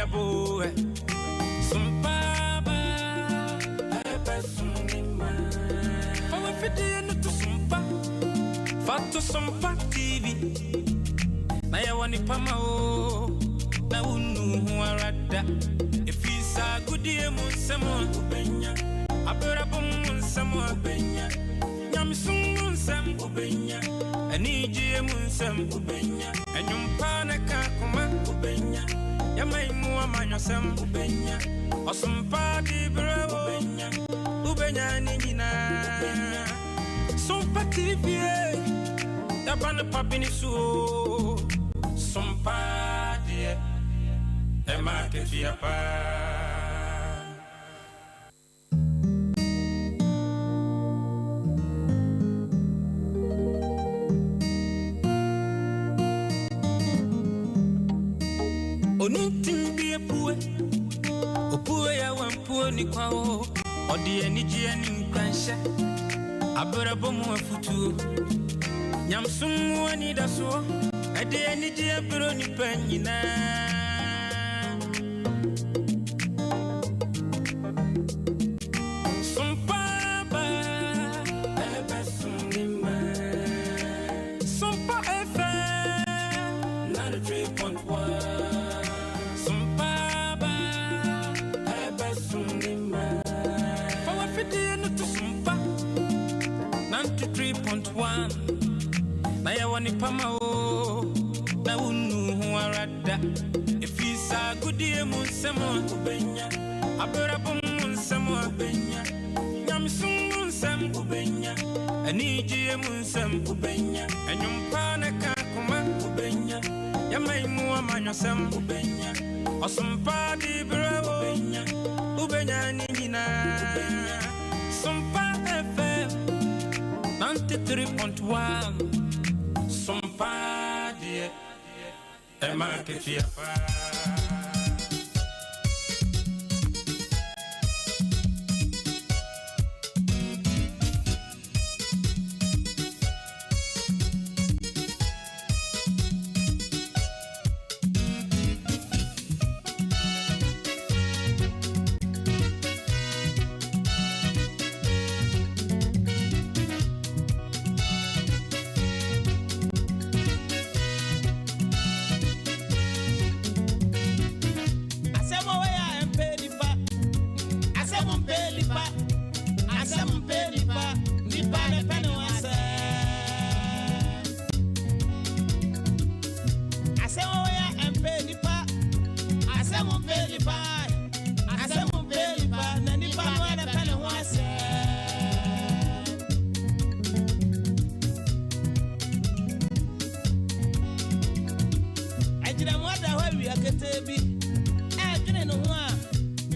abo Sompa ba Fa w'afidie no to Sompa. Fa to Sompa TV. Na yɛwɔ nipa ma o. Na wonnu ho ara da. Ɛfiri saa agodie mu nsɛm a wobɛnya. Abrabɔ mu nsɛm a wobɛnya. Nyamesom mu nsɛm wobɛnya. Anigyeɛ mu nsɛm wobɛnya. Ɛnwom pa ne ka koma wobɛnya. Yɛman mu amanyɔsɛm wobɛnya. Ɔsompa de berɛ wo wobɛnya. Wobɛnya ne nyinaa. Sompa TV e, yaba no pabene so o. Sompa deɛ ɛma akatua paa. Onuntin bi apue, opue yɛ wampuo ni kwa o. Ɔde anigyeɛ ne nkranhyɛ, abrabɔ mu afutuo, nyamsom mu anidasoɔ, ɛde anigyeɛ berɛ nipa nyinaa. Sompa ba, ɛbɛsom ne ma. Sompa FM 93.1. Sompa ba, ɛbɛsom ne ma. Fa w'afidie no to Sompa 93.1. Na yɛwɔ nipa ma o. Na wonnu ho ara da. Ɛfiri saa agodie mu nsɛm a wobɛnya. Abrabɔ mu nsɛm a wobɛnya. Nyamesom mu nsɛm wobɛnya. Anigyeɛ mu nsɛm wobɛnya. Ɛnwom pa ne ka koma wobɛnya. Yɛman mu amanyɔsɛm wobɛnya. Ɔsompa de berɛ wo wobɛnya. Wobɛnya ne nyinaa. Sompa FM 93.1. Sompa deɛ ɛma akatua paa. Asɛm a wɔyɛ a ɛmpɛ nipa, asɛm mpɛ nipa, asɛm mpɛ nipa, nipa ne pɛ ne ho asɛm. Asɛm a wɔyɛ a ɛmpɛ nipa, asɛm mpɛ nipa, asɛm mpɛ nipa, na nipa no ne pɛ ne ho asɛm. Agyinamoa da hɔ awia ketee bi ɛredwene ne ho a,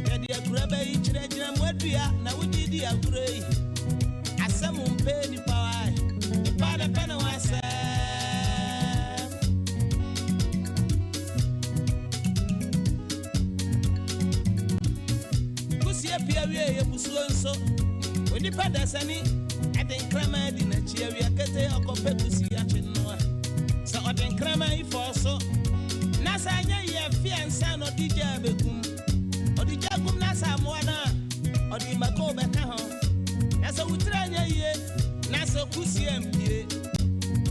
yɛde akura bɛyi kyerɛ agyinamoa dua na wogye di agorɔ yi. Asɛm mpɛ nipa wae, nipa ne pɛ ne ho asɛm. Kusie pia wie yɛ busuo nso, onipa dasani ɛde nkraman adi n'akyi awia ketee ɔkɔpɛ kusie akye noa. Sɛ ɔde nkraman yi fɔɔ so na sɛ anyɛ yie afe ansa na ɔde gya abɛgum. Ɔde gya gum na sɛ amoa no a, ɔde mako bɛka ho. Na sɛ wo tiri anyɛ yie na sɛ kusie ampie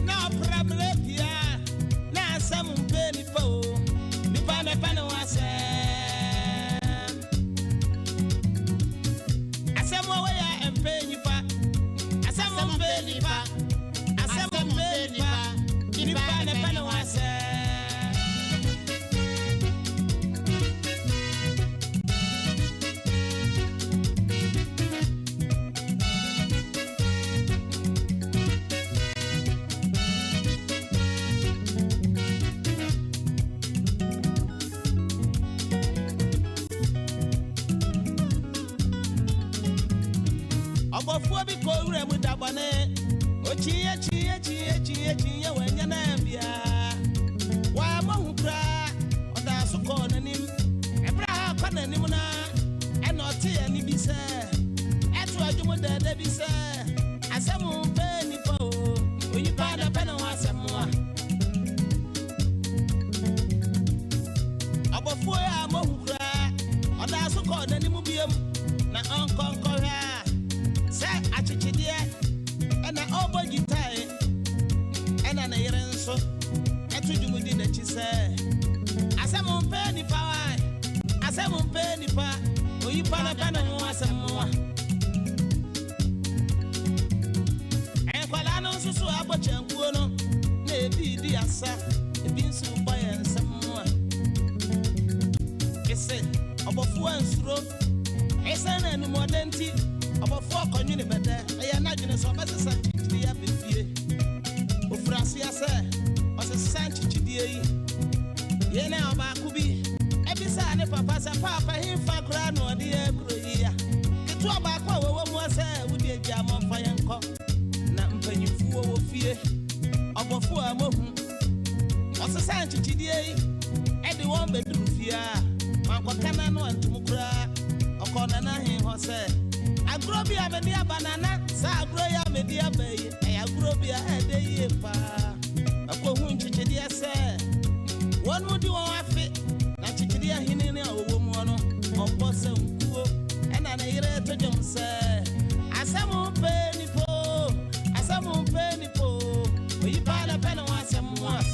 na ɔpra mmerɛ pii a, na asɛm mpɛ nipa o, nipa na ɛpɛ ne ho asɛm. Asɛm a wɔyɛ a ɛmpɛ nipa, asɛm mpɛ nipa, asɛm mpɛ nipa, nipa na ɛpɛ ne ho asɛm. Ɔbɔfoɔ bi kɔ wura mu da bɔne, okyiiɛ kyiiɛ kyiiɛ kyiiɛ kyiiɛ wanya no biara. Wammɔ hu koraa, ɔdaa so kɔɔ n'anim. Ɛberɛ a ɔkɔ n'anim no, ɛna ɔte ɛne bi sɛ ɛto adwom dɛɛdɛ bi sɛ asɛm mpɛ nipa o, onipa na pɛ ne ho asɛm a. Ɔbɔfoɔ yi a mohu n'anim biom na ɔnkɔ nkɔhwɛ a sɛ akyekyedeɛ ɛna ɔrebɔ gyitae ɛna ne yere nso ɛto dwom di n'akyi sɛ asɛm mpɛ nipa wae asɛm mpɛ nipa oyipa na pɛ ne ho asɛm a nkwadaa no nso so abɔ kyankuo no na ebi di asa ebi nso bɔ yɛn nsam a ese ɔbɔfoɔ ansuro ɛsiane anumɔden nti ɔbɔfoɔ kɔnwene bɛdɛ ɛyɛ n'adwene sɛ ɔbɛsesa nkyekyere abɛ fie ofiri aseɛ sɛ ɔsesa nkyekyedeɛ yi yɛn a ɔbaako bi ebisaa ne papa sɛ paapa hemfa koraa na ɔde yɛ kuro yi a ketewa baako a wɔwɔ mu sɛ wode agya mɔmfa yɛn kɔ na mpanyimfoɔ wɔ fie ɔbɔfoɔ a mohu ɔsesa nkyekyedeɛ yi ɛde wɔn bɛduru fie a wankɔka n'ano antom koraa ɔkɔɔ nana ahen hɔ sɛ agorɔ bi a mede aba nana saa agorɔ yi a mede aba yi ɛyɛ agorɔ bi a ɛdɛ yie paa ɛkɔhu nkyekyedeɛ sɛ wɔn mu di wɔn afe na nkyekyedeɛ ahene ne a ɔwɔ mu no ɔbɔ sɛ nkuo ɛna ne yere to dwom sɛ asɛm mpɛ nipo asɛm mpɛ nipo oyi paa na pɛ ne ho asɛm a.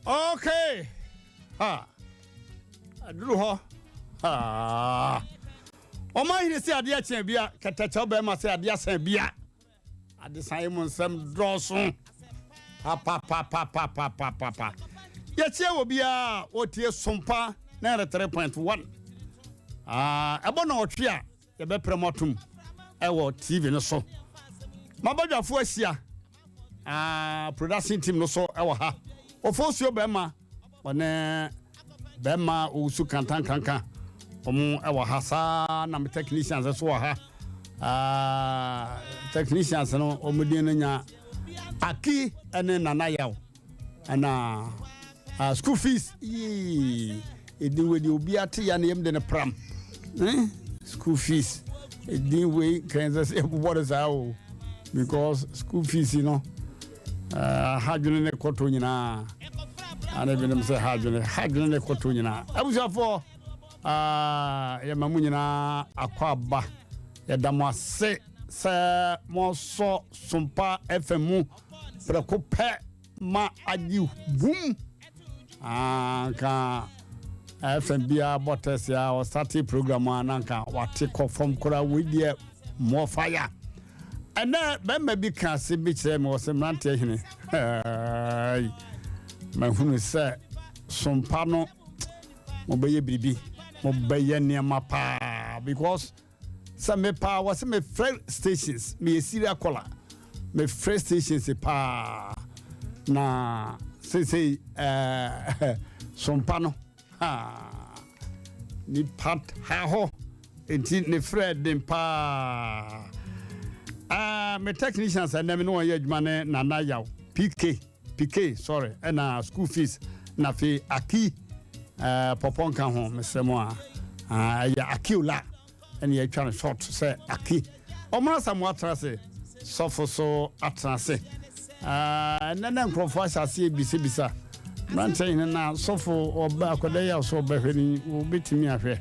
Okay. Ha. Aduru hɔ. Ha. Ɔma hene sɛ adeɛ kyɛn bia, kɛtɛkyɛw bɛrima sɛ adeɛ asɛn bia. Adesan yi mu nsɛm dɔɔso. Papapapapapapapa. Yɛkyia wɔ biara a wɔtie Sompa 93.1. Ah, ɛbɔ na ɔtwe a yɛbɛprɛ mo atom ɛwɔ TV no so. Mabadwafoɔ ahyia. Ah, production team no so ɛwɔ ha. Ofosuo bɛrima ɔne bɛrima owusu kantankanka wɔn ɛwɔ ha saa na me technicians nso wɔ ha. Ah, technicians no wɔn din no nya Aki ɛne Nana Yaw ɛna ah, school fees yii edin wei deɛ obi ate ya ne yam de no pram eh? School fees edin wei kɛn sɛ sɛ yɛbobɔ no saa o because school fees no uh, ha dwene ne kɔtɔ nyinaa ana ebinom sɛ ha dwene ha dwene ne kɔtɔ nyinaa abusuafoɔ uh, yɛma mu nyinaa akɔ aba yɛda mo ase sɛ moasɔ Sompa FM mu prɛko pɛ ma agye bum anka FM biara bɔ test a ɔsate program a na nka wate kɔ fam koraa wei deɛ more fire ɛnɛ bɛrima bi ka ase bi kyerɛ me wɔ sɛ mmeranteɛ hene mahunu sɛ sompa no mobɛyɛ biribi mobɛyɛ nneɛma paa because sɛ me paa wɔ sɛ mefrɛ stations meyɛ serial caller mefrɛ stations paa na seesei ɛɛ sompa no ha nipa ha hɔ nti ne frɛ den paa ɛɛ me technicians ɛnɛ me ne wɔn yɛ adwuma ne Nana Yaw PK PK sorry ɛna school fees na afei Aki ɛɛ pɔpɔ nka ho mesrɛ mu a ɛyɛ Akiola ɛna yɛatwa no short sɛ Aki ɔmo asa mo atena ase sɔfo so atena ase ɛnɛ na nkurɔfoɔ ahyɛ aseɛ bisabisa mmeranteɛ hene na sɔfo ɔbɛ akɔda yi a ɔsɛ ɔbɛhwɛ ni wɔbɛtumi ahwɛ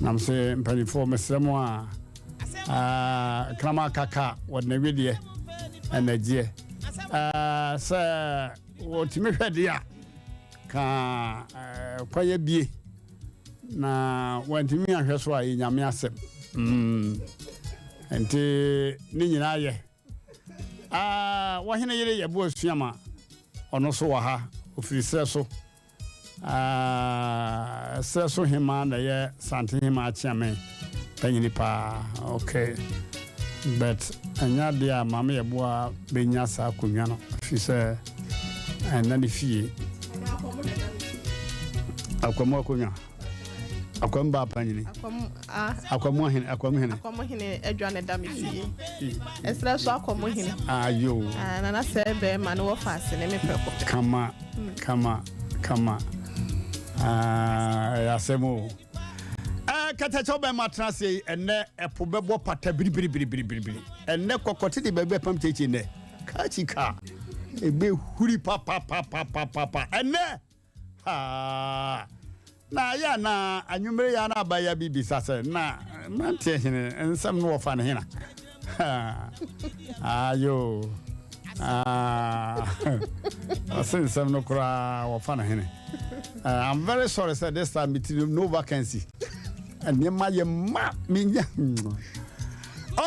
nam sɛ mpanimfoɔ mesrɛ mo a krama kaka wɔde na wedeɛ ɛna gyeɛ sɛ wɔtumi hwɛ deɛ a ka kwan abie na wɔntumi ahwɛ so a yɛ Nyame asɛm nti ne nyinaa yɛ wɔhene yere yɛbo asuama ɔno so wɔ ha ofiri serɛ so serɛ so hema na ɛyɛ Sante hema akyeame panyini paa okay but ɛnyɛ adeɛ a maame yɛboa bɛnya saa akonnwa no firi sɛ ɛnna ne fie Akwamu akonnwa Akwamu baa panyini Akwamu ahene Akwamu hene Akwamu hene adwa ne da me fie ɛsrɛ so Akwamu hene ayo nana sɛ bɛrima no wɔfa ase ne me prɛko kama kama kama. Ah, ɛyɛ asɛm o. Eh, kɛtɛkyɛw bɛn ma tena ase yi, ɛnɛ ɛpo bɛbɔ pata biribiribiribiribiri. Ɛnɛ kɔkɔte de baabi bɛpam kyekye nnɛ. Kaakyi ka. Ebe huri papapapapapa. Ɛnɛ! Haa! Na ayɛ a na anwummere yi ara na abaayewa bi bisa sɛ, Na mmeranteɛ hene nsɛm no wɔfa no hena? Ayo. Ah. Ɔse nsɛm no koraa wɔfa no hene. Uh, I'm very sorry sir, this time it no vacancy. Nneɛma yɛ ma menya.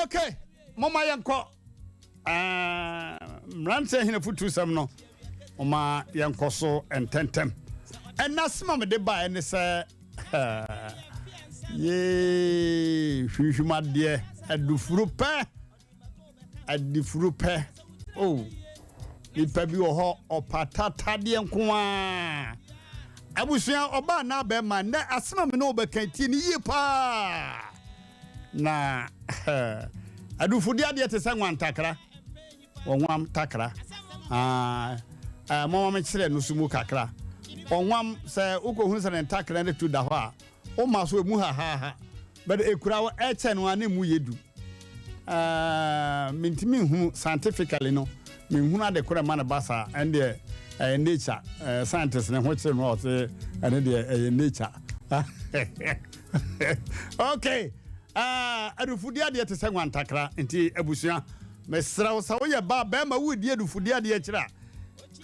Okay, moma yɛnkɔ. Mmeranteɛ hene fotusɛm no, moma yɛnkɔ so ntɛntɛm. Ɛna sema mede baeɛ ne sɛ yee hwimhwim adeɛ adufuru pɛ adifuru pɛ oh nipa bi wɔ hɔ ɔpatatadeɛ nko ara abusua ɔbaa na abɛɛma nnɛ asɛm a me ne wobɛka tie ne yie paa na adufudeɛ adeɛ te sɛ nwantakra Ɔnwam takra. Ah, eh, moma me kyerɛ no so mu kakra. Ɔnwam, sɛ wokɔhunu sɛ ne ntakra no tu da hɔ a, woma so emu hahaha. But ekura wo ɛkyɛ no a na emu yɛ du. Eh, mentumi nhunu scientifically no, menhunu ade korɔ ɛma no ba saa. Ɛno deɛ ɛyɛ nature. Eh, scientist ne ho kyerɛ no a ɔse ɛno deɛ ɛyɛ nature. Okay. Ah, adufudeɛ adeɛ te sɛ nwantakra nti abusua Mesrɛ wo, sɛ woyɛ ba a, bɛrima woredi adufudie adeɛ akyiri a,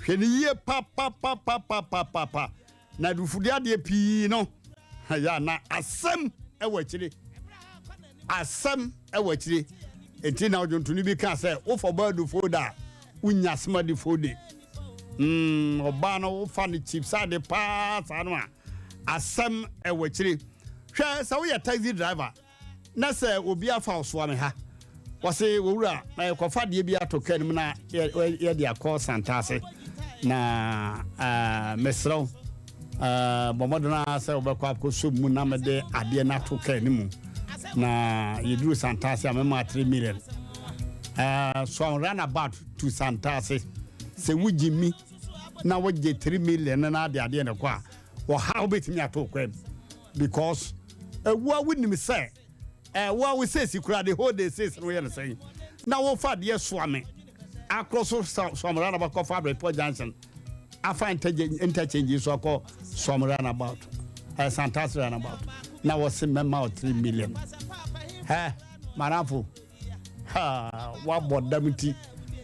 hwɛ no yie papapapapapapa. Na adufudie adeɛ pii no, ɛyɛ a na asɛm wɔ akyire. Asɛm wɔ akyire. Enti na odwontoni bi kaa sɛ, wofa ɔbaa adufo da a, wonya asɛm adifo de. Mm, ɔbaa no wofa no cheap sɛ ade paa saa no a, asɛm wɔ akyire. Hwɛ, sɛ woyɛ taxi driver, na sɛ obi afa wo soa me ha wɔse wɔwura na yɛkɔfa adeɛ bi ato kaa no mu na yɛde akɔ Santase na uh, mesrɛ wo uh, bɔ mmɔden ara sɛ wobɛkɔ akɔsɔ mu na mede adeɛ no ato kaa no mu na yɛduru Santase a mɛma 3 million uh, so I'm run about to Santase sɛ wogye mi na wogye 3 million na ade adeɛ no kɔ a ɔhaw bɛtumi ato wo kwan mu because ɛwo a wonim sɛ ɛwo a wo sɛsi koraa the whole day sɛsi no woyɛ no sɛn na wofa adeɛ soa me akorɔ so soam runabout kɔfa abrɛpɔ junction afa interchange so akɔ soam runabout eh, santas runabout na wɔse mɛma wo 3 million hɛ marafo Ha, woabɔ dam nti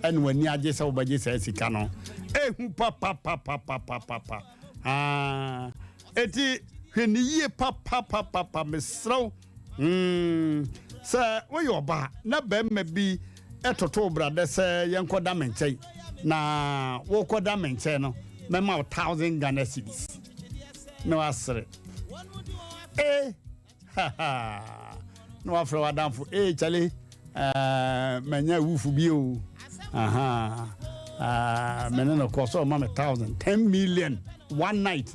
ɛna w'ani agye sɛ wobɛgye saa sika no. Ehu papapapapapapa. Ah, eti hwɛ ne yie papapapapa mesrɛ wo. Mm, sɛ woyɛ ɔbaa na bɛrima bi ɛtoto wo bradɛ sɛ yɛnkɔda me nkyɛn na wokɔda me nkyɛn no mɛma wo thousand Ghana cedis na wasere. Eh, na wafrɛ w'adamfo ee kyale eh, manya awufo bi o aha eh, me ne no kɔ sɛ ɔma me thousand ten million one night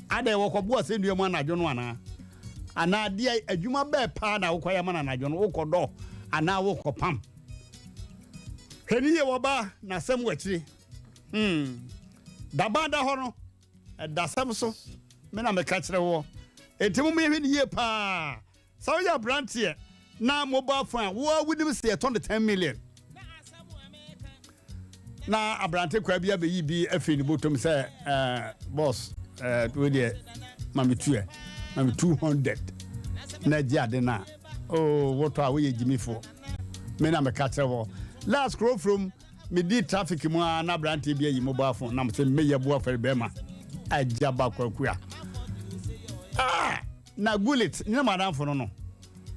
adɛ wɔkɔboa sɛ nnua mu anadwo no anaa anaa adeɛ adwuma bɛɛ paa na wokɔyɛ ma no anadwo no wokɔdɔ anaa wokɔpam hwɛ ne yie wɔba na asɛm wɔ akyire hmm. daban da hɔ no Ɛdasɛm so, me na meka kyerɛ woɔ. Enti momma yɛhwɛ no yie paa. Sɛ woyɛ aberanteɛ na mobile phone a wo ara wonim sɛ yɛtɔn no 10 million na aberante kwaa bi abɛyi bi afiri ne bɔtɔm sɛ eh, boss eh, wei deɛ ma me tuɛ ma me 200 na gye ade no a oh, wotɔ a woyɛ gyimifoɔ me na meka kyerɛ wɔ last kuro from Medii traffic mu ara na aberanteɛ bi ayi mobile phone na mesɛ meyɛ boa fɛre bɛrima agya ba kwaku a ah na gulit ne madamfo no no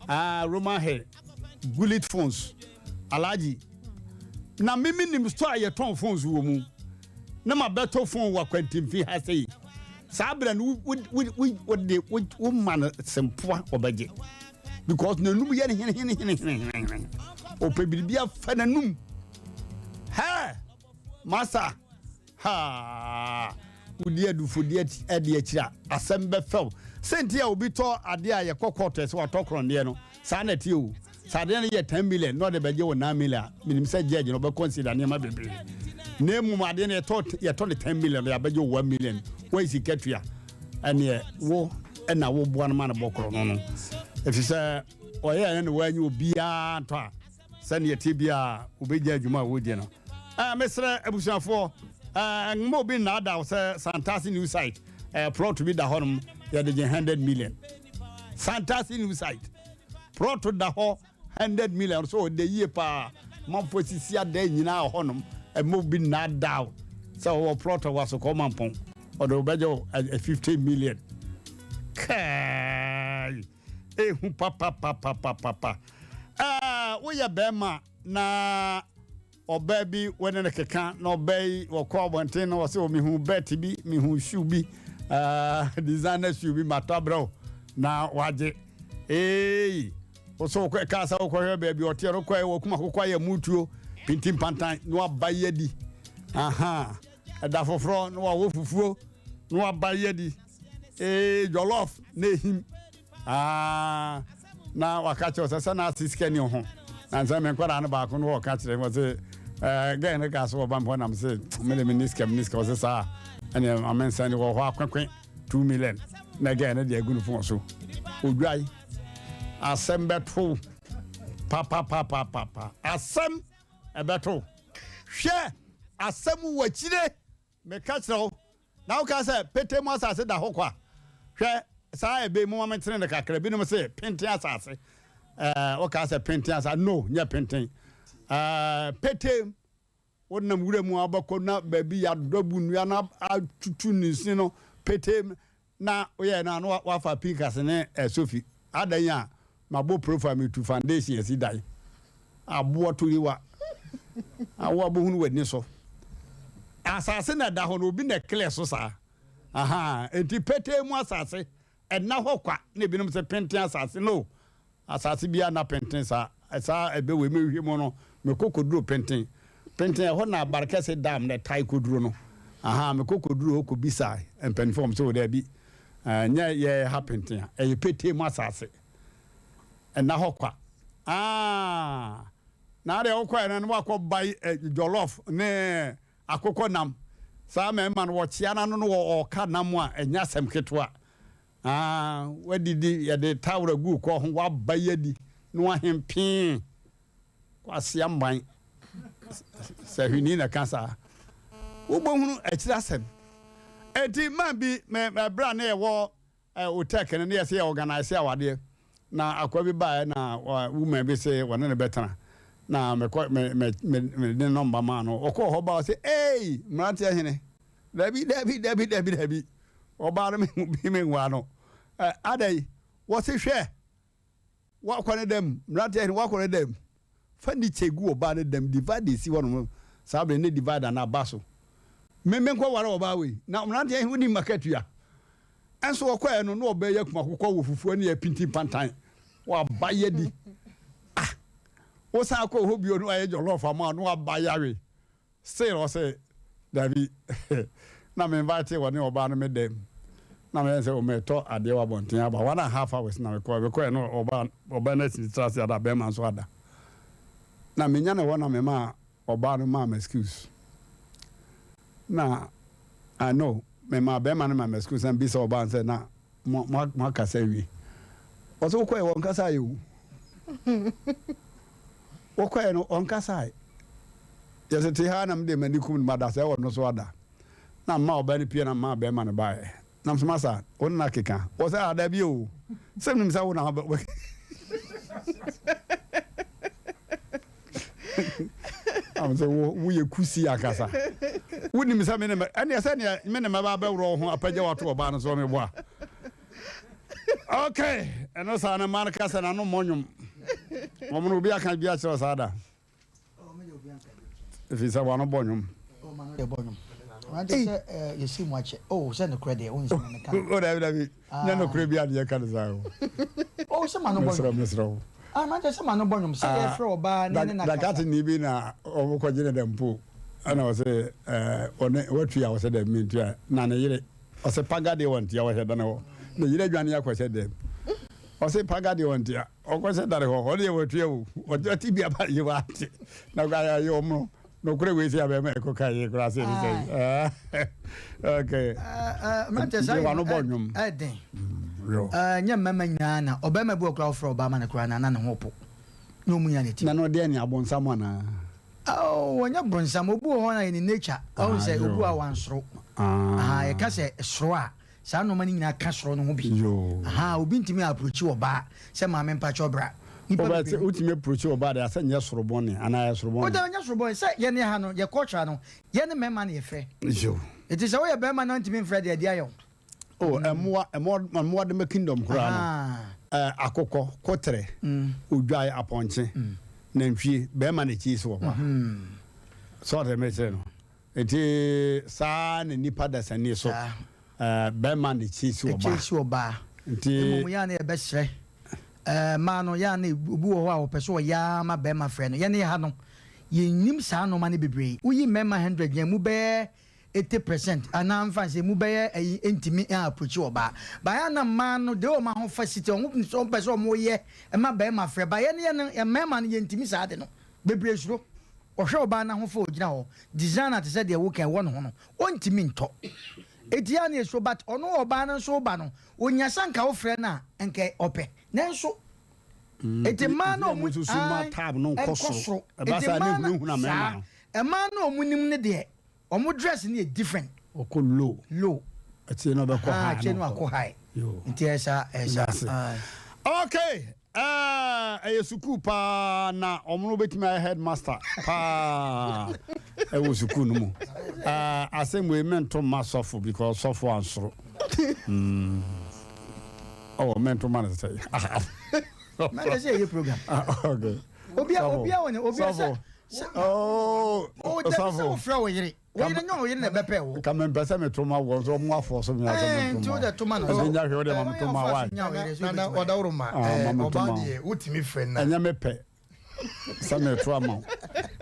ah Roman hair gulit phones alhaji na mimi nim store a yɛtɔn phones wɔ mu na mabɛtɔ phone wɔ akwantimfi ha sɛ saa berɛ no wode woma no sempoa ɔbɛgye because n'anum yɛ no henehenehenehenehene ɔpɛ biribi afa n'anum hɛ masa ha wodi adufodeɛ adi akyiri a asɛm bɛfɛw sɛnti a obi tɔ adeɛ a yɛkɔ kɔɔto ɛsɛ watɔ korɔndeɛ no saa na ɛteɛ o sɛ adeɛ no yɛ 10 million na ɔde bɛgye wɔ 9 million a menim sɛ judge no ɔbɛconsider nneɛma bebree na mmom adeɛ no yɛtɔ yɛtɔ no 10 million yɛabɛgye wɔ 1 million wɔyɛ sika tua. ɛneɛ wo ɛna woboa no ma no bɔ korɔ no no ɛfiri sɛ ɔyɛ ɛne ne woanyi obiara ntɔ a sɛdeɛ ɛteɛ biara wobɛgya adwuma a wodie no. Eh, mesrɛ abusuafoɔ, eh, mma obi nnaadaa wo sɛ Santase new site, eh, plot bi da hɔnom, yɛde gye 100 million. Santase new site, plot da hɔ 100 million, so ɔda yie paa, manfoɔ sisi adan nyinaa wɔ hɔnom, mma obi nnaadaa wo sɛ ɔwɔ plot wɔ Asokɔ Mampɔn, ɔde wobɛgye wo 50 million. Kai! Ehu papapapapapa. Ɛɛ, woyɛ bɛrima na ɔbaa bi wo ne no keka na ɔbaa yi wɔkɔ abɔnten na wɔsɛ mehu bɛt bi, mehu shoe bi, uh, designer shoe bi matɔ abrɛ wo na wagye. Ee, wosɛ wokɔ kaa sɛ wokɔhwɛ baabi ɔteɛ no kɔɛ wɔkum akokɔ ayɛ mutuo pintin pantan na waba yi adi. Aha, ɛda foforɔ na wawɔ fufuo na waba yi adi. Ee, jollof na ehim. Aa, na waka kyerɛ sɛ sɛ na ase sika ni ho. Na nsɛ me nkwadaa no baako no wɔka kyerɛ wɔ se ɛɛ gɛn no ka so wɔba mpɔ nam se me de me ni sika me ni sika wɔ se saa ɛne ame nsɛn de wɔ hɔ akwekwe 2 million na gɛn no de agu no fon so. Odwae asɛm bɛto papapapapa asɛm ɛbɛto hwɛ asɛm wɔ akyire. Meka kyerɛ wo, na woka sɛ, 'Petee mu asase da hɔ kwa. Hwɛ, saa ɛbɛ yi, momma mentene no kakra. Ebinom se, 'Penten asase. Ɛɛ, woka sɛ penten asase. No, nyɛ penten. Ɛɛ, petee mu. Wonam wura mu a wobɛkɔ na baabi yɛadɔ abu nnua na atutu ne nsini no, petee mu. Na woyɛɛ no a, na woafa pinkas ne sofi. Adɛn a mabɔ profile metu foundation asi dan. Aboɔ turiwa. Awo abohunu w'ani so. Asase na ɛda hɔ no, obi na ɛclear so saa. Aha, enti petee mu asase, ɛnna hɔ kwa. Na ebinom sɛ penten asase. No, Asase biara nna penten saa. Saa ɛbɛ wei mehwehwɛ mu no, mekɔ kɔduro penten. Penten ɛhɔ na Abarekɛse dam na ɛtae kɔduro no. Ahaa, mekɔ kɔduro hɔ kɔbisaa mpanimfoɔ, wɔn sɛ o daabi, ɛnyɛ yɛ ha penten a, ɛyɛ petee mu asase. Ɛnna hɔ kwa. Ah, na adeɛ wokɔɛ no na wakɔ bae jollof ne akokɔ nam. Saa mmarima no wɔkyea no ano no wɔ ɔka nam a ɛnyɛ asɛm ketewa. Aa, woadidi, yɛde towel agu wo kɔn ho, woaba yi adi na woahem pee. Kwasea mban, sɛ hwini na ɛka saa. Wobɛhunu akyiri asɛm. Enti man bi, me, ɛberɛ a na yɛwɔ Otec no, na yɛsɛ yɛ organise awadeɛ. Na akoa bi baeɛ na woman bi se wɔne no bɛtena. Na mekɔ, me, me, me, mede ne nɔmba maa no. Ɔkɔɔ hɔ baa ɔse, Ei, mmeranteɛ hene, dabi, dabi, dabi, dabi, dabi. Ɔbaa no me me nwaa no. Ɛ adɛn? Wɔse hwɛ, woakɔ ne dɛm, mmeranteɛ hene woakɔ ne dɛm. Fa nikyɛ gu ɔbaa no dɛm, divider si hɔnom, saa bere ne divider no aba so. Me menkɔ ware ɔbaa wei, na mmeranteɛ hene wonim makatua. Ɛnso ɔkɔɛ no, na ɔbaa yi akum akokɔ wɔ fufuo ne apintin pantan. Waba yɛ di. Ah, wosan kɔ hɔ bio no ayɛ jollof ama no waba yawe. Still ɔse dabi na me invite ɔne ɔbaa no me dɛm na meyɛ sɛ ɔmɛtɔ adeɛ wɔ abɔnten aba one and half hours na mekɔ mekɔɛ no ɔbaa ɔbaa no asi ne tiri ase ada bɛrima nso ada na menya ne hɔ na mema ɔbaa no maa me excuse na I know mema bɛrima no ma me excuse na mbisa ɔbaa no sɛ na Mo mo mo akasa awie. Ɔsɛ wokɔɛ wɔn kasa ayɛ o. Wokɔɛ no wɔn kasa ayɛ. Yɛsɛ te ha na mede m'ani kum no mada sɛ ɔno so ada. Na mma ɔbaa no pie na mma bɛrima no baeɛ. Na mso masa wo ne no akeka. Wɔsɛ ah dabi o. Sɛ menim sɛ wo na wobɛ. Am sɛ wo woyɛ kusi ankasa. Wonim sɛ me ne mɛ ɛneɛ sɛ neɛ me ne mɛba abɛworɔ wo ho apagya wato ɔbaa no so meboa. Okay, ɛno saa no mmaa no ka sɛ n'ano mmɔ nnwom. Wɔn no obi aka bi akyerɛ saa da. Ɛfiri sɛ wano bɔ nnwom. O dabi dabi, nyɛ nokorɛ bi adeɛ ka no saa o. Mesrɛ mesrɛ wo. Dakate ni bi na ɔmo kɔgye ne dɛm po ɛna ɔsɛ ɔne watua ɔsɛ dɛm mentua na ne yere ɔsɛ paga deɛ wɔntua wɔhyɛ dane hɔ ne yere adwane akɔhyɛ dɛm ɔsɛ paga deɛ wɔntua ɔkɔhyɛ dane hɔ ɔne yɛ watua o ɔte bi aba yɛ wate na kɔ ayɛ ɔmo. Nokorɛ wei sɛ abɛɛma ɛkɔ ka yɛ koraa sɛ ɛne sɛ. Okay. Mmerante saa Nti wano bɔ nnwom. Ɛden. Nyɛ mmarima nyinaa na ɔbarima bi wɔ koraa wofrɛ ɔbaa ma no koraa na na ne ho po. Nyɛ ɔmu nyinaa na ɛtumi. Na no deɛ ne abonsam anaa? Oh, wɔnyɛ bonsam. Obi wɔ hɔ na yɛ ne nature. Ɔhu sɛ obi wɔ a wansoro. Ah, yɛka sɛ soro a, saa nneɛma no nyinaa ka soro no ho bi. Aha, obi ntumi approach ɔbaa sɛ maame mpakyɛ ɔbra. Nipa bebree. Wotumi approach ɔbaa de asɛ nyɛ soro bɔne anaa yɛ soro bɔne. Wotumi nyɛ soro bɔne sɛ yɛne ha no yɛ culture no yɛne mmarima na yɛfrɛ. Yo. Eti sɛ woyɛ barima na ntumi mfrɛ deɛ ɛde ayɛ wo. Oh, ɛmoa, ɛmoa, ɛmoa de ma kingdom koraa no. Ɛɛ, akokɔ, koterɛ, odwan, apɔnkye, nantwie, bɛrima na ekyi so wɔ hɔ a. Sɛ ɔde mekyerɛ no. Eti saa na nipa dasani so. Ɛɛ, bɛrima na ekyi so wɔ baa. Ekyi so wɔ baa. Nti. Mmom yɛn a na yɛbɛsrɛ. Ɛɛ, mmaa no, yɛn a na obi wɔ hɔ a ɔpɛ sɛ ɔyɛ ara ma bɛrima frɛ no. Yɛn ha no, yɛnnim saa nneɛma no bebree. Woyi mmarima 100 yɛn mu bɛyɛ 80% anaa mfa nsɛ emu bɛyɛ ayi ntumi a approach ɔbaa. But ayɛ a na mmaa no deɛ wɔn ahofa si te wɔn wɔn pɛ sɛ wɔn yɛ ma barima frɛ but yɛn yɛn no mmarima no yɛntumi saa ade no. Bebree suro. Ɔhwɛ ɔbaa no ahofa a ɔgyina hɔ designer te sɛ deɛ woka ɛwɔ ne ho no ɔntumi ntɔ. Eti yɛ a na yɛsuro but ɔno ɔbaa no nso ba no ɔnya sɛ anka wofrɛ no a nka ɔpɛ nanso eti mmaa no ɔmo nkɔ soro. Eti mmaa no saa mmaa no ɔmo nim no deɛ Ɔmo dress no yɛ different. Ɔkɔ low. Low. Akyire no ɔbɛkɔ high. Akyire no akɔ high. Nti ɛyɛ saa ɛyɛ saa. Okay ɛyɛ sukuu paa na ɔmo no bɛtumi ayɛ headmaster paa ɛwɔ sukuu no mu. Asɛm wei mento mma sɔfo because sɔfo ansoro. Mm. Oh, mento ma no sɛ. Mɛnɛ sɛ ɛyɛ program. Okay. Obia obia wɔ ne obia sɛ. Oh, oh, dabi sɛ wofrɛ wo yere. Wo yere nyɛ wo yere na ɛbɛpɛ wo. Ka mempɛ sɛ meto ma wɔ nso ɔmo afɔ so me asɛ meto ma. Nti wode to ma no. Ɛdi nya hwɛ wode ma meto ma wa. Nana ɔdaworo ma ɔbaa deɛ wotumi frɛ na. Ɛnyɛ me pɛ sɛ meto ama wo.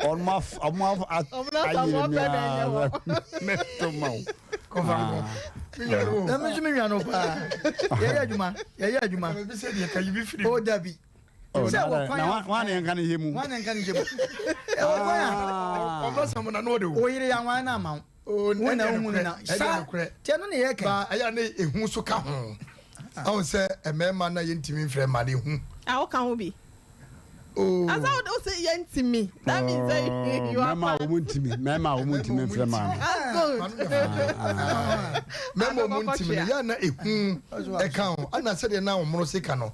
Ɔmo af ɔmo ayere mi a meto ma wo. Na me nso me nua no paa. Yɛyɛ adwuma yɛyɛ adwuma. O dabi. Oh, Sɛ wɔ kwan a. Wọn na nka ne yɛ mu. Wọn na nka ne yɛ mu. Ɛwɔ kwan a. Ɔmɔ sɛm na n'o de wo. Oyere ya wọn na ama wo. Wo na ohun na. Sa tiɛ no na yɛ kɛ. Ba ɛyà ne ehu so ka ho. Ahun sɛ mmarima na yɛntumi nfrɛ mma na ehu. A woka ho bi. Oh. Asa wo se yɛntumi. That means that you are Mmarima a wɔn ntumi mmarima a wɔn ntumi nfrɛ mmaa no. That's good. Mmarima a wɔn ntumi no yɛ na ehu ɛka ho. Ɛna sɛdeɛ na wɔn se ka no.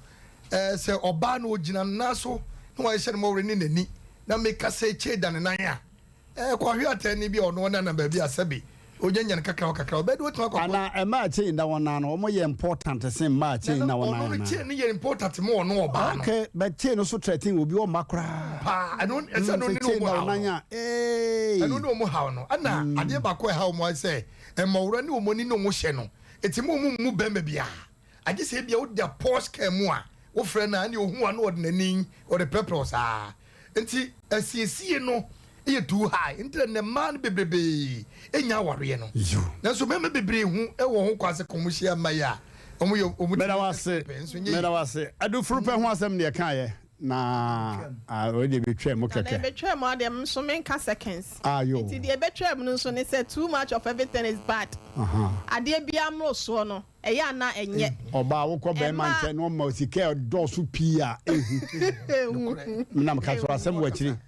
Ɛɛ sɛ ɔbaa no ogyina ne nan so na wahyehyɛ ne mmɔwere ne n'ani na meka sɛ kyei da ne nan a, ɛɛ kɔhwe atɛnne bi a ɔno ɔnanam baabi a sɛbe onya nya no kakra kakra ɔbɛyɛ de watumi akɔ akɔ. Ana mmaa a chain da wɔn nan no wɔn yɛ important sen mmaa a chain Nana na wɔn ɔno nan no anaa? chain no yɛ important ma ɔno ɔbaa no. Okay, but chain no so threaten obi ɔmma koraa. Paa ɛno ɛsɛ ɛno Sɛ ne chain wɔn da haw wɔn nan no. a ee. Ɛno ne wɔn haw no. Ɛna adeɛ baako a ɛha wɔn ayɛ sɛ mmɔwora ne wɔn ani ne wɔn hyɛ no ɛtumi wɔn mmu bɛrima biara. Agye sɛ ebia woda Porsche car mu a, wofrɛ no a, ɛnneɛ ohu a na ɔde n'ani ɔde prɛprɛ wo saa. Nti asiesie no yɛ too high. Nti na nnɛ mmaa no bebrebee nnya awareɛ no. Nanso mmarima bebree hu wɔ ho kwan sɛ ka wɔn hyia mma yi a, wɔn yɛ wɔn Meda tumi wo ase, pɛ nso nyɛ yie. meda wo ase. Adufuru pɛ ho asɛm na yɛkaeɛ na ah, wei deɛ bɛtwaa mu Na kɛkɛ. ɛbɛtwaa mu adeɛ nso menka seconds. Ah, yo. Nti deɛ ɛbɛtwaa mu no nso ne sɛ too much of everything is bad. Aha. Adeɛ biara mmorosoɔ no, ɛyɛ a na ɛnyɛ. Ɔbaa wokɔ bɛrima nkyɛn na ɔma sika ɛdɔɔso pii a ehu. Nam ka so asɛm wɔ akyiri.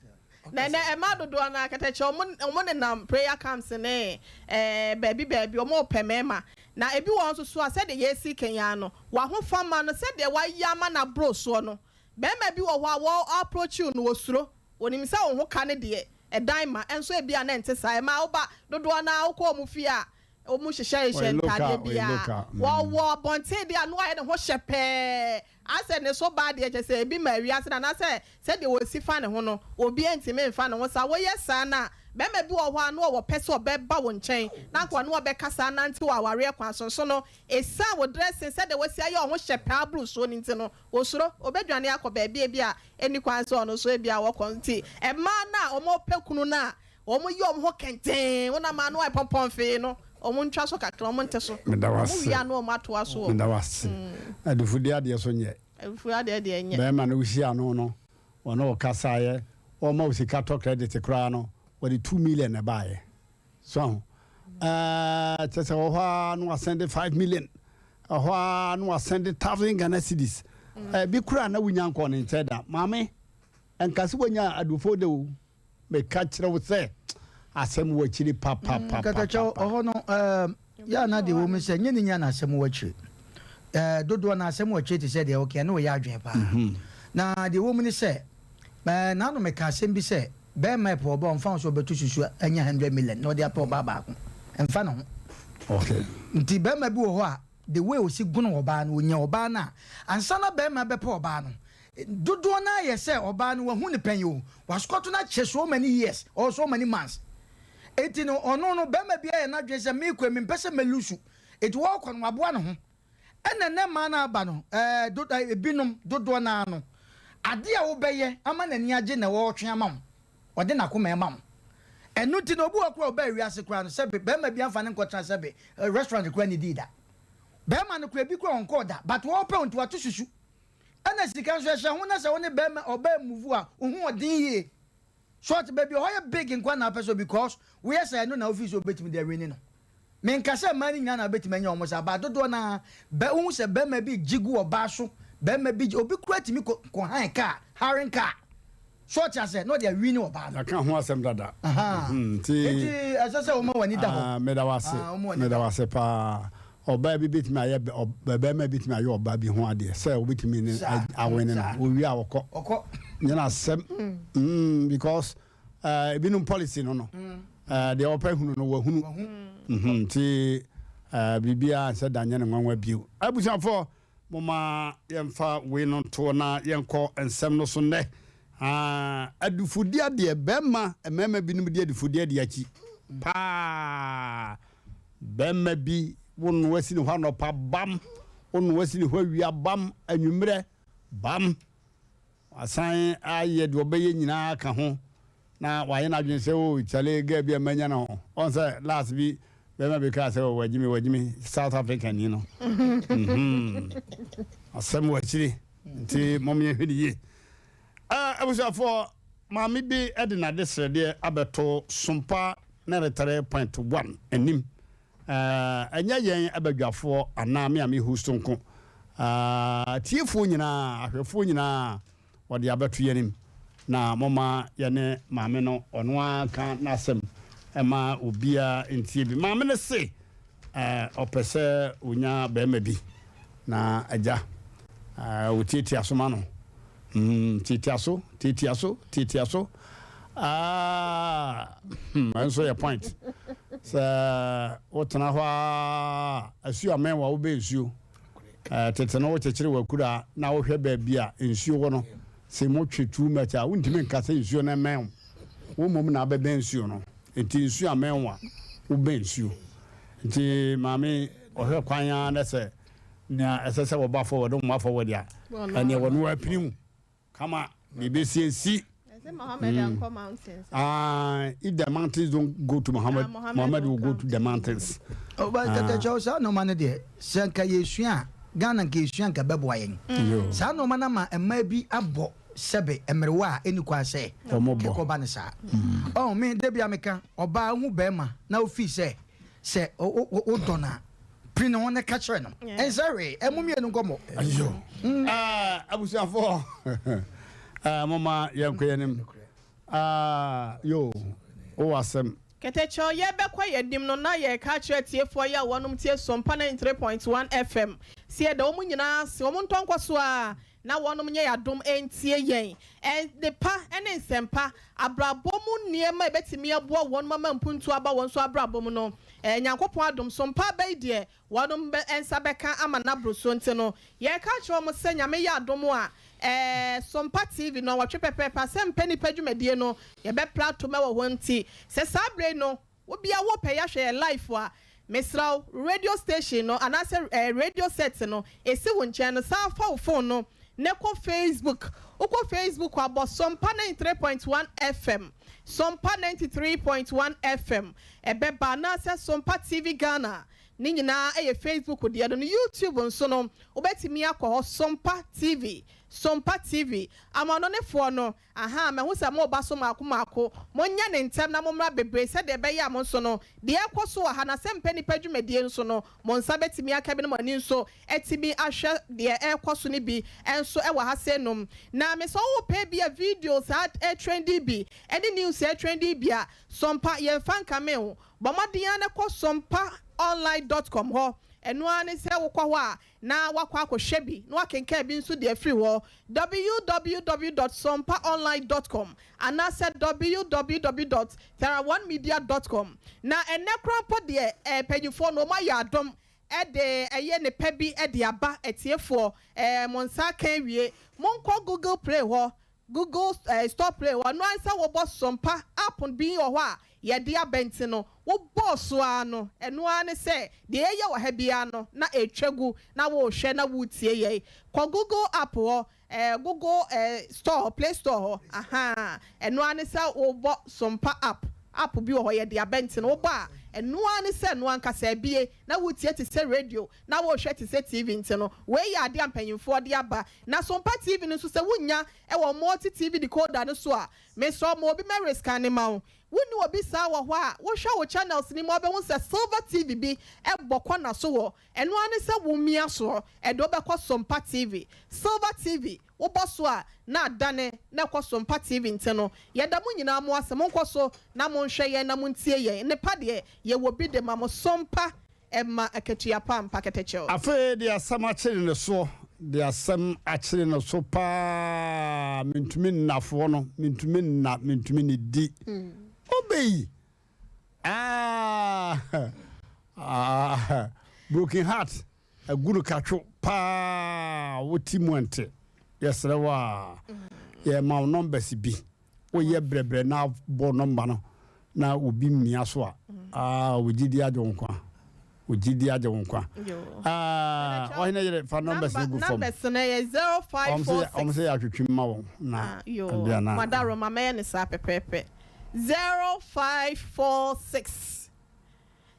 Na ɛnɛ ɛma dodoɔ no akɛtɛkyɛ ɔmo ɔmo nenam prayer camps ne ɛɛ baabi baabi ɔmo pɛ mɛɛma na ebi wɔ nso so a sɛdeɛ yɛsi kɛnya no wahofama no sɛdeɛ wayɛ ama no aboro soɔ no bɛɛma bi wɔ hɔ a wɔ approach you no wɔsuro onim sɛ wo ho ka ne deɛ ɛdan ma ɛnso ebi a na ɛnte saa ɛma woba dodoɔ no a wokɔ ɔmo fie a Wɔn hyehyɛ hyehyɛ ntaadeɛ biara. Wɔwɔ abɔnten deɛ ano ayɛ ne ho hyɛ pɛɛ. Asɛ ne so baa deɛ kyɛ sɛ ebi ma wiase no anaasɛ sɛdeɛ wɔsi fa ne ho no obiara ntumi nfa ne ho saa. Woyɛ saa no a barima bi wɔ hɔ a na ɔwɔ pɛ sɛ ɔbɛba wo nkyɛn na anka ɔne wo bɛkasa anante wɔ awareɛ kwan so nso no ɛsiane wo dressing sɛdeɛ wasi ayɛ wo ho hyɛ pɛɛ aboro soɔ no nti no ɔsuro ɔbɛdwane akɔ baabi a ebi a ɛnni kwan sɛ ɔno nso ebi a wɔkɔ nti mmaa no a wɔpɛ kunu no a Wɔn yi wɔn ho kɛntɛn, wɔn ama ano ayɛ pɔmpɔnfee no, wɔn ntwa so kakra, wɔn nte so. Meda wo Wɔn ase. wie a na wɔn atoa so wɔ. Meda wo ase. Adufudie adeɛ so nyɛ. Adufudie adeɛ deɛ nyɛ. Bɛɛma no wohyia no no, ɔne wo kasaeɛ, ɔma wo sika tɔ credit koraa no, Wɔde 2 million na ɛbaayɛ so aho. Kyɛ sɛ wɔ hɔ a na wasɛnde 5 million, ɛhɔ a na wasɛnde 1,000 Ghana cedis. Bi kura na wonya nkɔ ne nkyɛn da. Maame, nka sɛ wonya adufo de o, meka kyerɛ wo sɛ asɛm wɔ akyiri papapapa. Katakyɛw, ɔhɔ no yɛ ana deɛ wɔ mu sɛ nyɛ ne nya na asɛm wɔ akyiri. Dodoɔ na asɛm wɔ akyiri te sɛ deɛ wɔkɛ ne wɔyɛ adwene paa. Na deɛ wɔ mu ne sɛ naano meka asɛm bi sɛ bɛrima ɛpɛ ɔba, ɔmfa ho sɛ ɔbɛto susu anya 100 million na ɔde apɛ ɔbaa baako, ɛmfa ne ho. Nti bɛrima bi wɔ hɔ a, the way osi gono ɔbaa no, onya ɔbaa no a, ansa na bɛrima bɛpɛ ɔbaa no, dodoɔ no ayɛ sɛ ɔbaa no wahu ne pɛn o, wasukɔto no akyɛ so many years or so many months. Eti no, ɔno no, bɛrima bi ayɛ n'adwene sɛ meekɔ, mempɛ sɛ mɛlusu, eti wɔrekɔ no, waboa ne ho. Ɛna ne mmaa no aba no, ɛɛ do ɛɛ ebinom dodoɔ naa no, adeɛ a wobɛyɛ ama n'ani agye na wɔretwe ama wo, ɔde n'akoma ɛma wo. Ɛno ti na obi wɔ kora ɔbaa wiase kora no, sɛbe, bɛrima bi afa ne nkɔtena, sɛbe, restaurant kora ne dii da. Bɛrima no kora bi kora ɔnkɔɔ da, but wɔpɛ wo nti wato susu. Ɛna sika nso ɛhyɛ ho na sɛ wo ne bɛrima ɔbaa move a, wo ho ɔden yie short baabi ɔhɔ yɛ big nkwa na apɛ so, because woyɛ sɛ ɛno na ofi so obetumi de awini no. Menka sɛ mmaa no nyinaa na obetumi anya wɔn sa, ba dodoɔ naa bɛ wohu sɛ bɛrima bi gye gu ɔbaa so, bɛrima bi gye obi kura tumi kɔ han kaa, hiring car so ɔte ase na ɔde awini ɔbaa no. Yɛka ho asɛm dada. Nti Nti ɛsɛ sɛ wɔma w'ani da hɔ. Ah, meda wase. Ah, wɔma w'ani Meda da hɔ. wase paa. Ɔbaa bi bɛtumi ayɛ bɛrima bi bɛtumi ayɛ ɔbaa bi ho adeɛ sɛ wobɛtumi ne awene no. Owie a, wɔkɔ. Ɔkɔ. Nyɛ asɛm, because ebinom policy no, deɛ ɔpɛ hunu no wahunu. Nti biribiara nsɛ da nyɛ ne nwanwa bio. Abusuafoɔ, moma yɛmfa wei no to na yɛnkɔ nsɛm no so nnɛ. Ah, adufodeɛ deɛ, bɛrima, mmarima binom de adufodeɛ de akyi paa. Bɛrima bi wo no asi ne hɔ anɔpa bam, wo no asi ne hɔ awia bam, anwummerɛ bam, wasan ayɛ deɛ ɔbɛyɛ nyinaa ka ho na wayɛ n'adwene sɛ o kyale girl bi a manya no ho ɔn sɛ last bi bɛrima bi kaa sɛ o wagyimi wagyimi South Africa ni no. Asɛm wɔ akyiri, nti mom yɛhwɛ ne yie. Abusuafoɔ, maame bi de n'ade srɛdeɛ abɛto Sompa 93.1 anim. Ɛnyɛ yɛn abadwafoɔ anaa me a me host nko, tiefoɔ nyinaa, ahwɛfoɔ nyinaa, wɔde abɛto yɛn anim na moma yɛne maame no ɔno ara ka n'asɛm ɛma obiara ntie bi. Maame no se ɔpɛ sɛ onya bɛrima bi na agya ɔtiatia so ma no. Tiatia so, tiatia so, tiatia so. Ah, ɛnso yɛ point sɛ wotena hɔ a, asuo amɛn wa wobɛ nsuo. Tete no, wokyekyere w'akura na wohwɛ baabi a nsuo wɔ no, sɛ motwe too much a, wontumi nka sɛ nsuo no mmɛn wo, wo mmom na abɛbɛn nsuo no. Nti nsuo amɛn wo a, wobɛn nsuo. Nti maame ɔhwɛ kwan ara na sɛ nea ɛsɛ sɛ wɔba forward, wɔn forward a, ɛneɛ wɔn apini mu kama na ebesiesie. Ɛsɛ Muhammad ankɔ mountains. Ah, if the mountains don't go to Muhammad, Ah, Muhammad Muhammad will will go come. to the mountains. Ɔba Katakyɛw, saa nneɛma no deɛ, sɛ nka yɛsua a, Ghana nka yɛsua, nka bɛboa yɛn. Saa nneɛma no ama mmaa bi abɔ, sɛbe, mmerewa a ɛni kwan sɛ Ɔmo bɔ. kɛkɔba no saa. Ɔn me da bi a meka, ɔbaa hu bɛrima na ofii sɛ wodɔ no a, piri ne ho ne ka kyerɛ no. Ɛnsɛ hwee, ɛmo mmienu nkɔmmɔ. Ayo. Ah, abusuafoɔ, ah, moma yɛnkɔ yɛn anim. Ah, yo, wowɔ asɛm. Kɛtɛkyɛw, yɛbɛkɔ yɛn anim no, na yɛreka kyerɛ tiefoɔ yi a wɔnom tie Sompa 93.1 FM sɛ yɛda wɔn nyinaa ase. Wɔn ntɔ nkɔ so a na wɔnom nyɛ yɛadom ntie yɛn. Ɛde pa ne nsɛmpa, abrabɔ mu nneɛma a ɛbɛtumi aboa wɔn ama mpuntu aba wɔn nso abrabɔ mu no, Nyankopɔn adom, Sompa bɛyi deɛ wɔnom bɛ nsa bɛka ama n'aboro so. Nti no, yɛreka kyerɛ wɔn sɛ Nyame yɛ adom a, Sompa TV no wɔtwe pɛpɛɛpɛ asɛm pɛ nipa dwumadie no yɛbɛpra atom wɔ hɔ. Nti sɛ saa bere yi no wobia wopɛ yɛahwɛ yɛ live a, mesrɛ wo, radio station no anaasɛ radio set no ɛsi wo nkyɛn no, saa fa wo phone no na kɔ Facebook. Wokɔ Facebook abɔ Sompa 93.1 FM, Sompa 93.1 FM ɛbɛba, anaasɛ Sompa TV Ghana. Ne nyinaa yɛ Facebook deɛ no no. YouTube nso no, wobɛtumi akɔ hɔ, Sompa TV, Sompa TV. Amanɔnefoɔ no, ahaa, mahu sɛ moreba so mmaako mmaako. Monyɛ no ntɛm na mommra bebree sɛdeɛ ɛbɛyɛ a mo nso no, deɛ ɛrekɔ so wɔ ha no, Asɛmpɛ Nnipa dwumadie nso no, mo nsa bɛtumi aka bi na mo ani nso atumi ahwɛ deɛ ɛrekɔ so no bi nso wɔ ha sei nom. Na mesɛ wopɛ bi a videos a ɛtrendi bi ne news a ɛtrendi bi a, Sompa yɛmfa nkame wo. Bɔ mmɔden ara na kɔ sompaonline dot com hɔ. Ɛno ara ne sɛ wokɔ hɔ a na woakɔ akɔhwɛ bi na woakenkan bi nso de afiri hɔ, www dot sompaonline dot com anaasɛ www dot theraonemedia dot com. Na ɛnnɛ koraa mpo deɛ eh, mpanyinfoɔ no wɔayɛ adom de ɛyɛ nnepa bi de aba atiefoɔ eh, mo nsa aka awie. Monkɔ Google Play hɔ Google store play hɔ no ara sɛ wobɔ Sompa app bi wɔ hɔ a yɛde aba nti no wobɔɔ so ara no ɛno ara ne sɛ deɛ yɛyɛ wɔ ha biara no na ɛretwa gu na worehwɛ na woretie yɛn. Kɔ Google app hɔ Google store play store hɔ ahaa ɛno ara ne sɛ wobɔ Sompa app app bi wɔ hɔ yɛde aba nti no wobɔ a ɛno ara ne sɛ ɛno ankasa abue na woretie te sɛ radio na worehwɛ te sɛ TV nti no, wei yɛ adeɛ a mpanyinfoɔ de aba. Na Sompa TV no nso sɛ wonnya wɔ multi TV decoder no so a, mesrɛ wo ma obi mɛ rescanne ma wo. Wonni obi saa wɔ hɔ a, wohwɛ wo channels no mu a wobɛhu sɛ Silver TV bi bɔ kɔna so hɔ. Ɛno ara ne sɛ womia soɔ, ɛde wo bɛkɔ Sompa TV. Silver TV, wobɔ so a na adane na ɛkɔ Sompa TV nti no, yɛda mo nyinaa mo ase. Monkɔ so na monhwɛ yɛn na montie yɛn. Nnepa deɛ, yɛwɔ bi de ma mo. Sompa Ɛma akatua pa mpa kɛtɛkyɛw. Afei de asɛm akyere ne soɔ, de asɛm akyere ne so paa, mentumi nna foɔ no, mentumi nna, mentumi nnidi. Obey! Ah, ah, broken heart, agu no katwo paa, wo ti mu ɛnte. Yɛsrɛ wo a, yɛma wo numbers bi. Woyɛ brɛbrɛ na bɔ nɔmba no na obi mmia so a, ah, wo gyidi agye wo nkwa. Wo gyidi agye wo nkwa. Ah, ɔhene yere fa numbers no gu fam. Numbers no yɛ 0546. Ɔmo sɛ yɛ atwetwe mma wɔn na. Yo, madaro ma mɛyɛ ne saa pɛpɛɛpɛ. 0546.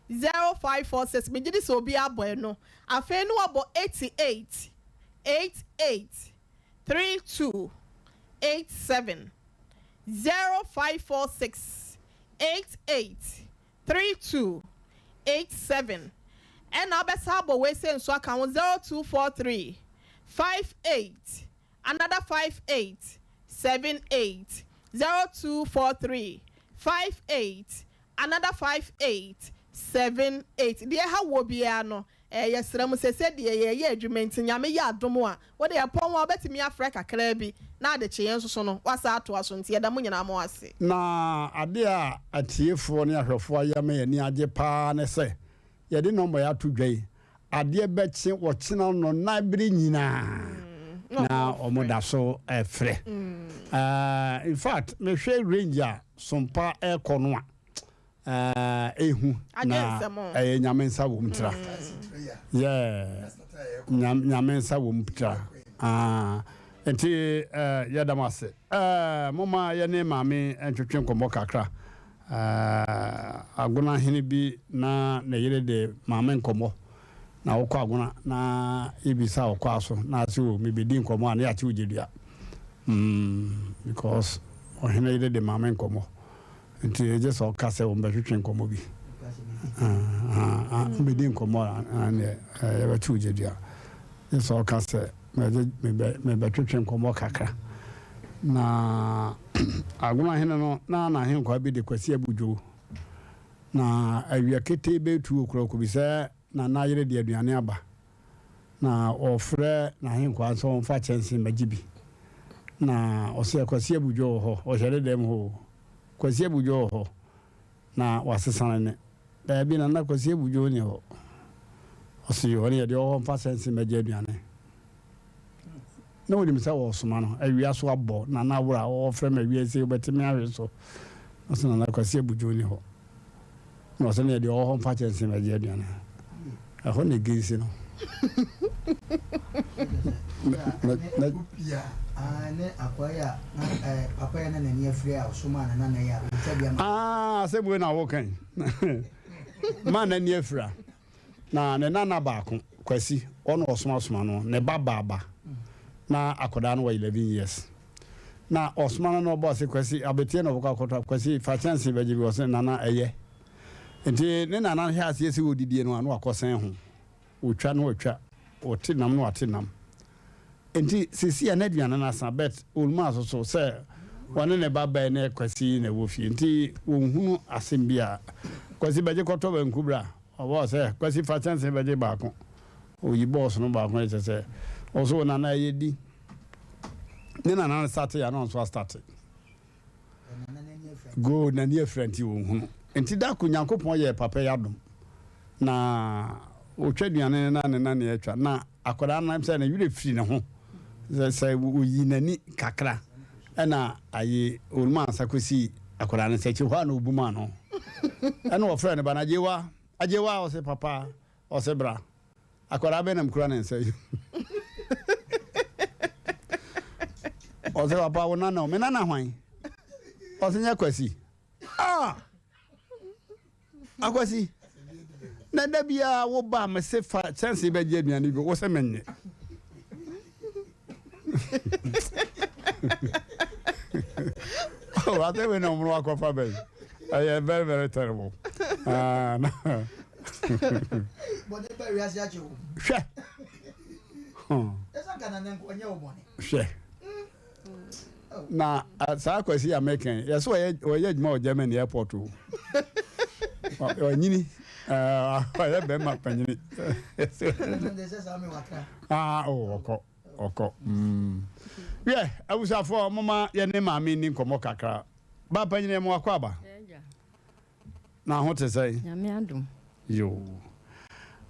0546. Megye di sɛ obi abɔ ɛno. Afei no wabɔ 88 88 32 87 0546 88 32 87 ɛna wobɛsa abɔ wei sɛ nso aka ho 0243 58 another 58 78 0243 58 another 58 78. Deɛ ɛha wɔ biara no, yɛsrɛ mo sɛ sɛdeɛ yɛyɛ adwuma nti Nyame yɛ adom a wode ɛpɔn a wobɛtumi afrɛ kakraa bi na adekyeeɛ nso so no woasa atoa so nti yɛda mo nyinaa mo ase. Na adeɛ a atiefoɔ ne ahwɛfoɔ ayɛ ama yɛn ani agye pa ara ne sɛ, yɛde nɔmba yi ato dwa yi, adeɛ bɛkye ɔkyena nnɔnnan bere nyinaa na wɔda so frɛ. In fact, mehwɛ range a Sompa rekɔ no a, ehu na ɛyɛ Nyame nsa wɔ mu tra. Yeah, Nyame nsa wɔ mu tra. Nti yɛda mo ase. Momma yɛne maame ntwetwe nkɔmmɔ kakra. Agona hene bi na ne yere de maame nkɔmmɔ. Na wokɔ Agona na yɛbisa ɔkɔ aso na ase o mebɛdi nkɔmmɔ a na yɛakye wo gyedua. Because ɔhene yere de maame nkɔmmɔ. Nti ɛgye sɛ ɔka sɛ wɔbɛtwetwe nkɔmmɔ bi. Mbɛdi nkɔmmɔ a neɛ yɛbɛkye wo gyedua. Gye sɛ ɔka sɛ mebɛtwetwe nkɔmmɔ kakra. Na Agona hene no na n'ahenkwaa bi de Kwasi Abudwo. Na awia ketee bɛtu okura ɔkɔbisa Nana yere de aduane aba. Na ɔfrɛ n'ahenkwaa sɛ ɔmfa kyɛnse mmɛgye bi. Na ɔsɛ Kwasi Abudwo wɔ hɔ, ɔhyɛ ne dɛm hɔ o. Kwasi Abudwo wɔ hɔ. Na wasesa ne nne. Daabi, Nana Kwasi Abudwo nni hɔ. Ɔse ɔne yɛ deɛ ɔwɔ hɔ mfa kyɛnse mmɛgye aduane. Na onim sɛ wɔresoma no. Awia so abɔ Nana Wura, ɔrefrɛ me awia yi sɛ wobɛte me ahwe so. Ɔse Nana Kwasi Abudwo nni hɔ. Na ɔse neɛ deɛ ɔwɔ hɔ mfa kyɛnse mmɛgye aduane. Ɛhɔ na ɛgensi no. Ah, asɛm wei na woka yi. Ma n'ani afira. Na ne nana baako, Kwasi, ɔna ɔsomasoma no, ne ba baa ba. Na akwadaa no wɔ 11 years. Na ɔsoma no na ɔbɔ ase Kwasi, abeteɛ na ɔbɛkɔ akɔtɔ. Kwasi, fa kyɛnse bɛgye bi. Ɔse, Nana, ɛyɛ. Nti ne nana no hwɛ aseɛ sɛ ɔdidie no a, na wakɔsɛn ho. Ɔtwa na watwa, ɔte nam na wate nam. Nti seesei a n'aduane no asa but Oluma so so sɛ ɔne ne ba bɛn ne Kwasi na ɛwɔ fie nti wɔnhunu asɛm bi a Kwasi bɛgye kɔtɔ banku bra. Ɔbɔɔ sɛ Kwasi fa kyɛnsee bɛgye baako. Ɔyi bɔɔso no baako no kyerɛ sɛ ɔso wo nana ɛyɛ di. Ne nana no starte a na ɔnso astarte. Good, n'ani afira nti ɔnhunu. Nti da ko Nyankopɔn yɛɛ papa yi adom na ɔtwa aduane no na ne nane atwa na akwadaa no sɛ ne werɛ firi ne ho sɛ sɛ ɔyi n'ani kakra ɛna ayi ɔnum ansa kɔsi akwadaa no sɛ akyi hɔ a na ɔbu mu ano ɛna ɔfrɛ ne ba no agyewa agyewa ɔse papa ɔse bra Akwadaa bɛn na mekura ne nsa yi? Ɔsɛ papa wo nana o, me nana hwan? Ɔsɛ nyɛ Kwasi. Ah! Akwasi, na da biara wo ba me se fa kyɛnse bɛgye aduane bi, wo sɛ menye. Oh, asɛ wei na ɔmono akɔfa bɛn. Ɛyɛ very very terrible. Ah, Hwɛ. Hwɛ. Na saa Kwasi a meka yi, yɛsɛ ɔyɛ ɔyɛ adwuma wɔ Germany airport o. Ɔnyini. Ɔyɛ bɛrima panyini. Ah, oh, ɔkɔ. Ɔkɔ. Mm. Wiɛ, abusuafoɔ, moma yɛne maame nni nkɔmmɔ kakra. Ba panyini, yɛma wakɔ aba. Na ho te sɛn? Nyame adom. Yoo.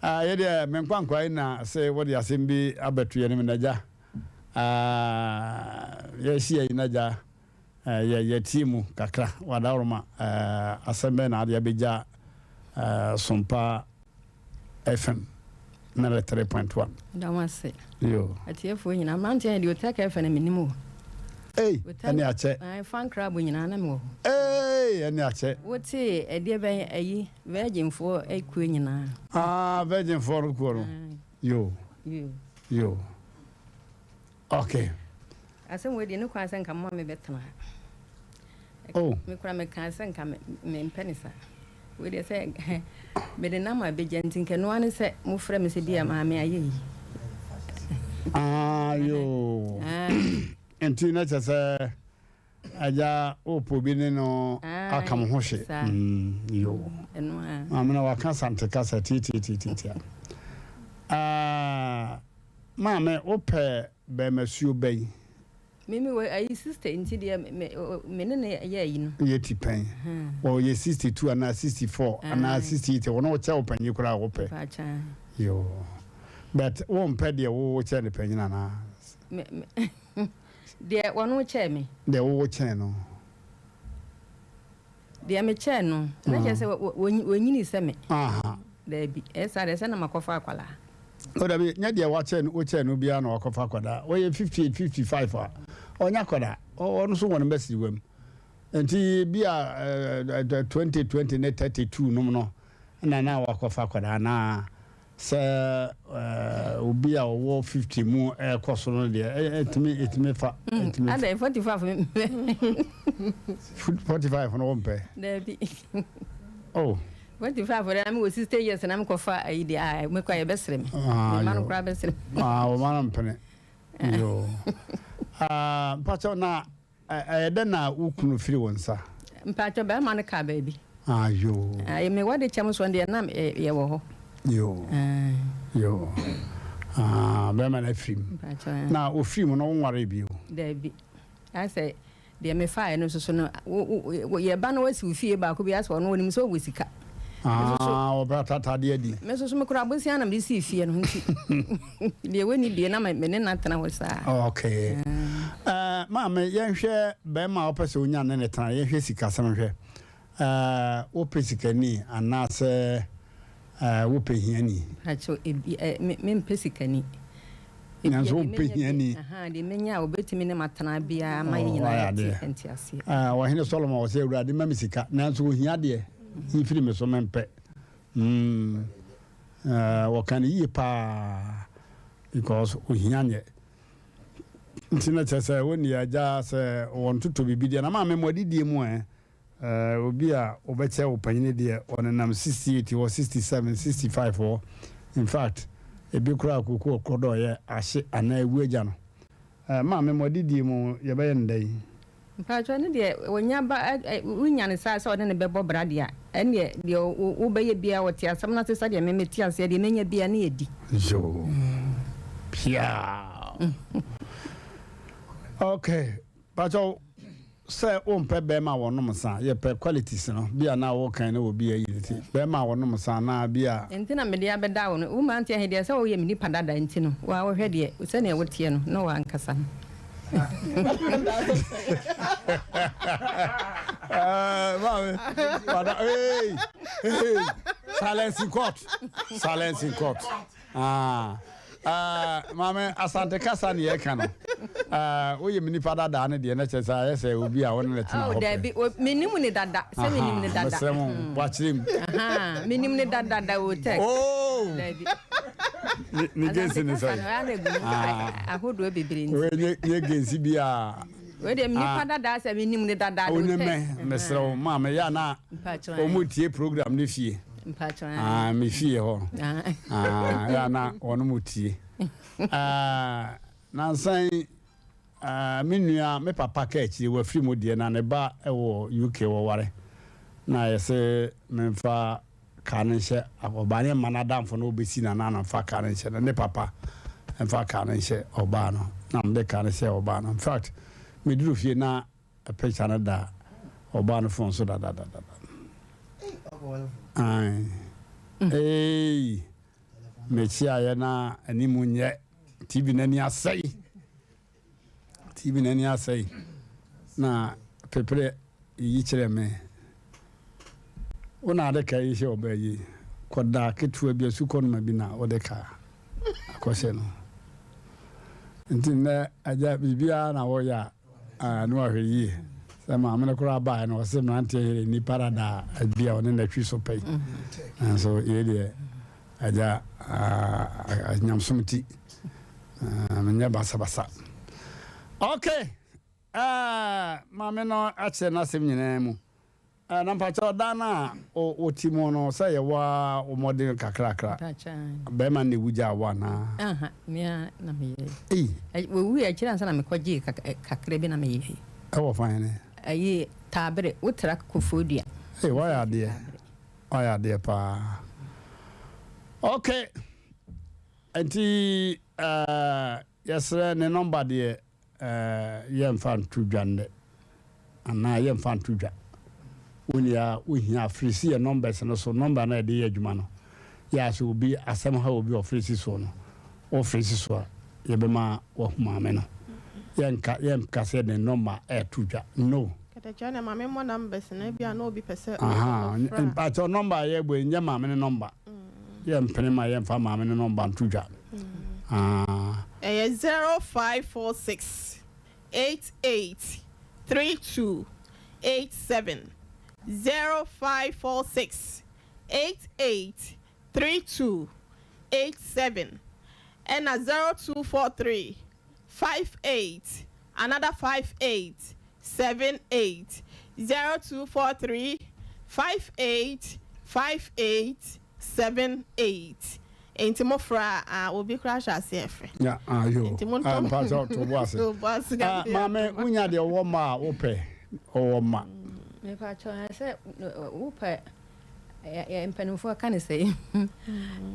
Ah, yɛ deɛ me nkwankwa yi na se wode asɛm bi abɛto yɛn anim n'agya. Ah, yɛahyia yi n'agya, eh, yɛ yɛtie mu kakra. Wadaworoma, eh, asɛm bɛn na ade abɛgya eh, Sompa FM 93.1. Meda mo ase. Yo. Atiefoɔ nyinaa, mmeranteɛ deɛ Otec FM na menim o. Ei, ɛne akyɛ. Ae, fan club nyinaa na mewɔ hɔ. Ei, ɛne akyɛ. Wotee ɛdeɛ bɛn ayi, Virginfoɔ kuo nyinaa. Ah, Virginfoɔ no kuo no. Yo. Yo. Yo. Okay. Asɛm wei deɛ ne kwan sɛ nka moma me bɛtena ha. Oh. Me kora me kaa sɛ nka me mpɛ ne saa. Wei deɛ sɛ mede nam a bɛgya nti nka noa ne sɛ mofrɛ me sɛ bi a maame ayɛ yi. Ah yoo. Ah. Nti na kyɛ sɛ agya wopɔ bi ne no aka mo ho hye. Mm, yoo. Ɛno a. Maame na waka sante kasa tiatiatiatia. Ah, maame wopɛ bɛrima suo bɛn? Me me wɔ ayi sister nti deɛ me me ne ne yɛ ayi no. Yɛ ti pɛn. Ɔyɛ 62 anaa 64 anaa 68 wɔn wɔkyɛ wo panyin koraa wopɛ. Yoo. But wompɛ deɛ wo kyɛ ne panyin anaa? Me me deɛ wɔn kyɛ me. Deɛ wo kyɛn no. Deɛ me kyɛn no. Na kyerɛ sɛ wɔnyini sɛ me. Daabi ɛyɛ saa deɛ sɛ na makɔfa akwadaa. O dabi, nyɛ deɛ wakyɛ no wokyɛ no biara na wakɔfa akwadaa. Wɔyɛ 58, 55 a, ɔnyɛ akwadaa. Ɔno nso wɔ ne mma siriwa mu. Nti bi a 20, 20 ne 32 nom no na na wakɔfa akwadaa anaa sɛ obi a ɔwɔ 50 mu ɛkɔ so no deɛ ɛtumi ɛtumi fa. Ɛtumi fa. Adɛn 45 45 no wompɛ? Dabi. Oh. 45 deɛ na mewɔ 60 years na mekɔfa ayi deɛ a mekɔ a yɛbɛsere me. Ah, Me mma no yo. koraa bɛsere me. Ah, wo ma no mpene. Yo. Ah, mpakyɛw na ɛyɛ dɛn na wo kunu firi wo nsa? Mpakyɛw bɛrima no kaa baabi. Ah, yo. Ah, mewɔ de kyɛm so deɛ na yɛwɔ hɔ. Yo. Ah. Yo. Ah, bɛrima no afiri mu. Mpakyɛw. Na ofiri mu no wonwaree bio? Daabi. Asɛ Deɛ mefaeɛ no nso so no, wo, yɛ ba no wasi wo fie baako bi asɛ ɔno ɔnim sɛ ɔwɔ sika. Ah, ɔbɛ atatadeɛ adi. Me nso so mekura abosia na mede sii fie no nti deɛ wɔnni bie na me ne no atena hɔ saa. Okay. Uh, maame yɛnhwɛ bɛrima a wopɛ sɛ wonya ne ne tena yɛnhwɛ sikasɛm hwɛ. Eh, wopɛ sikani anaasɛ eh, wopɛ hiani? Pakyɛw, ebi, eh, me, mempɛ sikani. Nanso wompɛ hiani? Aha, deɛ menya a wɔbɛtumi ne matena biara ma yɛ Oh, nyinaa wayɛ yɛte adeɛ. nteaseɛ. Eh, Ɔhene Solomon ɔsɛ Awurade ma me sika, nanso ohia deɛ, yi firi me so mempɛ. Mm. Wɔka no yie paa because ohia nyɛ. Nti na kyerɛ sɛ wo nea agya sɛ wɔntoto biribi deɛ na maame mo adidie mu ɛ. Obi a ɔbɛkyɛ wo panyini deɛ ɔnenam 68 hɔ, 67, 65 hɔ. In fact, ebi koraa kooko ɔkorɔ dɛ ɔyɛ ahye anaa ewu agya no. Maame mo adidie mu yɛbɛyɛ no dɛn? Mpakyɛw ɛno deɛ ɔnya ba ɛ wonya no saa sɛ ɔne no bɛbɔ bra deɛ a, ɛnneɛ deɛ wobɛyɛ biara ɔte asɛm no ase sɛdeɛ me mete aseɛ deɛ mɛnya biara ne yɛdi. Yoo. Piaa. Okay. Pakyɛw sɛ wompɛ bɛɛma a wɔnom nsa, yɛpɛ qualities no, bi a na wokan na obi ayi ne ti, bɛɛma a wɔnom nsa anaa bi a. Nti na mede abɛda wo no, wo mmeranteɛ he deɛ sɛ woyɛ me nipa dada nti no, wo ara wohwɛ deɛ, sɛdeɛ woteɛ no, ne w'ankasa no. Maame, wada, hey, hey, silence in court, silence in court. Ah, ah, maame, Asante kasa ne yɛka no. Ah, woyɛ me nipa dadaa no deɛ na kyerɛ sɛ ayɛ sɛ obi a wo ne no tena hɔ pɛ. Dabi, menim ne dada, sɛ menim ne dada. Mesrɛ mo, wakyerɛ mu. Menim ne dada da o tɛk. Oh! Dabi. Ne gensi ne sɛ. Ahodoɔ bebree nti. Wei nye gensi bi a. Wei deɛ nipa dada sɛ menim ne dada o tɛk. Wo ne mɛ, mesrɛ wo, maame, yɛ na wɔn tie program ne fie. Ah, me fie hɔ. Ah, yɛ na wɔn mu tie. Ah, nansan ah, me nua me papa ka akyire wafiri mu deɛ na ne ba wɔ UK wɔware. Na yɛsɛ memfa kaa no nhyɛ ɔbaa ne mma n'adamfo no wɔbɛsi na na mfa kaa no nhyɛ no ne papa mfa kaa no nhyɛ ɔbaa no na mede kaa no hyɛ ɔbaa no. In fact, meduru fie na Picture no da ɔbaa no phone so dadadada. Ae. Eei. Mekyiaeɛ na anim nyɛ. TV no ani asɛe. TV no ani asɛe. Na pepere yi kyerɛ me. Wo na ade ka yi hyɛ ɔbaa yi. Kɔda ketewa bi asukɔnoma bi na wode ka akɔhyɛ no. Nti nnɛ agya biribiara na wɔyɛ a Ah, ne wahwɛ yie. Sɛ maame no koraa baeɛ no, ɔse mmeranteɛ yere nni parada a bi a ɔne n'atwi so pɛi. Nanso yei deɛ, agya, ah, nyamsom ti, ah, menyɛ basabasa. Okay, ah, maame no akyerɛ n'asɛm nyinaa mu. Eh, na mpakyɛw dan no a wote mu no sɛ yɛ wo ara wo mmɔden kakrakra bɛrima no na ewu gyaa wo anaa? Aha, me ara na meyɛe. Ei. Wɔwui akyiri ansa na mekɔgyee kakra bi na meyɛe. Ɛwɔ fan ne? Ayi, Taabere, wotra Koforidua. Ei, woayɛ adeɛ, woayɛ adeɛ paa. Okay, nti eh, yɛsrɛ ne nɔmba deɛ. Yɛmfa nto dwa nnɛ anaa yɛmfa nto dwa. Wo nea wohia a, firi si yɛn numbers no so, number no a yɛde yɛ adwuma no. Yɛ a sɛ obi asɛm ha obi a ɔfiri si soɔ no, wofiri si so a, yɛbɛma wahu maame no. Yɛnka yɛnka sɛ ne number ɛɛto dwa. No. Kɛtɛkyɛ na maame mmɔ numbers no, ebia na obi pɛ sɛ Aha, ɔfrɛ a. mpakyɛw number a yɛbɔ yi nyɛ maame no number. Yɛmpene ma yɛmfa maame no nɔmba nto dwa. Ah. Ɛyɛ 0546 88 32 87, 0546 88 32 87, ɛna 0243 58 another 58 78, 0243 58 58 78. Enti mo frɛ a, ah, obi koraa hyɛ aseɛ frɛ. Ya, ah, yo. Enti mo Ah, ntɔ. mpakyɛ to bo ase. To bo ase Ah, kakra. maame, wonya deɛ ɔwɔ mma a wopɛ, ɔwɔ mma. Mepakyɛ sɛ wopɛ Mpanimfoɔ ka no sɛ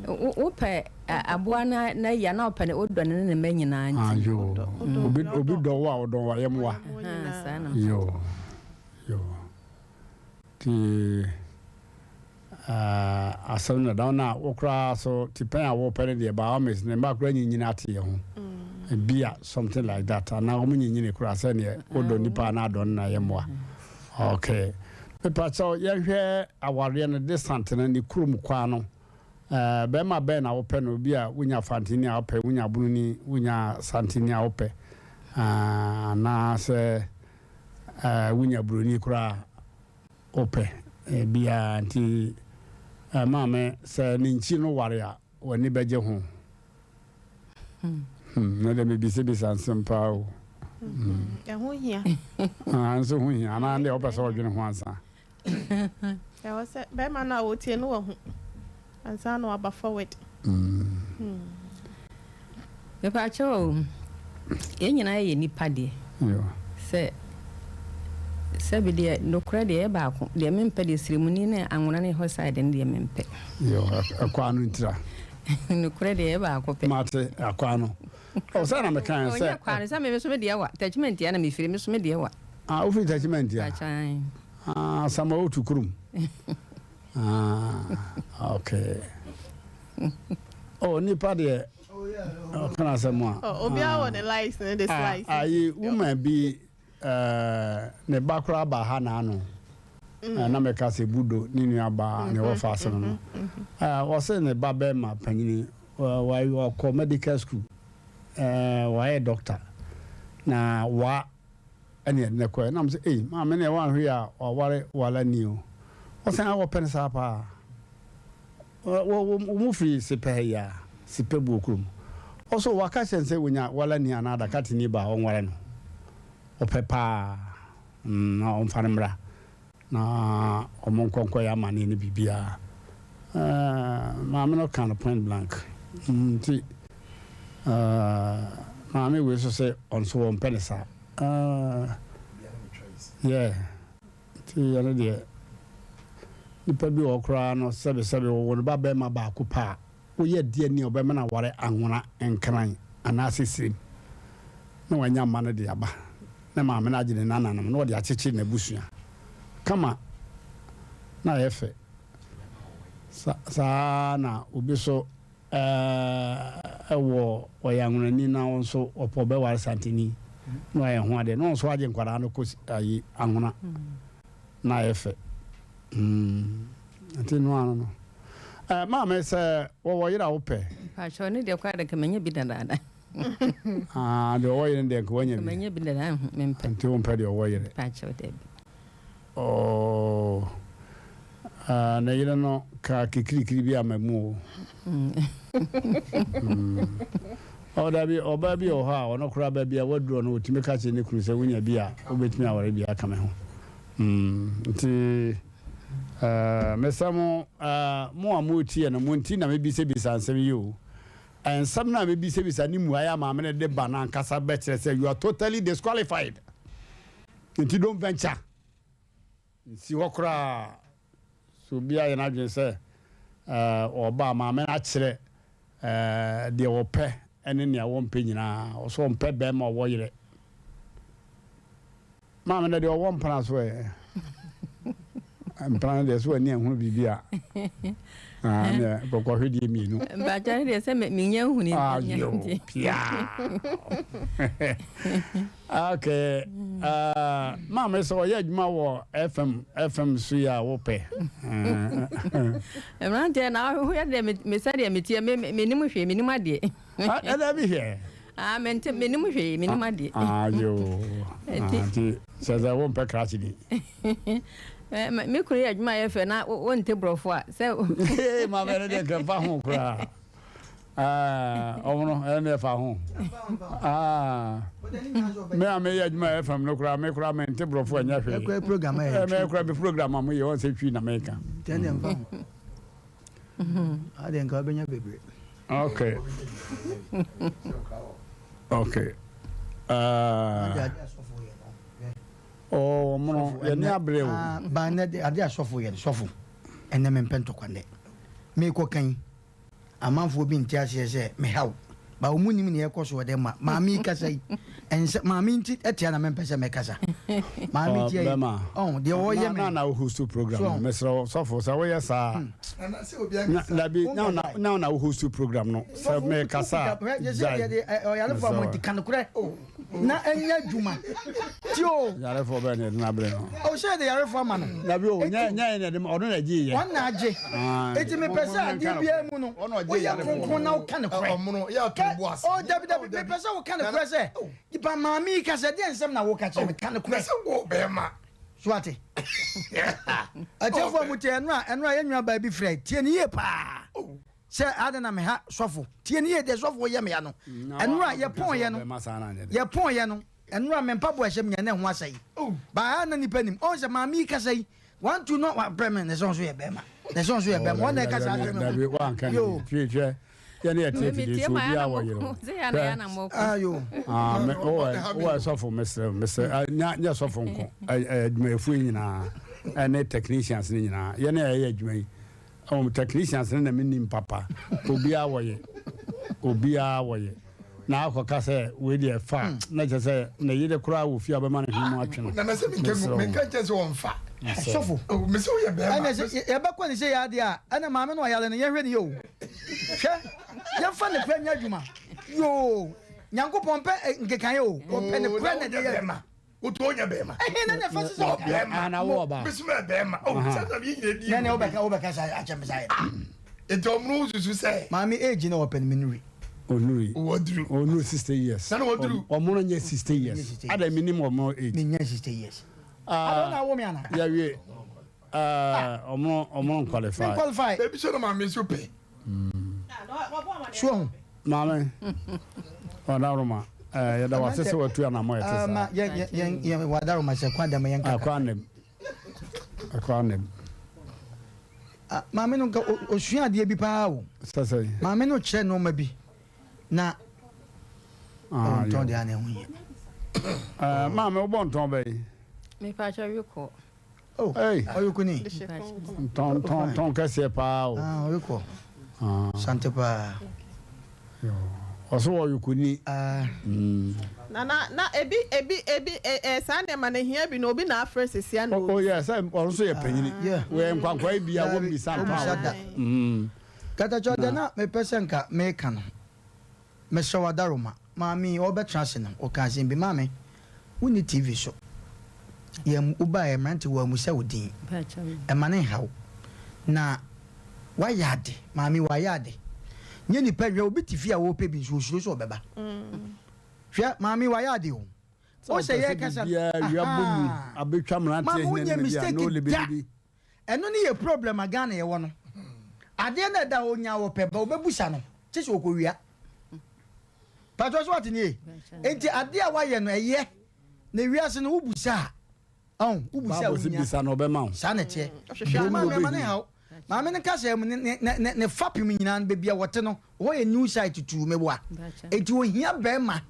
wopɛ aboa no n'ayi a na wopɛ no wodɔ no ne ne mma nyinaa nti. Ayo. Obi obi dɔ wo a ɔdɔ w'ayɛmmoa. Saa na. Yo. Yo. Ti asɛm no da na wo koraa so ti pɛn a wopɛ no deɛ by all means ne mma koraa nyinyini ate yɛ ho. Bi a something like that anaa wɔn nyinyini koraa sɛdeɛ wodɔ nipa a na adɔ no na ayɛmmoa. Ok mepakyɛw yɛnhwɛ awareɛ no distant no ne kurom kwan no eh, bɛrima bɛn na wopɛ no obi a wonya fantini a wopɛ wonya bununi wonya santini a wopɛ ah, anaasɛ eh, wonya buroni koraa wopɛ eh, biara nti Eh, maame, sɛ ne nkyi no ware a, w'ani bɛgye ho? Hmm, na deɛ mebisabisa nsɛm paa o. Ɛho hia. Ah, nso ho hia. Anaa deɛ wopɛ sɛ ɔdwene ho ansa? Ɛwɔ sɛ bɛrima no a wɔtie no wahu ansa na waba forward. Mepakyɛw o, yɛn nyinaa yɛ nnipa deɛ. Sɛ sɛbi deɛ nokorɛ deɛ ɛyɛ baako deɛ mempɛ deɛ sremuni ne anwona ne hɔ side no deɛ mempɛ. Yo, ɛkɔ ano ntira. Nokorɛ deɛ ɛyɛ baako pɛ. Mate, akɔ ano. Ɔ sɛ na meka sɛ. Ɔnyɛ kɔ ano sɛ me so me deɛ wa tachimenti na mefiri me so me deɛ wa. Ah, wofiri tachimenti a? Akyan. Ah, sama wotu kurum. Ah, okay. Oh, nipa deɛ ɔkana asɛm a. Oh, obiara wɔ ne likes ne dislikes. Ah, ayi woman bi ne ba koraa ba ha na ano. Na mɛka sɛ budo ne nua ba ne wɔfa ase no no. Ɔsɛ ne ba bɛrima panyini ɔkɔ medical school. Wayɛ doctor. Na wa ɛne ɛde no kɔɛ na mo sɛ ei maame ne wanhwɛ a waware wala ni o ɔsɛn a wɔpɛ no saa paa wɔ mu firi sepɛ yi a sepɛ buo kurom ɔso waka kyɛn sɛ wonya wala ni anaa adakate ni ba ɔnware no ɔpɛ paa na ɔmfa no mmra Na ɔmo nkɔ nkɔyɛ amaneɛ ne biribiara. Ɛɛ maame no ka no point blank. Nti ɛɛ maame wei nso sɛ ɔno nso wɔmpɛ ne saa. Ɛɛ yeah nti ɛno deɛ nipa bi wɔ hɔ koraa no sɛbe sɛbe wɔwɔ ne ba bɛrima baako pɛ a Woyɛ deɛ ni a ɔbɛma no aware anwona, nkran, anaasɛ sirem, na wanya mma no de aba, na maame no agye ne nananom na ɔde akyekyere n'abusua kama na ayɛ fɛ. Sa saa ara na obi nso wɔ ɔyɛ anwonani na ɔno nso ɔpɛ ɔbɛware santeni na wayɛ ho adeɛ na ɔno nso agye nkwadaa no kɔ ayi anwona na ayɛ fɛ. Mm, nti no ano no. Eh, maame sɛ wɔwɔ yere a wopɛ. Mpakyɛw ne deɛ koraa de nka manya bi dadaada. Ah, deɛ ɔwɔ yere deɛ nka wanya bi. Manya bi dadaada mempɛ. Nti wompɛ deɛ ɔwɔ yere. Mpakyɛw dabi. Oh, ah, ne yere no ka kikirikiri bi ama mu o. Mm. Oh, dabi, ɔbaa bi wɔ hɔ a ɔno koraa baabi a waduro no ɔtumi ka kyerɛ ne kunu sɛ wonya bi a wobɛtumi aware bi aka me ho. Mm, nti eh, mesɛ mo eh, mo a moretie no, mo nti na mebisabisa nsɛm yi o. Nsɛm no a mebisabisa ne mmuaeɛ a maame no de ba no ankasa bɛkyerɛ sɛ you are totally disqualified. Nti don't venture. Nsi hɔ koraa. So obi ayɛ n'adwene sɛ eh, ɔba a maame no akyerɛ eh, deɛ wɔpɛ ne nea wɔmpɛ nyinaa. Ɔsɛ ɔmpɛ bɛrima ɔwɔ yerɛ. Maame no deɛ ɔwɔ mpena so ɛ. Mpena no deɛ so ani ahunu biribi a. Ah, ne kɔkɔhwe deɛ mmienu. Mpakyɛ no deɛ sɛ menya nhuni. Ayo, pia. Okay. Uh, maame sɛ ɔyɛ adwuma wɔ FM FM so yi a wopɛ. Mmeranteɛ na woyɛ deɛ mesɛ deɛ meteɛ menim hwee menim adeɛ. Ɛda bi hwɛ. Ah, mente, menim hwee, menim adeɛ. Ah, yoo. Ah, nti sɛ sɛ wompɛ krakye ni. Me kunu yɛ adwuma yɛ fɛ na wonte borɔfo a sɛ. Ee, ma bɛrɛ deɛ nka fa ho koraa. Ɔmono, ɛno deɛ fa ho. Ah, me a meyɛ adwuma yɛ fam no koraa, me koraa mente borɔfo ɛnyɛ hwee. Ɛkɔ program ayɛ. Ɛmɛ koraa me program a moyɛ wɔn sɛ twi na meka. Tɛn deɛ mfa ho. Adeɛ nka wobɛnya bebree. Okay. Okay. Uh, oh, mono, yɛne abere o. Ah, ba ne ade asɔfo yɛ sɔfo. Ɛnɛ mempɛ ntɔkwa nnɛ. Mekɔ kan. Amanfoɔ bi nte aseɛ sɛ mehaw. Ba wɔn nim nea ɛkɔ so wɔ dɛm ma. Maame yi kasa yi. Ɛnsɛ maame nti ɛtia na mempɛ sɛ mɛkasa. Maame tia yi. Ɔn deɛ ɔyɛ me. Na na wo host program no mesrɛ wo sɔfo sɛ woyɛ saa. Na dabi na na na na wo host program no sɛ mekasa gyae. Ɔyarefoɔ mo nti ka nokorɛ na ɛnyɛ adwuma ti o. Yarefoɔ bɛn na yɛde no abrɛ no. O sɛ yɛde yarefoɔ ama no. Dabi o nyɛ nyɛ yɛn na yɛde ma ɔno na ɛgye yɛ. Ɔno na agye. Eti mepɛ sɛ adeɛ biara mu no woyɛ kronkron na woka nokorɛ. Ɔmono yɛ ato bo ase. O dabi dabi mepɛ sɛ woka nokorɛ sɛ ba maame yi kasa deɛ nsɛm na woka kyerɛ me ka nokorɛ. Na sɛ wɔ bɛrima. So wate? Atiefoɔ a motie, ɛno a, ɛno a yɛn nua baa bi frɛ, tie no yie paa. Sɛ adɛn na meha sɔfo? Tie no yie, deɛ sɔfo yɛ me ya no. Ɛno a yɛpɔn yɛ no, yɛpɔn yɛ no, ɛno a me mpaboa ɛhyɛ me nyɛ na ɛho asɛe. Baa na nipa nim. Ɔn sɛ maame yi kasa yi, one two no wabrɛ me, ne sɛ ɔnso yɛ bɛrima. Ne sɛ ɔnso yɛ bɛrima. Wɔn na ɛka saa kyerɛ me. Dabi, Yo. Yɛne yɛte afidie so obiara wɔ yere ho. Hwɛ, ah, me, wowɔ, wowɔ sɔfo, mesrɛ, mesrɛ, ah, nya, nyɛ sɔfo nko, adwumayɛfoɔ yi nyinaa, ɛne technicians no nyinaa, yɛne a yɛyɛ adwuma yi, um, technicians no na menim papa, obiara wɔ ye, obiara wɔ ye. Na akɔka sɛ wei deɛ fa, na kyerɛ sɛ ne yere koraa wɔ fie a ɔbɛma no hwene mu atwe no. Nana sɛ menka Mesrɛ wo. menka nkyɛn sɛ ɔmfa. Sɔfo. Oh, me sɛ woyɛ bɛrima. Ɛna sɛ yɛbɛkɔ ne sɛ yɛ adeɛ a, ɛna maame no ɔyare no yɛhwɛ ne yɛ o. Hwɛ, yɛmfa ne korɛ nyɛ adwuma. Yoo, Nyankopɔn mpɛ nkekaeɛ o, ɔpɛ ne korɛ na ɛde yɛ adwuma. Wotu ɔnyɛ bɛrima. Ɛhe na na ɛfa sisi ɔka? Bɛrima. Ah, na wo ɔbaa. Mesoma yɛ bɛrima. Oh, sɛ na yɛ nyina di. Nɛ nɛ wobɛka wobɛka sa akyɛ me sa yɛ. Nti ɔmono susu sɛ. Maame age na ɔpɛ no me nuri. Onuri. Waduru. Onuri 60 years. Na na waduru. Ɔmono nyɛ 60 years. Ada menim ɔmono age. Menyɛ 60 years. Ada ɔna awo me ana? Yɛwie. Ɔmono ɔmono nqualify. Me qualify. Ebi so na maame nso pɛ. So ho. Maame. Ɔdaroma. Yɛda wase sɛ watu anamɔ yɛte saa. Ma yɛn yɛn yɛn wadaroma sɛ kwan dɛm yɛn kaka. Akɔ anem. Akɔ anem. Maame no nka osua adeɛ bi paa o. Sɛ sɛ. Maame no kyerɛ nneɛma bi na ɔntɔn deɛ ana ɛho yɛ. Maame wobɔ ntɔn bɛyi. Mepakyɛ wekɔ. Oh, Hey. ɔyokuni. Ntɔn tɔn tɔn kɛseɛ paa o. Ah, ɔyokɔ. Sante paa. Ɔso wɔ yokuni. Ah. Na na na ebi ebi ebi ɛ ɛ saa nneɛma no ehia bi na obi na afrɛ sesia na O obi. yɛ sɛ ɔno nso yɛ panyini. Yeah. Wɔyɛ nkwankwa yi bi a Dabi, wɔmmisa ntɔn a wɔmmisa wɔbɔ. da. Katakyɛ ɔdɛ na mepɛ sɛ nka meka no. Mesrɛ wo Adaroma, maame yi ɔrebɛtena ase no, ɔkaa asɛm bi, Maame, wonni TV so. Yɛn, wobaeɛ, mmerante, wɔammisa wo din. Ɛmma no nha wo. Na woayɛ ade, maame yi, wayɛ ade. Nyɛ nnipa nhwɛ, obi te fie a ɔrepɛ bi nso, ɔsuro sɛ ɔbɛba. Hwɛ, maame yi, wayɛ ade o. Sɛ Wo sɛ ɔpɛ sɛ yɛrekasa, biribiara wia bɔ mu ahaa. abɛtwa mmeranteɛ Maame, hene wonyɛ no bi a na mistake da. ɔlebelebe. Ɛno ne yɛ problem a Ghana yɛwɔ no. Adeɛ no a ɛda hɔ ɔnya ɔpɛ but ɔbɛbusa no kye sɛ ɔkɔwia. Patrɔ so wate nie? Nti adeɛ a wayɛ no ɛyɛ na wiase no wobusa a ɔn wobusa a Bible se wonya. bisa na ɔbɛma wo. Saa na ɛteɛ. Ɔhwehwɛ Nti maame ɛma ne Wobɛhu. haw. Maame no kasa mu ne ne ne ne fapem nyinaa no baabi a wɔte no hɔ yɛ new site tutuu meboa. Nti ohia bɛrima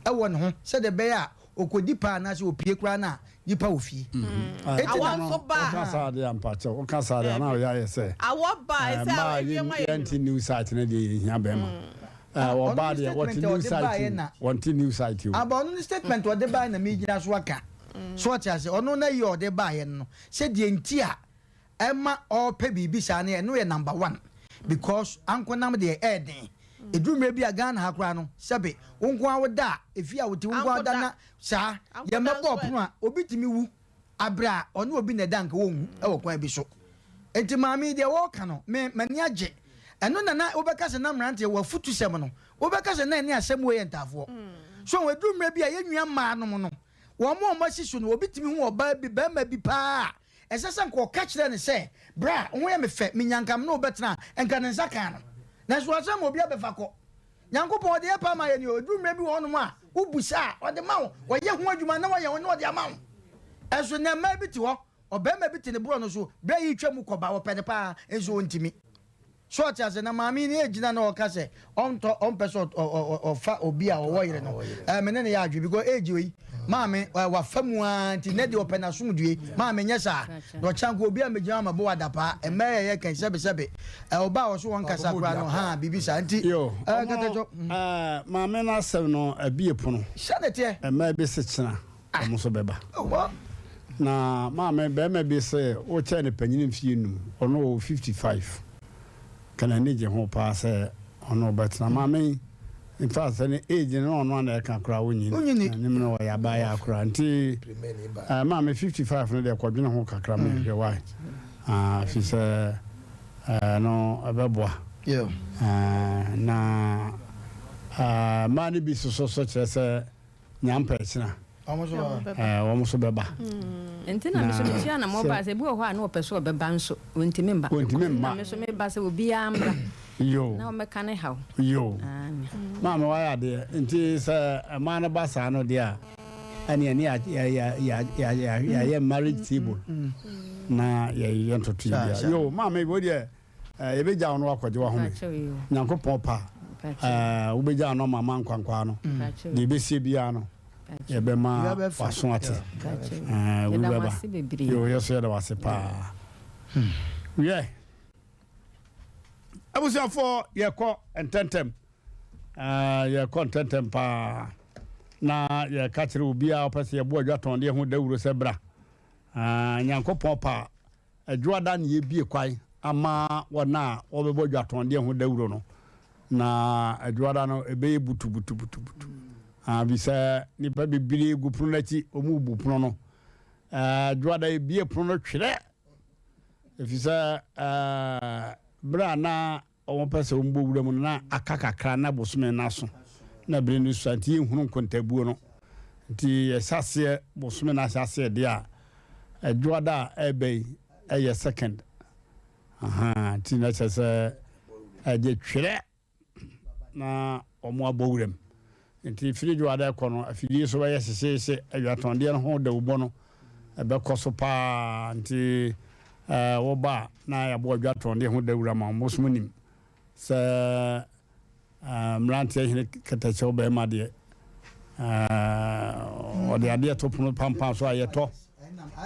ɛwɔ ne ho sɛdeɛ ɛbɛyɛ a ɔkɔdi paa anaasɛ ɔpie koraa no a nipa wɔ fie. Enti Awɔ na nso ba a. Woka saa deɛ a mpakyɛw woka saa deɛ a na ɔyɛ ayɛ sɛ Awɔ ba a eh, ɛsɛ mmaa a ewiem yɛn ayɛ yɛnte nwunu. new site no deɛ yɛhia bɛrima. Eh, Ɔno ɔbaa ne deɛ wɔte statement a new ɔde site baeɛ o na wɔnte new site o. aba ɔno ne statement a ɔde baeɛ na megyina so aka. So ɔte ase ɔno na yi a ɔde baeɛ no sɛ deɛ nti a ɛma ɔpɛ biribi saa no ɛno yɛ number one because ankonam deɛ ɛɛden ɛduru mmerɛ bi a Ghana ha koraa no sɛbe wo nko ara woda a ɛfie a wote wo nko ara woda na saa yɛmmɛbɔ ɔpono a obi tumi wu aberɛ a ɔne obi na ɛda nka wɔnwu ɛwɔ kwan bi so nti maame yi deɛ wɔreka no me m'ani agye ɛno na na wobɛka sɛ na mmeranteɛ wɔ afutusɛm no wobɛka sɛ na ɛne asɛm wei yɛ ntaafoɔ so ɛduru mmerɛ bi a yɛn nua mmaa nom no wɔn a wɔasi so no obi tumi hu ɔbaa bi barima bi paa a ɛsɛ sɛ nka ɔka kyerɛ no sɛ, Bra, wo ho yɛ me fɛ, menya nka me ne wo bɛtena a, nka ne nsa kaa no. Nanso wasan ma obi abɛfa kɔ. Nyankopɔn, ɔde yɛ paa ma yɛn o. Ɛduru mmerɛ bi wɔ hɔnom a, wobisa a, ɔde ma wo. Ɔyɛ ho adwuma na wayɛ ho na ɔde ama wo. Ɛnso nnɛ mmaa bi te hɔ, ɔbarima bi te ne borɔno so, berɛ yi retwa mu kɔba, ɔpɛ no paa, nso ɔntumi. So ɔte ase? Na maame yi ne egyina na ɔka sɛ ɔntɔ ɔmpɛ sɛ ɔfa obi a ɔwɔ yere no. Ɛɛ me ne no yɛ adwene because age wei maame ɛɛ wafa mu ara nti ne deɛ ɔpɛ n'asomdue. Maame nyɛ saa. Na ɔkya nko obi a megyina hɔ ma bɔ adapaa mmaa yɛ yɛ kan sɛbe sɛbe ɛɛ ɔbaa a ɔso wɔn kasa koraa no haa biribi saa nti Yo, ɛɛ ɔmo katatwɔ. ɛɛ maame no asɛm no abie pono. Hyɛ ne teɛ. Mmaa bi se kyena wɔn nso bɛba. Na maame barima bi se wokyɛɛ no panyini mfie num, ɔno ɔwɔ 55. Ka n'ani gye ho paa sɛ ɔne wo bɛtena. Maame yi, in fact sɛ ne age no na ɔno ana ɛka koraa wonyini. N'anim no ɔyɛ abaayaa koraa. Nti eh, maame 55 no deɛ kɔdwene ho kakra ma yɛhwɛ why. Ah, fi sɛ eh, no ɛbɛboa. Eh, na eh, mmaa no bi soso so kyerɛ sɛ Nyampɛ kyena. Wɔn nso bɛba. Nti na me nso metua na mɔba sɛ ebi wɔ hɔ a na ɔpɛ sɛ ɔbɛba nso ɔntumi mba. Ɔntumi mma. Na me nso meba sɛ obiara mmra. Yoo. Na ɔmmɛka ne haw. Yoo. Maame wayɛ adeɛ nti sɛ mmaa no ba saa no deɛ a ɛne ɛne yɛayɛ marriage table na yɛyɛ ntoto yi bia. Yoo maame wo deɛ yɛbɛgya wo no wakɔgye wahome. Nyankopɔn pa wobɛgya no ama nkwankwaa no deɛ ɛbɛsie biara no yɛbɛma waso ate. Wobɛba. Yoo yɛ so yɛda wase paa. Wiɛ. Abusuafoɔ yɛkɔ ntɛntɛm yɛkɔ ntɛntɛm paa na yɛka kyerɛ obiara ɔpɛ sɛ yɛbɔ adwatɔndeɛ ho dawuro sɛ bra Nyankopɔn pa adwoada ne yɛbie kwan ama wɔn a wɔbɛbɔ adwatɔndeɛ ho dawuro no na adwoada no ɛbɛyɛ butubutubutubutu bi sɛ nipa bebree gu pono no akyi wɔn bu pono no adwoada yɛbie pono no twerɛ Efisɛ bere a na wɔpɛ sɛ wɔbɔ wuram no, na aka kakra na bosome no aso, na bere no sua nti yɛnhunu nkontabuo no. Nti yɛhyɛ aseɛ bosome no ahyɛ aseɛ deɛ a, Adwoada a ɛreba yi yɛ second. Aha, nti na kyerɛ sɛ ɛgye twerɛ. na wɔabɔ wuram. Nti firi dwoada rekɔ no, afidie so bɛyɛ hyehyeehye, awiatɔndeɛ no ho dawubɔ no ɛbɛkɔ so paa. Nti woba a na yɛabɔ adwatɔndeɛ ho dawuro ama wo. Mo nim sɛ mmeranteɛ hene kɛtɛkyɛw bɛrima deɛ ɔde adeɛ to pono pampan so a yɛtɔ.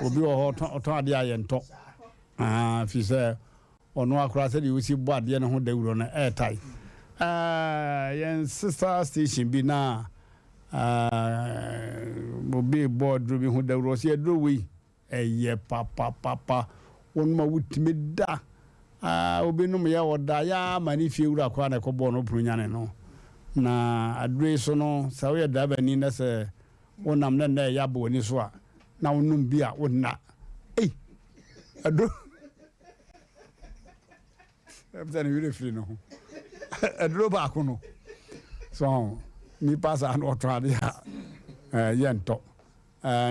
Obi wɔ hɔ ɔtɔn adeɛ a yɛntɔ. Firi sɛ Ɔno ara koraa sɛdeɛ ɔsi bɔ adeɛ no ho dawuro no ɛɛtae. Ɛɛ yɛn sister station bi na ɛɛ obi rebɔ aduro bi ho dawuro ɔsi aduro wei ɛyɛ papapapa wɔnom a wotumi da ɛɛ obi nom yɛ ɔda yɛ ama ne fie wura koraa na ɛkɔbɔɔ no pono nyane no na aduro yi so no sɛ woyɛ driver ni na sɛ wonam na nna ɛyɛ abɔ w'ani so a na wonom bi a wonna ei aduro Ɛm sɛ ne werɛ firi ne ho. Aduro baako no. So nipa saa na ɔtɔ adeɛ a yɛ ntɔ.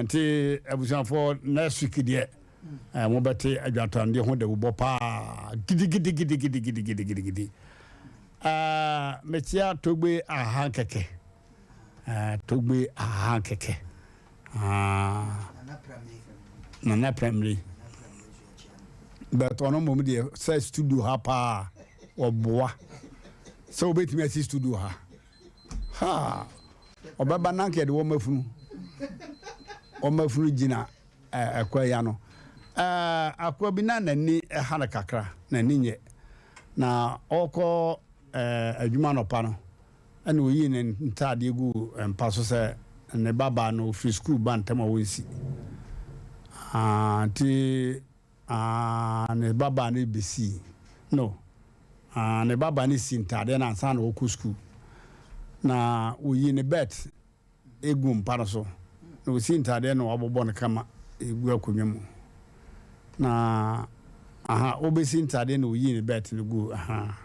Nti abusuafoɔ next week deɛ mobɛte adwatandeɛ ho dawubɔ paa gidigidigidigidigidigidi. Mekyea Togbe aha kɛkɛ. Togbe aha kɛkɛ. Nana Pramire. But ɔno mmom deɛ sɛ studio ha paa ɔboa sɛ wobɛtumi asi studio ha ha ɔbɛba na nka yɛde wɔn afunu wɔn afunu gyina ɛkwa ya no akoa bi na n'ani ɛha no kakra n'ani nyɛ na ɔkɔ adwuma nɔpa no Ɛnna oyii ne ntaadeɛ guu mpa so sɛ ne babaa no ɔfiri sukuu ba ntɛm a ɔnsi. Ah, nti ah, ne babaa no bɛsii. No, ah, ne babaa no si ntaadeɛ no ansa na ɔkɔ sukuu. Na ɔyii ne bɛt gu mpa no so, na ɔsii ntaadeɛ na wabobɔ no kama gu akonnwa mu. Na aha, ɔbɛsi ntaadeɛ na ɔyii ne bɛt no guu, aha.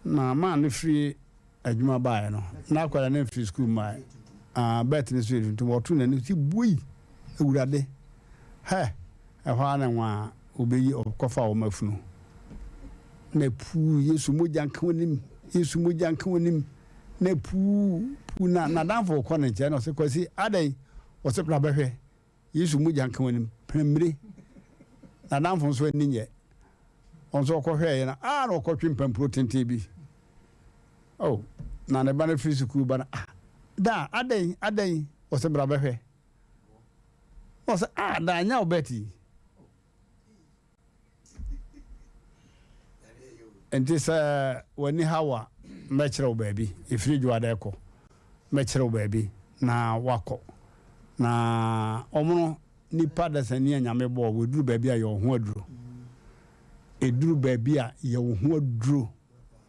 Na maa no firi adwuma baeɛ no, na akwadaa no mfiri sukuu mmaeɛ. Ah, bɛt no so yɛ tuntum, ɔto n'ani si bui, awurade, hɛ, ɛhɔ ara na nwa ɔbɛyi ɔkɔfa wɔn afunu. Na puu, Yesu mogya nka w'anim, Yesu mogya nka w'anim. Na puu, puu, na n'adamfo kɔ ne nkyɛn na ɔsɛ Kwasi, adɛn? Ɔsɛ bra bɛhwɛ, Yesu mogya nka w'anim, pene N'adamfo nso ani nyɛ. Ɔno nso ɔkɔhwɛeɛ no, ah, na ɔkɔtwe mpampuro tenten bi. Oh, na ne ba no firi sukuu ba no, ah, da, adɛn, adɛn? Ɔsɛ bra bɛhwɛ. Ɔsɛ, ah, da, anya wo bɛt yi. Nti sɛ w'ani ha wo a, mɛkyerɛ wo baabi. Ɛfiri Dwoada ɛkɔ, mɛkyerɛ wo baabi na woakɔ. Na ɔmono nipa dasani a Nyame bɔɔ wo, ɛduru baabi a yɛ wo ho aduro. Ɛduru baabi a yɛ wo ho aduro.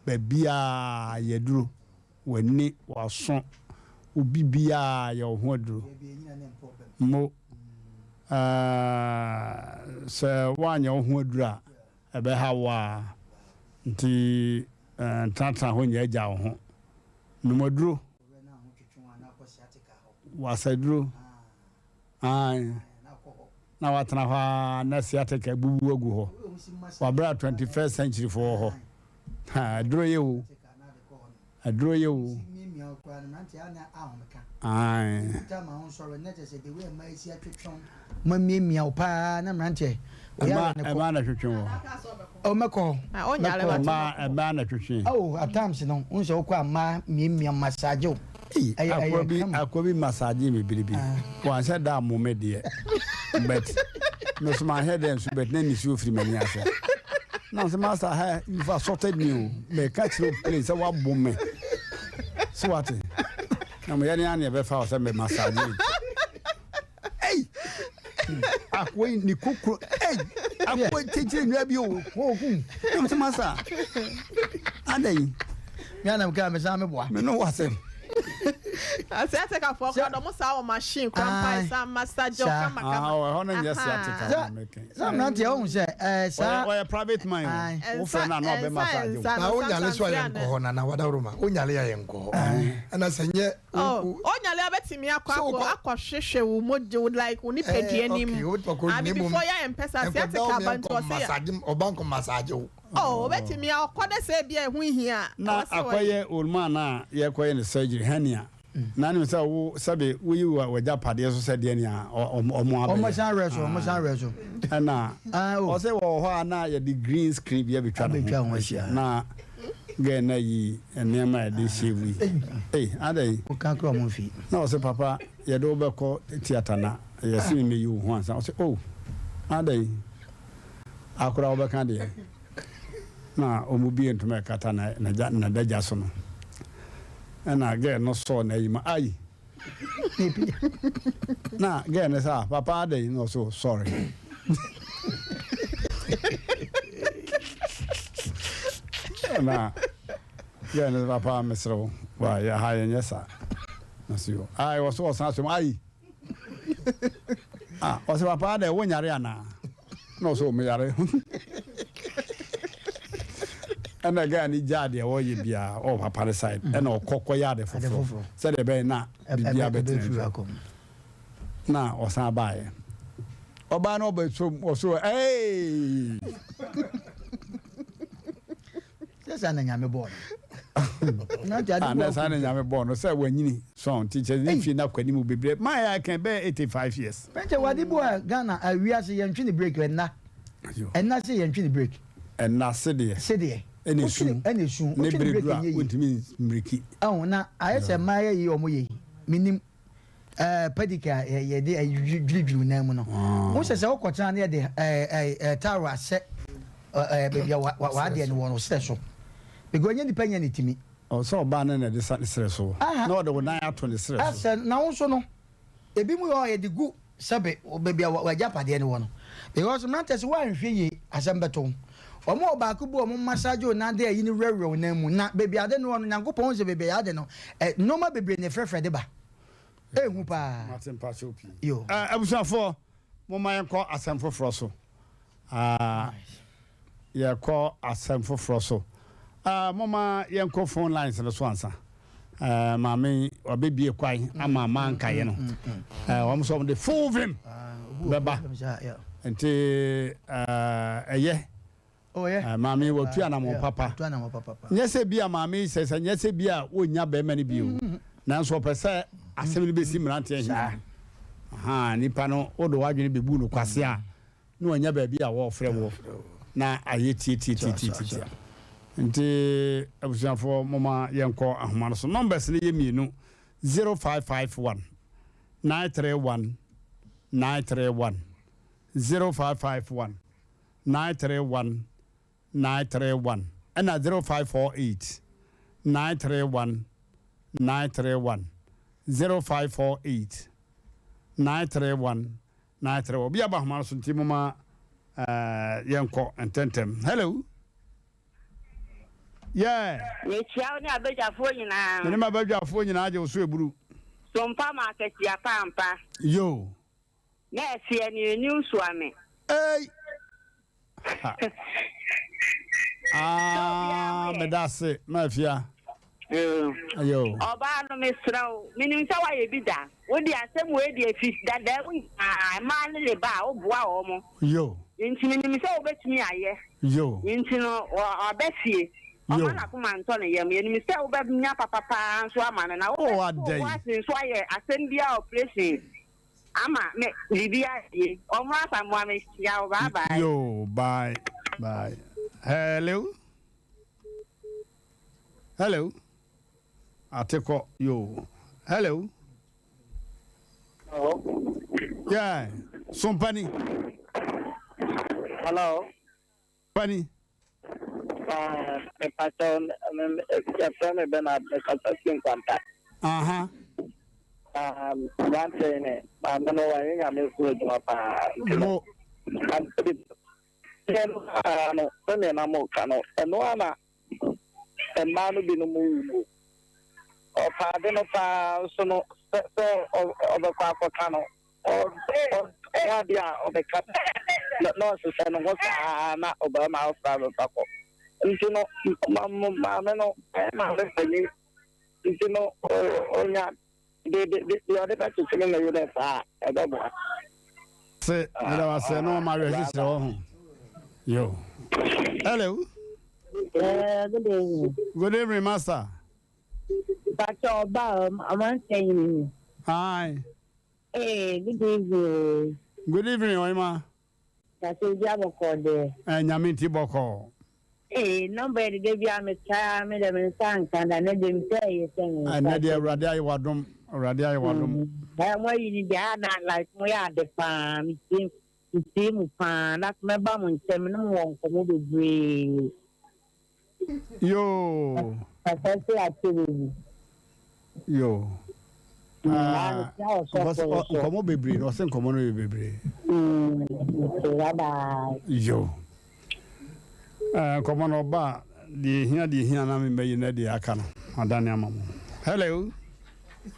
Baabiaa yɛ aduro. W'ani, w'aso, wo biribiara yɛ wo ho aduro. Mo, eh, sɛ woanyɛ wo ho aduro a, ɛbɛha wo ara. Nti eh, ntenatena hɔ nyɛ agya wo ho. Nom aduro. Wasaduro. Ae. Na watena hɔ ara na sciatica abubu agu hɔ. Wabrɛ a 21st century foɔ wɔ hɔ. Ha, aduro yɛ o. Aduro yɛ o. Ae. Mamiamia wo paa na mmeranteɛ. Ɛma ɛma na twetwe wɔ. Oh, mɛkɔ. Ɛma ɛma na twetwe. Oh, at times no, n sɛ wokɔ a mmaa miamia massage o. Akoa bi akoa bi massage me bere bi. Wanhyɛ da ammo me deɛ. But me so manhwɛ dɛ nso but na nisuo firi m'ani ase. Na sɛ master ha you've assaulted me o. Mɛka kyerɛ wo plain sɛ wabo me. So wate? Na mo yɛ ne ane ɛbɛfa wo sɛ me massage. Ei! Akoa yi ne kokoro. Ei! Akoa yi kyekyere nnua bi o. Na mo sɛ masa. Adɛn? Me anam kaa me san me boa. Me no wasɛm. Sciatica fo kora dɔm saa wɔ machine kora mpa sa massage kama kama. Ah, ɛhɔ no nyɛ sciatica na meka. Sɛ mmeranteɛ wohu sɛ ɛɛ saa. Ɔyɛ private man o. Wo frɛ no a na ɔbɛ massage wo. Na wo nyale so a yɛ nkɔ hɔ nana wadaworoma wo nyale a yɛ nkɔ hɔ ɛna sɛ nyɛ. Oh, onyale abɛtumi akɔ akɔ akɔhwehwɛ wo mogya wo like wo nipadua eh, nim. Abi before yɛ mpɛ sɛ sciatica aba nti ɔsɛ yɛ. Ɔba nkɔ massage wo. Oh, obetumi akɔ dɛ sɛ ebi a ɛho hia. Na akɔyɛ oluma na yɛkɔyɛ ne surgery hernia. Na nim sɛ wo sɛbe woyi w'agyapadeɛ so sɛ deɛ nea ɔmo abɛyɛ. Ɔmo san werɛ so, ɔmo san werɛ so. Ɛna ɔsɛ wɔ hɔ a na yɛde green screen bi abɛtwa ne ho ahyia na Girl na yi nneɛma a yɛde shave yi. Ei, adɛn? Woka kora ɔmo mfi. Na ɔse papa yɛde wo bɛkɔ theatre na yɛse me meyi wo ho ansa. Ɔse oh, adɛn? Akora wobɛka deɛ. Na ɔmo bie ntoma ɛkata n'adagya so no. Ɛna girl no sɔɔ n'ayi ma ai. Na girl no sɛ ah papa adɛn? Na ɔse oh sorry. Na girl no sɛ papa mesrɛ wo wa yɛ ha yɛnyɛ saa. Na so yo ai ɔso ɔsan so ai. Ah ɔse papa adɛn wonyare anaa? Na ɔsɛ ɔmo yare. Ɛna guy no gyaa deɛ ɔyɛ biara ɔwɔ papa no side ɛna ɔkɔ kɔyɛ ade foforɔ sɛdeɛ ɛbɛyɛ na biribiara bɛtena mfiri na ɔsan baeɛ ɔbaa no ɔbɛsom ɔso ɛɛi. Sɛ saa na Nyame bɔɔ no. Ah, na saa na Nyame bɔɔ no sɛ wanyini sɔn nti kyɛ ne mfie no akɔ anim bebree. Maa yɛ aka bɛyɛ 85 years. Pɛnkyɛ wade bu a Ghana a wiase yɛntwe ne break ɛnna. Ɛnna se yɛntwe ne break. Ɛnna se deɛ. Se deɛ. Ɛna esu. Ɛna esu. Ne bere duru a wontumi mmiriki. Ɛho na ayɛ sɛ mmaa yɛ yi wɔn yɛ yi. Menim. Ɛɛ pedicure a yɛde dwiridwiri nan mu no. Wo sɛ sɛ wokɔtena na yɛde ɛɛ towel asɛ ɛɛ baabi a w'adeɛ no wɔ no serɛ so. Because ɛnyɛ nipa nyɛ ne timi. Ɔsɛ ɔbaa no na ɛde sa ne serɛ so. Na ɔde wo nan ato ne serɛ so. Asɛ na wo nso no ebi mu yɛ hɔ a yɛde gu sɛbe baabi a w'agyapadeɛ no wɔ no. Because mmerantɛ sɛ woanhwɛ yie asɛm bɛto wo. Wɔn wɔ baako bi wɔn massage wo nan de ayi no wurawura wo nan mu na baabi ade no wɔ no Nyankopɔn hu sɛ baabi a yɛade no ɛ nnoɔma bebree na ɛfrɛfrɛ de ba. Ɛhu paa. Mate mpakyɛw pii. Yo. Eh, abusuafoɔ, momma yɛnkɔ asɛm foforɔ so. Ah, yɛkɔ asɛm foforɔ so. Ah, momma yɛnkɔ phone lines no so ansa. Eh, maame wabɛbie kwan ama ama nkaeɛ no. Eh, wɔn nso wɔn de full vim bɛba. Nti eh, ɛyɛ. Oh, yeah. Eh, maame watu anamɔn papa. Nyɛ sɛ bi a maame yi sɛ sɛ nyɛ sɛ bi a wɔnnya bɛrima no bio. Nanso ɔpɛ sɛ asɛm no bɛsi mmeranteɛ hia. Aha, nipa no wode w'adwene bɛbu no kwase a na wanya baabi a wɔrefrɛ wɔ na ayɛ tiatiatiatiatia. Nti abusuafoɔ moma yɛnkɔ ahoma no so. Numbers no yɛ mmienu, 0551 931 931, 0551 931 931 ɛna 0548 931 931, 0548 931 931. Obi aba ahoma no so nti moma eh, yɛnkɔ ntɛntɛm. Hello. Yeah. Mekyia wo ne abadwafoɔ nyinaa. Mene m'abadwafoɔ nyinaa gye wo so eburu. Sompa ma akatua paampa. Yo. Na ɛseɛ ne new soame. Ei! Ha. Ah, meda ase, Mafia. Ayo. Ɔbaa no. no mesrɛ wo, menim sɛ woayɛ bi da. Wo deɛ asɛm wei deɛ fi dadaa mu nyinaa mmaa no de ba a woboa wɔn. Yo. Nti menim sɛ wobɛtumi ayɛ. Yo. Nti no waba fie. Yo. Ɔma n'akoma ntɔ ne yam. Yɛnim sɛ wobɛnya papa paa nso ama no na Oh, wobɛto wo adɛn. bo ase nso ayɛ asɛm biara operation ama me biribi ayɛ yie. Ɔmmra Asamoah mehyia wo bye bye. Yo, bye bye. Hello. Hello. Atekɔ yo. Hello. Hello. Yeah. Sompani. Hello. Pani. Ah, me pacho, me yɛfrɛ me Bernard, me kasa si nkwanta. Aha. Ah, aberanteɛ ne maame no wayɛ nyame so adwuma paa. Mo. Deɛ no paa no, sɛdeɛ na moka no, ɛno ara na mmaa no binom wu mu. Ɔpɛ ade no paa nso no, sɛ sɛ ɔbɛkɔ akɔka no, ɔyɛ adeɛ a ɔbɛka na ɔhyehyɛ ne ho saa na ɔbarima afra bɛfa kɔ. Nti no, maame no, ɛyɛ maame panin. Nti no, ɔnya Deɛ deɛ ɔde bɛkyekyere ne werɛ saa a, ɛbɛboa. Se meda wo ase na ɔma awerɛkyekyerɛ wɔ ho. Yo. Hello. Good evening. Good evening, master. Pacho ọba ọmansa yi. Hi. Hey, good evening. Good evening, Oima. Pacho obi abɔkɔ deɛ. Eh, nyame nti bɔkɔ. Ee, nɔmba yɛ dede bi a metaa me dɛ me nsa nka da ne de mesɛ ɛyɛ sɛ me nsa. Ɛnɛ deɛ Awurade ayɛ wadom, Awurade ayɛ wadom. Ɛɛ mo ayi ni deɛ na like mo yɛ ade paa metie metie mu paa na so mɛba mo nkyɛn me ne mo wɔ nkɔmɔ bebree. Yoo. Papa se ate baby. Yoo. Ah, nkɔmɔ bebree na ɔsɛ nkɔmɔ no yɛ bebree. Bye bye. Yoo. Nkɔmɔ no ɔba deɛ ehia deɛ ehia na mebɛyi na deɛ aka no adane ama mo. Hello.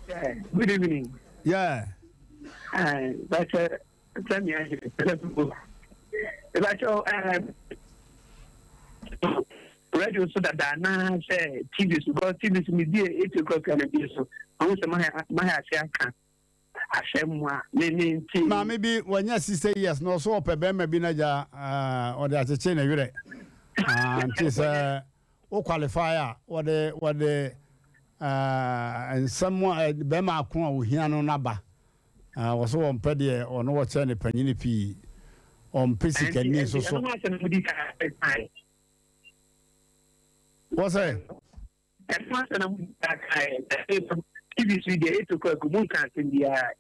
Yeah, good evening. Yeah. But sɛ mi ahyɛ ɛbɛkyɛ radio so dada anaa sɛ tv so because tv so mebie 8 o'clock na bie so mahu sɛ mahɛ ase aka asɛm mu a me me nti. Maame bi wanya 60 years na ɔso ɔpɛ bɛrima bi n'agya ɔde akyekye ne werɛ nti sɛ wo qualify a wɔde nsɛm a bɛrima ako a ohia no naba wɔso wɔmpɛ deɛ ɔno wɔkyɛ ne panyini pii, ɔmpɛ sikani nso so wɔ sɛ Ɛno asɛm na mudi kae TV so deɛ 8 o'clock mu nka asɛm biara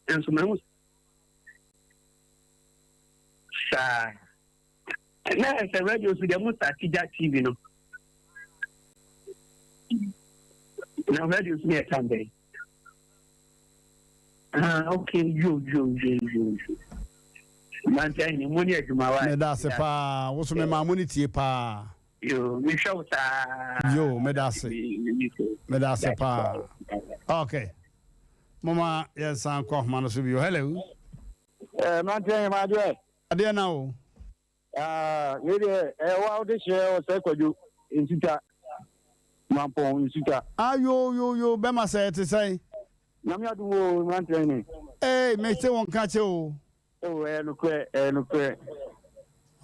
nso mahu saa na sɛ radio so deɛ mo start gya TV no na radio so yɛ tam bɛn. Ah, okay, yo yo yo yo yo, mante ahene mo ne adwuma wa. Meda ase paa, wo so memaa mo ne tie paa. Yo, mehwɛ wo saa. Yo, meda ase, meda ase paa. Okay, moma yɛnsan kɔ ahoma no so bio. Hello. Mmeranteɛ ahema adeɛ. Adeɛ na o. Wei deɛ ɛyɛ wo a wode hyɛ ɔsɛ Kwadwo Nsuta, Mampɔn Nsuta. Ayo yo yo, bɛma sɛ ɛte sɛn? Nyame adom o, mmeranteɛ ne. Ee, mete wo nka kyɛ o. O, ɛyɛ nokorɛ, ɛyɛ nokorɛ.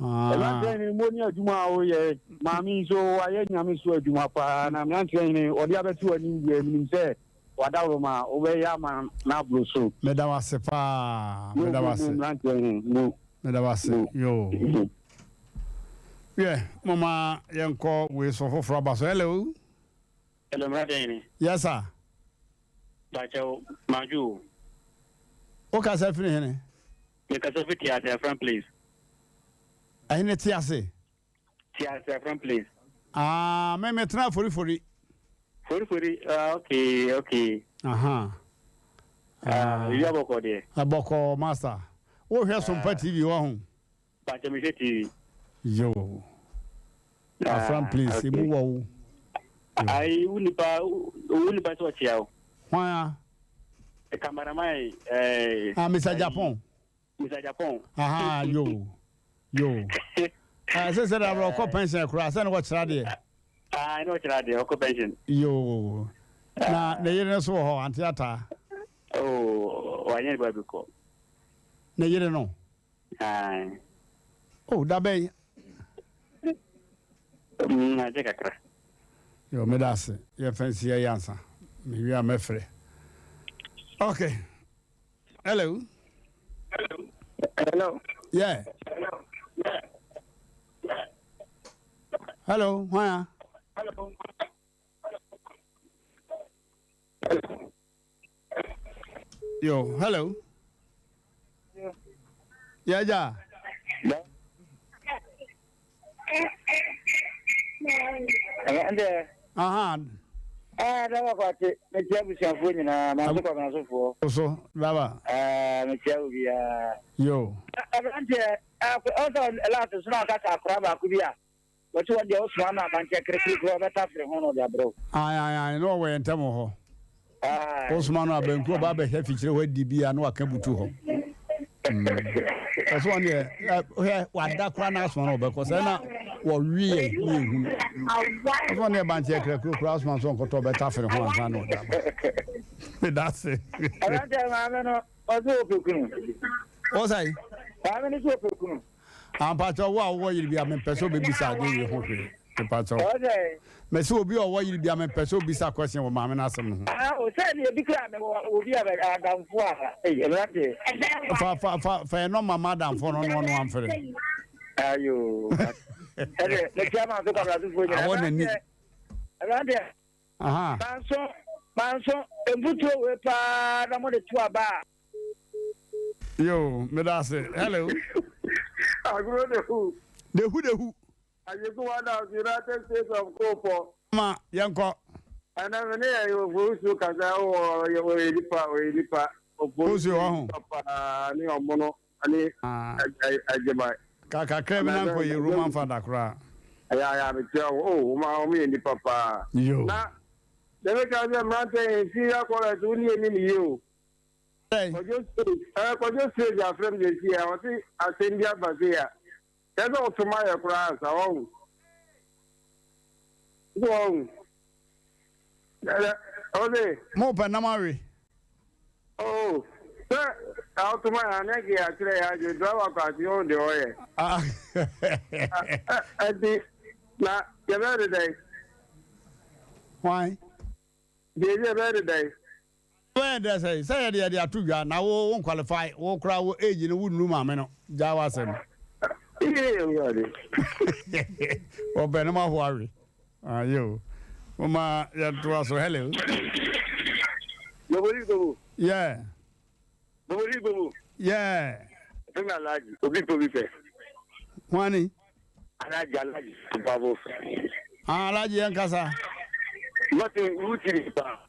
Mmeranteɛ ne mo ne adwuma a woyɛ, maame nso wayɛ Nyame so adwuma paa na mmeranteɛ ne ɔde abɛto w'anim deɛ menim sɛ wadaworo ma wobɛyɛ ama n'aboro so. Meda wo ase paa, meda wo ase. Mmeranteɛ ne mo. Meda wo ase yo. Yɛ moma yɛnkɔ wei so foforɔ aba so. Hello. Hello, mmeranteɛ ne. Yes sir. Bakyɛw, madwo. O kasa firi hene? Mekasa fi Tiase Afran place. Ɛhene te ase? Tiase Afran place. Ah, me metena Forifori. Forifori, ah, okay. Aha. Ah, wia bɔkɔ deɛ. Bɔkɔ, master. Wohwɛ Sompa TV wɔ ho? Bakyɛ, mehwɛ TV. Yo. Afran place, emu wɔ wo. Ayi, wo nipa sɛ ɔkyea wo. Hwan a? Cameraman. Ah, Mr. Japan. Mr. Japan. Aha, yo. Yo. Sɛ dɛ ɔkɔ pension koraa sɛ ne wɔkyerɛ adeɛ. Ah, ne ɔkyerɛ adeɛ, ɔkɔ pension. Yo. Na ne yere no so wɔ hɔ, Ante Ataa? Oh, wanyɛ ne baabi kɔ. Ne yere no? Ae. Oh, da bɛn? Agye kakra. Yo, meda ase. Yɛmfa nsi ha yi ansa. Mewie a mɛfrɛ. Okay. Hello. Hello. Yeah. Hello, hwan a? Hello. Yo, hello. Yeah, yeah. Aha. Ah, daba kwate, mekyia abusuafoɔ nyinaa, manso kwamenasofoɔ. So, daba. Ah, mekyia obiara. Yo. Aberanteɛ, ɔsɛ ɛlaate so na ɔka sɛ akora baako bi a Wɔse wɔn deɛ wosoma no amankyɛ kerekere koraa ɔbɛtafere ho na ɔde abrɛ wo. Ae ae ae na ɔwɔ yɛn ntam wɔ hɔ. Wosoma no a banku ɔba abɛhwɛ afikyire hɔ adi bi a na waka butu hɔ. Ɔso wɔn deɛ hwɛ wada koraa na asoma no ɔbɛkɔ sɛ na wɔwe yɛn ne yɛn hunu. Ɔso wɔn deɛ bankyɛ kerekere koraa asoma so ɔnkɔtɔ ɔbɛtafere ho ansa na ɔde aba. Meda ase. Aberanteɛ maame no ɔse ɔpɛ kunu. Ɔsɛe. Maame no so ɔpɛ kunu. Ampakyɛw wo a wowɔ yere bia mempɛ sɛ obebisa ade wei ho hwee mepakyɛw. Mese obi a ɔwɔ yere bia mempɛ sɛ obisa question wɔ maame no asɛm no ho. Ah o sɛ ne ebi kura me wɔ obi a adamfo a ei mmerante. Fa fa fa fa yɛ nɔma ma adamfo no no ɔno amfere. Ayo ɛde mekyia maa so kwabrasofo nyinaa. Awɔ n'ani. Mmerante. Aha. Manso manso mfuturo wei paa na mo de to aba a. Yo, meda ase. Hello. Agro de hu. De hu de hu. Ayeku one United States of Kopo. Ma yɛnkɔ. Ɛnna me ne yɛ ofosuo kasa wɔ ɔyɛ nipa ɔyɛ nipa. Ofosuo wɔ ho. Paa ne ɔmono ne agyeman. Kakra bi na nkɔ yɛ Roman fada koraa. Ɛyɛ ayɛ amekyerɛ wo o wɔn a wɔn yɛ nipa paa. Yo. Na dɛm ka sɛ mmeranteɛ yɛn senior college wo ne yɛ nim yie o. Kwadwo Stage eh Kwadwo Stage afrɛ me sɛsi a ɔse asɛm bi aba sei a kyerɛ sɛ ɔsoma yɛ koraa ansa wahu so wahu ɛdɛ ɔse. Mo pɛ nam awe. Oh sɛ ɔsoma yɛ anɛ ke akyerɛ yɛ adwene driver kɔ ase ɔhu deɛ ɔyɛ. Ɛnti na yɛbɛyɛ de dɛn. Hwan. Deɛ yɛbɛyɛ de dɛn. Wobɛyɛ dɛ sɛn? Sɛ yɛde yɛde ato dwa na wo wo nqualify wo koraa wo age no wo nnuru maame no gyaa w'asɛm. Ee Awurade. Wɔpɛ no ma ho awe. Aye o. Moma yɛntoa so. Hello. Boboli bobo. Yeah. Boboli bobo. Yeah. Femi Alhaji, obi pɛ obi pɛ. Hwani? Alhaji Alhaji Mpabo. Ah, Alhaji yɛn kasa. Martin Wutiri pa.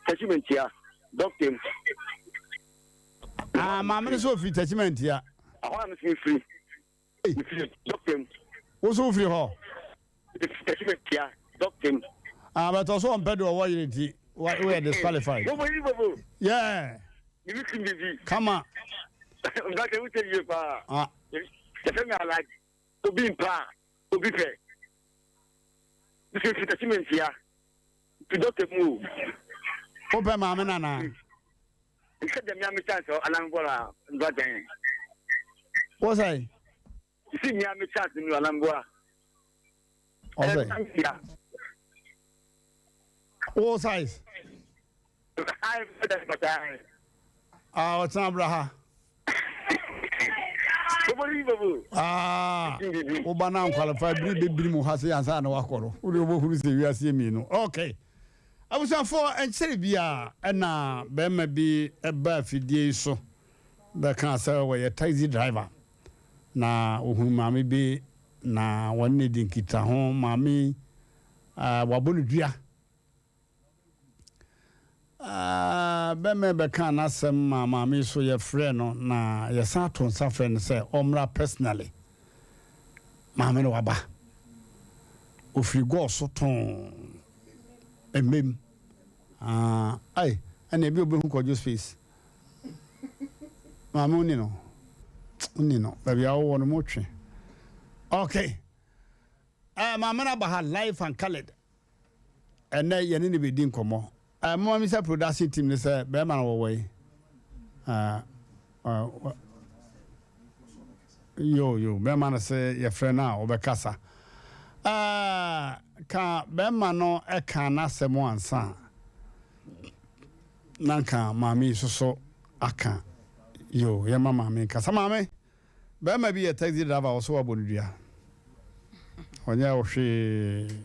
Tachimɛntia, dɔkta mu. Ah, maame no sɛ ofiri Tachimɛntia. Ahɔ a mefiri firi. Mefiri dɔkta mu. Wo so wofiri hɔ? Mefiri Tachimɛntia, dɔkta mu. Ah, bɛtɔ so ɔmpɛ de ɔwɔ yere nti woyɛ disqualified. Bobo yi bobo. Yeah. Bibi sim bibi. Kama. Mbaka wute yie paa. Ah. Yɛfɛ mi alaji. Obi mpa obi pɛ. Mefiri Tachimɛntia. Fi dɔkta mu o. Wopɛ maame no anaa? Sɛ deɛ mmea me chance anaa mebɔ la mba dɛn. Wo sɛ? Sɛ mmea me chance no anaa mebɔ a. Ɔsɛ. Wo size? Ah, ɔtena bra ha. Ah, woba no ankwalify bere bɛbiri mu ha sɛ ansa na wakɔ no wode wobɛhunu sɛ wiase yɛ mmienu. Okay. Abusuafoɔ nkyɛre bi a ɛna bɛrima bi ɛba afidie yi so bɛka sɛ wɔyɛ taxi driver na wɔhunu maame bi na wɔne ne di nkitaho. Maame uh, wabɔ no dua. Ah, bɛma bɛkaa n'asɛm maa maame yi so yɛfrɛɛ no na yɛsan to nsa frɛ no sɛ ɔmmra personally. Maame no waba. Ofiri gɔɔ so tɔn mmem. Ah, ai, ɛna ebi obehu Kwadwo space. Maame wonni no. Wonni no. Baabi a wowɔ no motwe. Okay. Eh, maame no aba ha live and coloured. Ɛnɛ yɛne no bɛdi nkɔmmɔ. Eh, moma mi sɛ production team no sɛ bɛrima no wɔwɔ yi. Eh, eh, yo yo, bɛrima no sɛ yɛfrɛ no a wɔbɛkasa. Eh, ka bɛrima no ɛka n'asɛm ansa na nka maame yi soso aka. Yo, yɛma maame nkasa. Maame. Barima bi yɛ taxi driver a ɔso wabɔ no dua. Ɔnyɛ wo hwee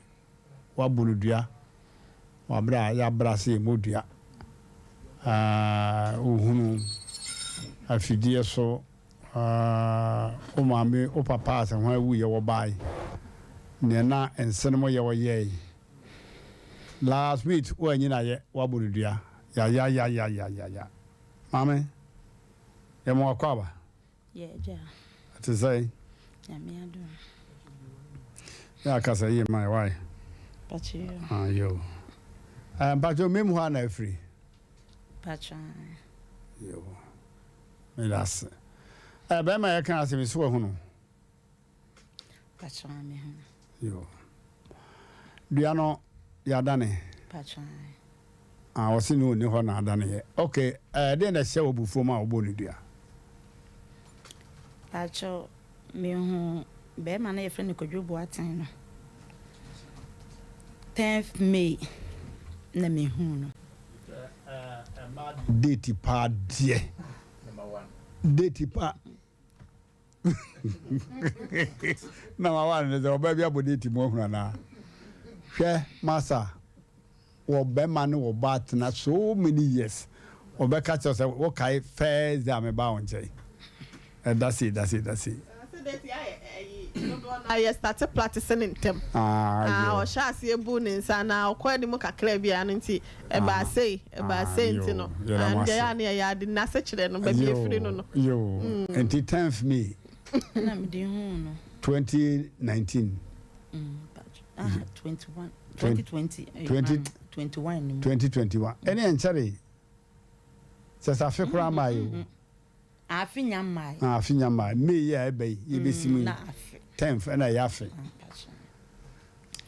wabɔ no dua wɔ abere a yɛabra sɛ yɛmmɔ dua. Wohunu afidie so wo maame wo papa a sɛ hwan wuiɛ wɔbae neɛ na nsenom yɛ ɔyɛe. Last minute woanyina yɛ wabɔ no dua yayayayayaya. Maame yɛma wo akwaaba. Yɛ agya. Ɛte sɛn? Nyame adom. Yɛ akasa yie ma yɛ why? Mpacho yo. Ah yo. Eh, mpacho mem hɔ ana afiri? Mpacho. Yo. Meda ase. Eh, bɛrima yɛ kan asɛm so wahunu. Mpacho me hu. Yo. Dua no yɛadane. Mpacho. Ah, ɔse ne ɔnni hɔ na adane yɛ. Ok, eh, deɛ na ɛhyɛ wɔ bufuo mu a wobɔ no dua? Mpacho, me hu bɛrima no yɛfrɛ no Kwadwo Boateng no. 10th May na me hu no. Date paa deɛ. Date paa. Na ma wa ne sɛ ɔbaa bi abɔ date mu ahunu anaa hwɛ masa wɔ bɛma ne wɔ ba atena so many years ɔbɛka kyerɛ sɛ wokae first day a mebaa wo nkyɛn ɛda sei da sei da sei. Dodoɔ no ara yɛ starte practice no ntɛm. Ah, ɔhyɛ aseɛ bu ne nsa anaa ɔkɔ anim kakra bi ano nti ɛbaa sei ɛbaa sei nti no ɛno deɛ ɛyɛ a na yɛyɛ ade n'asekyerɛ no baabi efiri no no. Yoo nti 10th May. Ɛna mede huu no. 2019. Ah, 21 2020 21 no mu. 2021 ɛne ɛnkyɛre sɛ sɛ afe koraa maa yɛ o. Afe nya mmae. Ah, afe nya mmae. May yi a ɛba yi, yɛbɛsi mu yi. Na afe. Tenth ɛna ɛyɛ afe.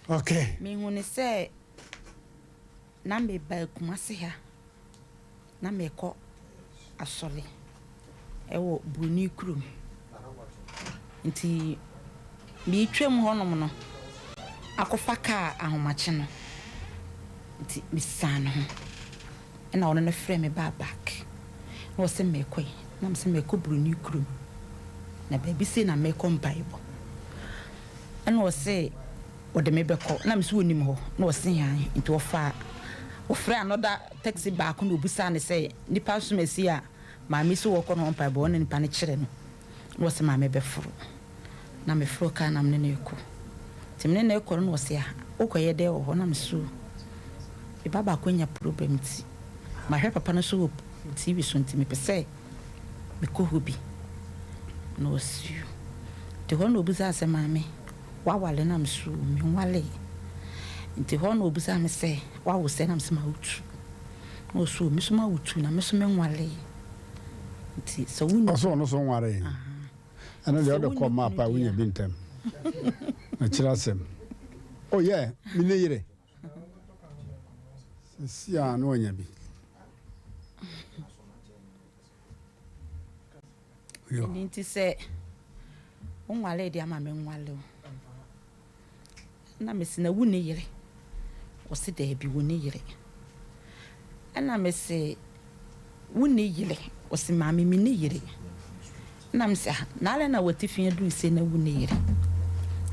Okay. Mehu ne sɛ na meba Kumasi ha na mekɔ asɔre ɛwɔ Buroni kurom. Nti meretwam hɔnom no akɔfa kaa ahomakye no nti mesan ne ho. Ɛna ɔno no frɛɛ me baa back na ɔse merekɔ he? Na mese merekɔ broni kurom na baabi sei na merekɔ mpaebɔ. Ɛna ɔse ɔde me bɛkɔ na mese onim hɔ na ɔse aane nti ɔfaa ɔfrɛɛ another taxi baako na obisaa no sɛ nipa asomasi a maame si wɔkɔ ne hɔ mpaebɔ ɔne nipa no kyerɛ no na ɔse maame bɛforo. Na meforo kaa na me ne no rekɔ. Nti me ne no rekɔ no na ɔse ah wokɔyɛ dɛn wɔ hɔ? Na mese oh me ba baako anya problem nti mahwɛ papa no so wɔ TV so nti mepɛ sɛ mekɔ hɔ bi. Na ɔse oh. Nti hɔ na obisaa sɛ maame woawale? Na mese oh menwalee. Nti hɔ na obisaa me sɛ woawo sɛn? Na mese mawo tu. Na ɔse oh me nso mawo tu na me nso menwalee. Nti sɛ wonni. Ɔse ɔno nso nwaree. Ɛno deɛ wode kɔ map a wonya bi ntɛm. Ɛkyerɛ asɛm. Oh yeah, me ne yere. Sisi a na wanya bi. Yo. Ɛno nti sɛ wonwalee deɛ ama menwale wo. Ɛna mese na wonni yere? Ɔse daabi wɔnni yere. Ɛna mese wonni yere? Ɔse maame menni yere. Ɛna mese ah na adɛn na w'atifi aduru sei na wonni yere?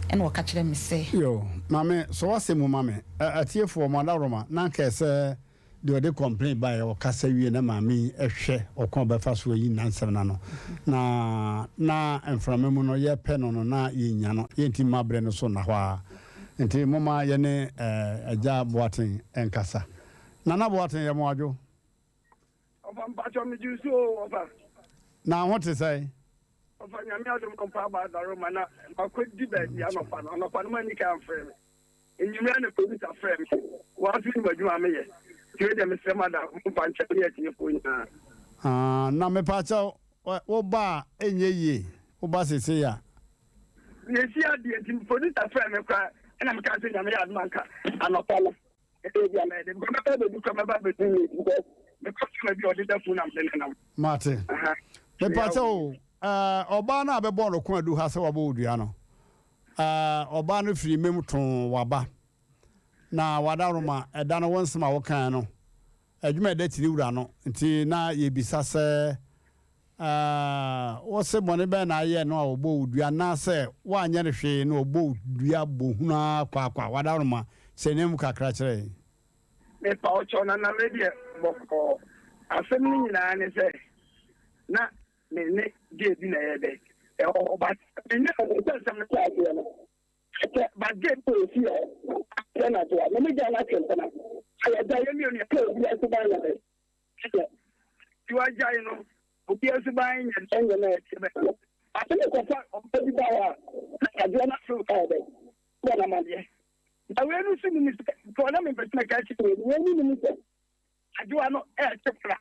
Ɛna ɔka kyerɛ me sɛ. Yoo maame sɔ w'asɛm mu ma me. Atiefoɔ mo adaworoma na anka ɛsɛ Deɛ ɔde complain baeɛ ɔkasa wie na maame yi hwɛ ɔkwan a ɔbɛfa so ayi nansɛm no ano na na mframa mu no yɛpɛ no no na yɛnnya no yɛnti mma berɛ no so nna hɔ ara nti momma yɛne Agya Boateng nkasa. Nana Boateng yɛ mo adwo. Ɔfa mpakyɛw megye nsuo o ɔfa. Na ho te sɛn? Ɔfa nyame adom kɔmpa aba adaroma na makɔdi baabi anɔpa no anɔpa no manni kan amfrɛ me. Enyimrɛ na police afrɛ me, wɔaso nyim adwuma a meyɛ, ntsi wei deɛ mesrɛ mo ada momfa nkyɛ me ne atiefoɔ nyinaa. Ah, na mepakyɛw, wo ba a ɛnyɛ yie, wo ba sesei a. Yɛsi adeɛ nti producer frɛ me koraa. Ɛna mekaa sɛ Nyame yɛ adom a nka anɔpa no ɛbɛyɛ bi a mɛyɛ dɛ because mɛba abɛdu koraa mɛba abɛdu late because me customer bi a ɔde da funu na mede nenam. Mate. Mepakyɛ o, ɛɛ ɔbaa no a bɛbɔɔ no ko adu ha sɛ wabɔ wo dua no, ɛɛ ɔbaa no firi mem too waba. Na wadaworoma ɛda no wo nsɛm a wokaeɛ no, adwuma a ɛda tiri wura no nti na yɛbisa sɛ, Ah, wose bɔne bɛn na ayɛ no a ɔbɔɔ wo dua anaasɛ woanyɛ no hwee na ɔbɔ wo dua bɔ hunu ara kwaakwa? W'adaworoma, kyerɛ nea mu kakra kyerɛ yɛn. Mepa wo kyɛw Nana me deɛ bɔkɔɔ asɛm no nyinaa ne sɛ na me ne gay bi na ɛyɛ dɛ ɛwɔ hɔ but me ne ɔmo sɛ nsɛm no hyɛ aseɛ no ɛkyɛ but gay bi wɔ fie hɔ asɛ na to a me ne gay no atwe mpena ayɛ gya yɛ mmienu yɛ kɛ obi nso ban yɛ dɛ Sɛ wagyae no, obiara suban nyɛ dɛ nyɛ na ɛte bɛ. Ase ne kɔfa ɔba bi ba hɔ a, na adeɛ no afei ayɛ dɛ bɔ no amaneɛ. Na wei no nso nim sɛ, nka na mempɛ sɛ mɛka akyerɛ wei no, wei no nim sɛ adewa no ɛɛte kora.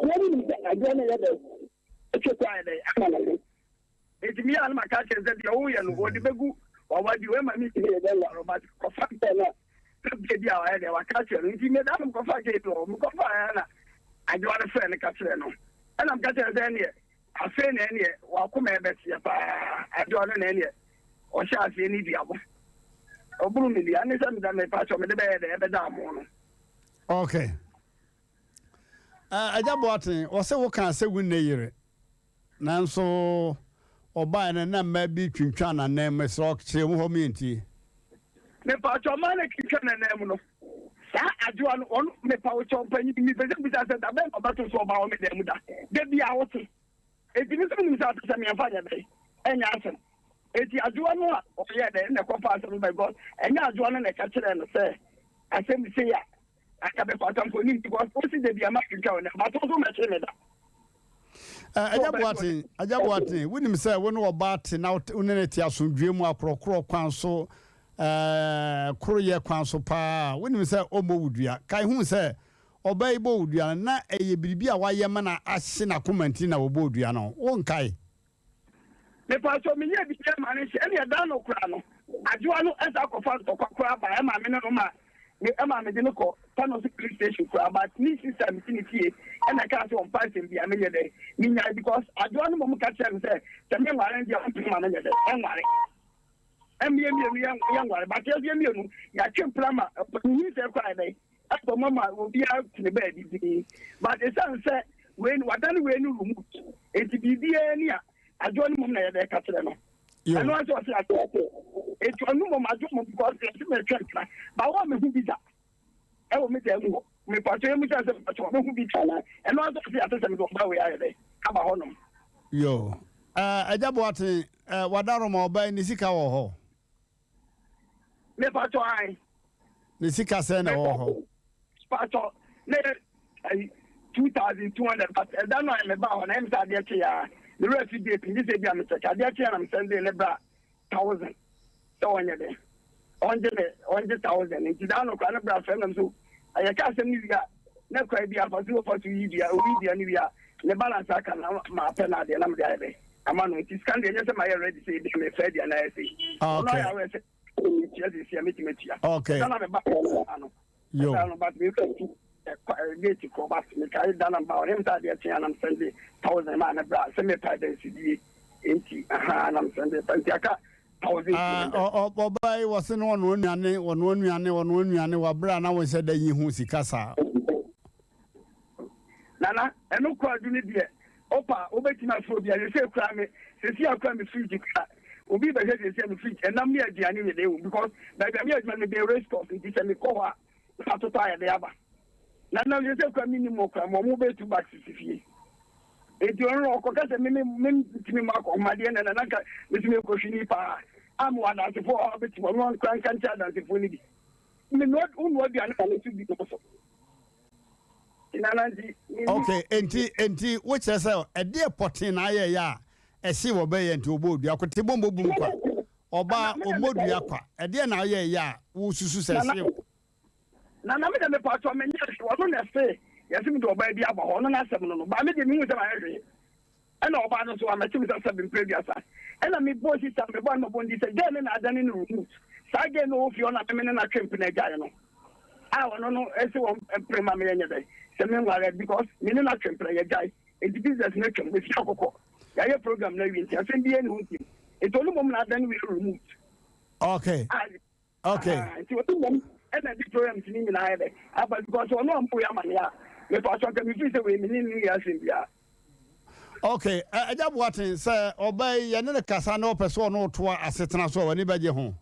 Wei no nim sɛ adewa no yɛ dɛ ɛtwe kora ayɛ dɛ ama ne ho. Enti meyɛ a na maka akyerɛ no sɛ deɛ woyɛ no wɔde bɛgu w'awadeɛ wei ma mentumi yɛ dɛ nware but kɔfa bɛɛ no a na bia bi a wayɛ dɛ waka akyerɛ no nti meda no mekɔfa gate hɔ mekɔfa ɛ na adwoa no frɛ no ka kyerɛ no ɛna meka kyerɛ sɛ ɛneɛ afei na ɛneɛ wakoma ɛbɛteɛ paa adwoa no na ɛneɛ ɔhyɛ aseɛ ne duabɔ ɔboro me dua ne sɛ meda mepa kyɛ mede bɛyɛ dɛ ɛbɛda amo no. Okay. Agya Boateng, wɔse wokaa sɛ wunne yere, nanso ɔbaeɛ no na mmaa bi twintwan n'anan mu, mesrɛ wo kyerɛ mu hɔ mientie. Mepakyɛw mmaa na twintwan n'anan mu no, saa adwoa no, ɔno, mepawokyɛw mpanyin, mepɛ sɛ mibisa sɛ da bɛn na ɔbɛto so ɔbaa wɔ me dan mu da? Da biara wote. Enti me nso menim sɛ ate sɛ meɛmfa nyɛ dɛn, ɛnyɛ asɛm. Enti adwoa no a ɔyɛɛ dɛn na ɛkɔfaa asɛm no bae because ɛnyɛ adwoa no na ɛka kyerɛɛ no sɛ asɛm sei a Anka bɛkɔ atamfo anim because wosi da bi a matwitwa wo nam but wo nso womɛkyere me da. Agya Boateng, Agya Boateng, wonim sɛ wo ne ɔbaa te na wo ne no te asomdwoeɛ mu akorɔkorɔ kwan so, koroyɛ kwan so paa a, wonim sɛ ɔmmɔ wo dua. Kae hu sɛ ɔbaa yi bɔ wo dua no, na ɛyɛ biribi a wayɛ ma no ahye n'akoma nti na wɔbɔɔ dua no. Wonkae? Mepakyɛw menyɛɛ biribiara maa no nhyɛ ɛne ɛda no koraa no Adwoa no san kɔfa ntɔkwa koraa baa ɛma me ne no ma me ɛma mede no kɔ Tanoso police station koraa but ne sister mete ne fie ɛna ɛkaa sɛ ɔmpa asɛm biara menyɛ dɛn menyae because Adwoa no mmom ka kyerɛɛ me sɛ sɛ menware no deɛ ɔmpene ma menyɛ dɛn ɛnware ɛmeyɛ mmienu yɛnware but yɛso yɛ mmienu yɛatwe mpena ma nyinsɛn koraa yɛ dɛn ɛbɔ mu ama obiara te ne baabi dinn but ɛsiane sɛ wei no wadane wei no remote nti biribiara ni a adwoɔ no mmom na yɛde ka kyerɛ no ɛno ara sɛ ɔse adwoɔ sɛ ɛti ɔno mmom adwoɔ mmom because yɛse mɛtwa ntena ba wɔ mehu bi da ɛwɔ me dan mu hɔ mepatɔ yɛ mu sɛ sɛ mepatɔ mehu bi da na ɛno ara sɛ ɔse ate sɛ mede ɔba wei ayɛ dɛ aba hɔ nom. Yo, Agya Boateng, wadaroma ɔba yi ne sika wɔ hɔ? Mepatɔ ae. Ne sika sɛn na ɛwɔ hɔ? Mepatɔ ne ayi 2200 but ɛda no a meba hɔ na ɛm sɛ adeɛ kye ya me werɛ fi date nti sɛ bi a mekyɛke adeɛ kye ya na mesɛnde ne bra thousand sɛ ɔnyɛ dɛ ɔngye ne ɔngye thousand nti da no kora ne bra fɛ nam so ɛyɛ ka asɛm no wie a na kwan bi afa so ɔfa so yi dua oyi dua no wie a ne balance aka na maapɛ no adeɛ na mede ayɛ dɛ ama no nti sika no deɛ ɛnyɛ sɛ mayɛ ready sɛ ebi a mefa adi anaa ɛsɛ ɔno ayɛ awɛ sɛ metua sisi a metumi atua ɛda na meba ano ɛda no but mefa tu gate kɔ but mekae da na mba ɔne sɛ adeɛ kye anam sɛnde thousand maa ne bra sɛ mepa adansidie nti aha anam sɛnde pa nti aka Ɔbaa yi wɔse no ɔnoa nnuane, ɔnoa nnuane, ɔnoa nnuane wɔ abere a na wonhyɛ da nyi ho sika saa. Nana, ɛno kɔ adu no deɛ, ɔpa a wobɛtumi afrɛ obi a, sese koraa me, sese akora me fridge koraa, obi bɛhwɛ sese me fridge, ɛnam ne aduane nyɛ dɛ wɔ because baabi a meyɛ adwuma no mebɛn race course nti sɛ mekɔ hɔ a na matotɔ ayɛ dɛ aba. Na na sese koraa mennim mo koraa, mo ɔmo bɛyɛ two bags sisi fie. Enti ɔno no ɔkɔka sɛ me me mentumi mmɔ akɔnhomadeɛ na na nka metumi kɔhwini paa a mewɔ adansefoɔ hɔ a bɛtumi ɔno ankora nka nkyerɛ adansefoɔ no bi. Menoa wonoa aduane ma me nso bi no so. Nana nti. Okay, enti enti wokyerɛ sɛ ɛdeɛ pɔtee na ayɛyɛ a ɛhye wɔ bɛyɛ nti ɔbɔ odua kote bɔ mbɔ bum kwa ɔbaa ɔmmɔ dua kwa ɛdeɛ na ayɛyɛ a wosusu sɛ ɛhye Nana me deɛ mepaatwɔ menyɛ hwee ɔno na ɛse yɛse mede ɔbaa bi aba hɔ ɔno n'asɛm no no baa me deɛ mehu sɛ mayɛ hwee ɛna ɔbaa no nso wamɛkye me sɛ sɛbe mprɛ aduasa ɛna mebɔɔ sista mebɔɔ no mabɔ ndi sɛ gɛɛ ne na adane no remote Saa girl no ɔwɔ fie hɔ na me ne no atwe mpena agyae no a ɔno no ɛsɛ wɔn mpere ma meyɛ nyɛ dɛn sɛ me nware because me ne no atwe mpena yɛgyae nti business no atwam mefi akokɔ yɛayɛ program no awie nti asɛm biara ni ho nti nti ɔno mmom na adan wei remote. Okay. Okay. Ah, nti ɔno mmom ɛna di programs no nyinaa yɛ dɛ aba because ɔno ambo wei amaneɛ a mepa so anka mefiri sɛ wei me ne no nni asɛm biara. Okay, Agya Boateng, sɛ ɔbaa yi yɛne no kasa na ɔpɛ sɛ ɔne wo toa asetena so a, w'ani bɛgye ho?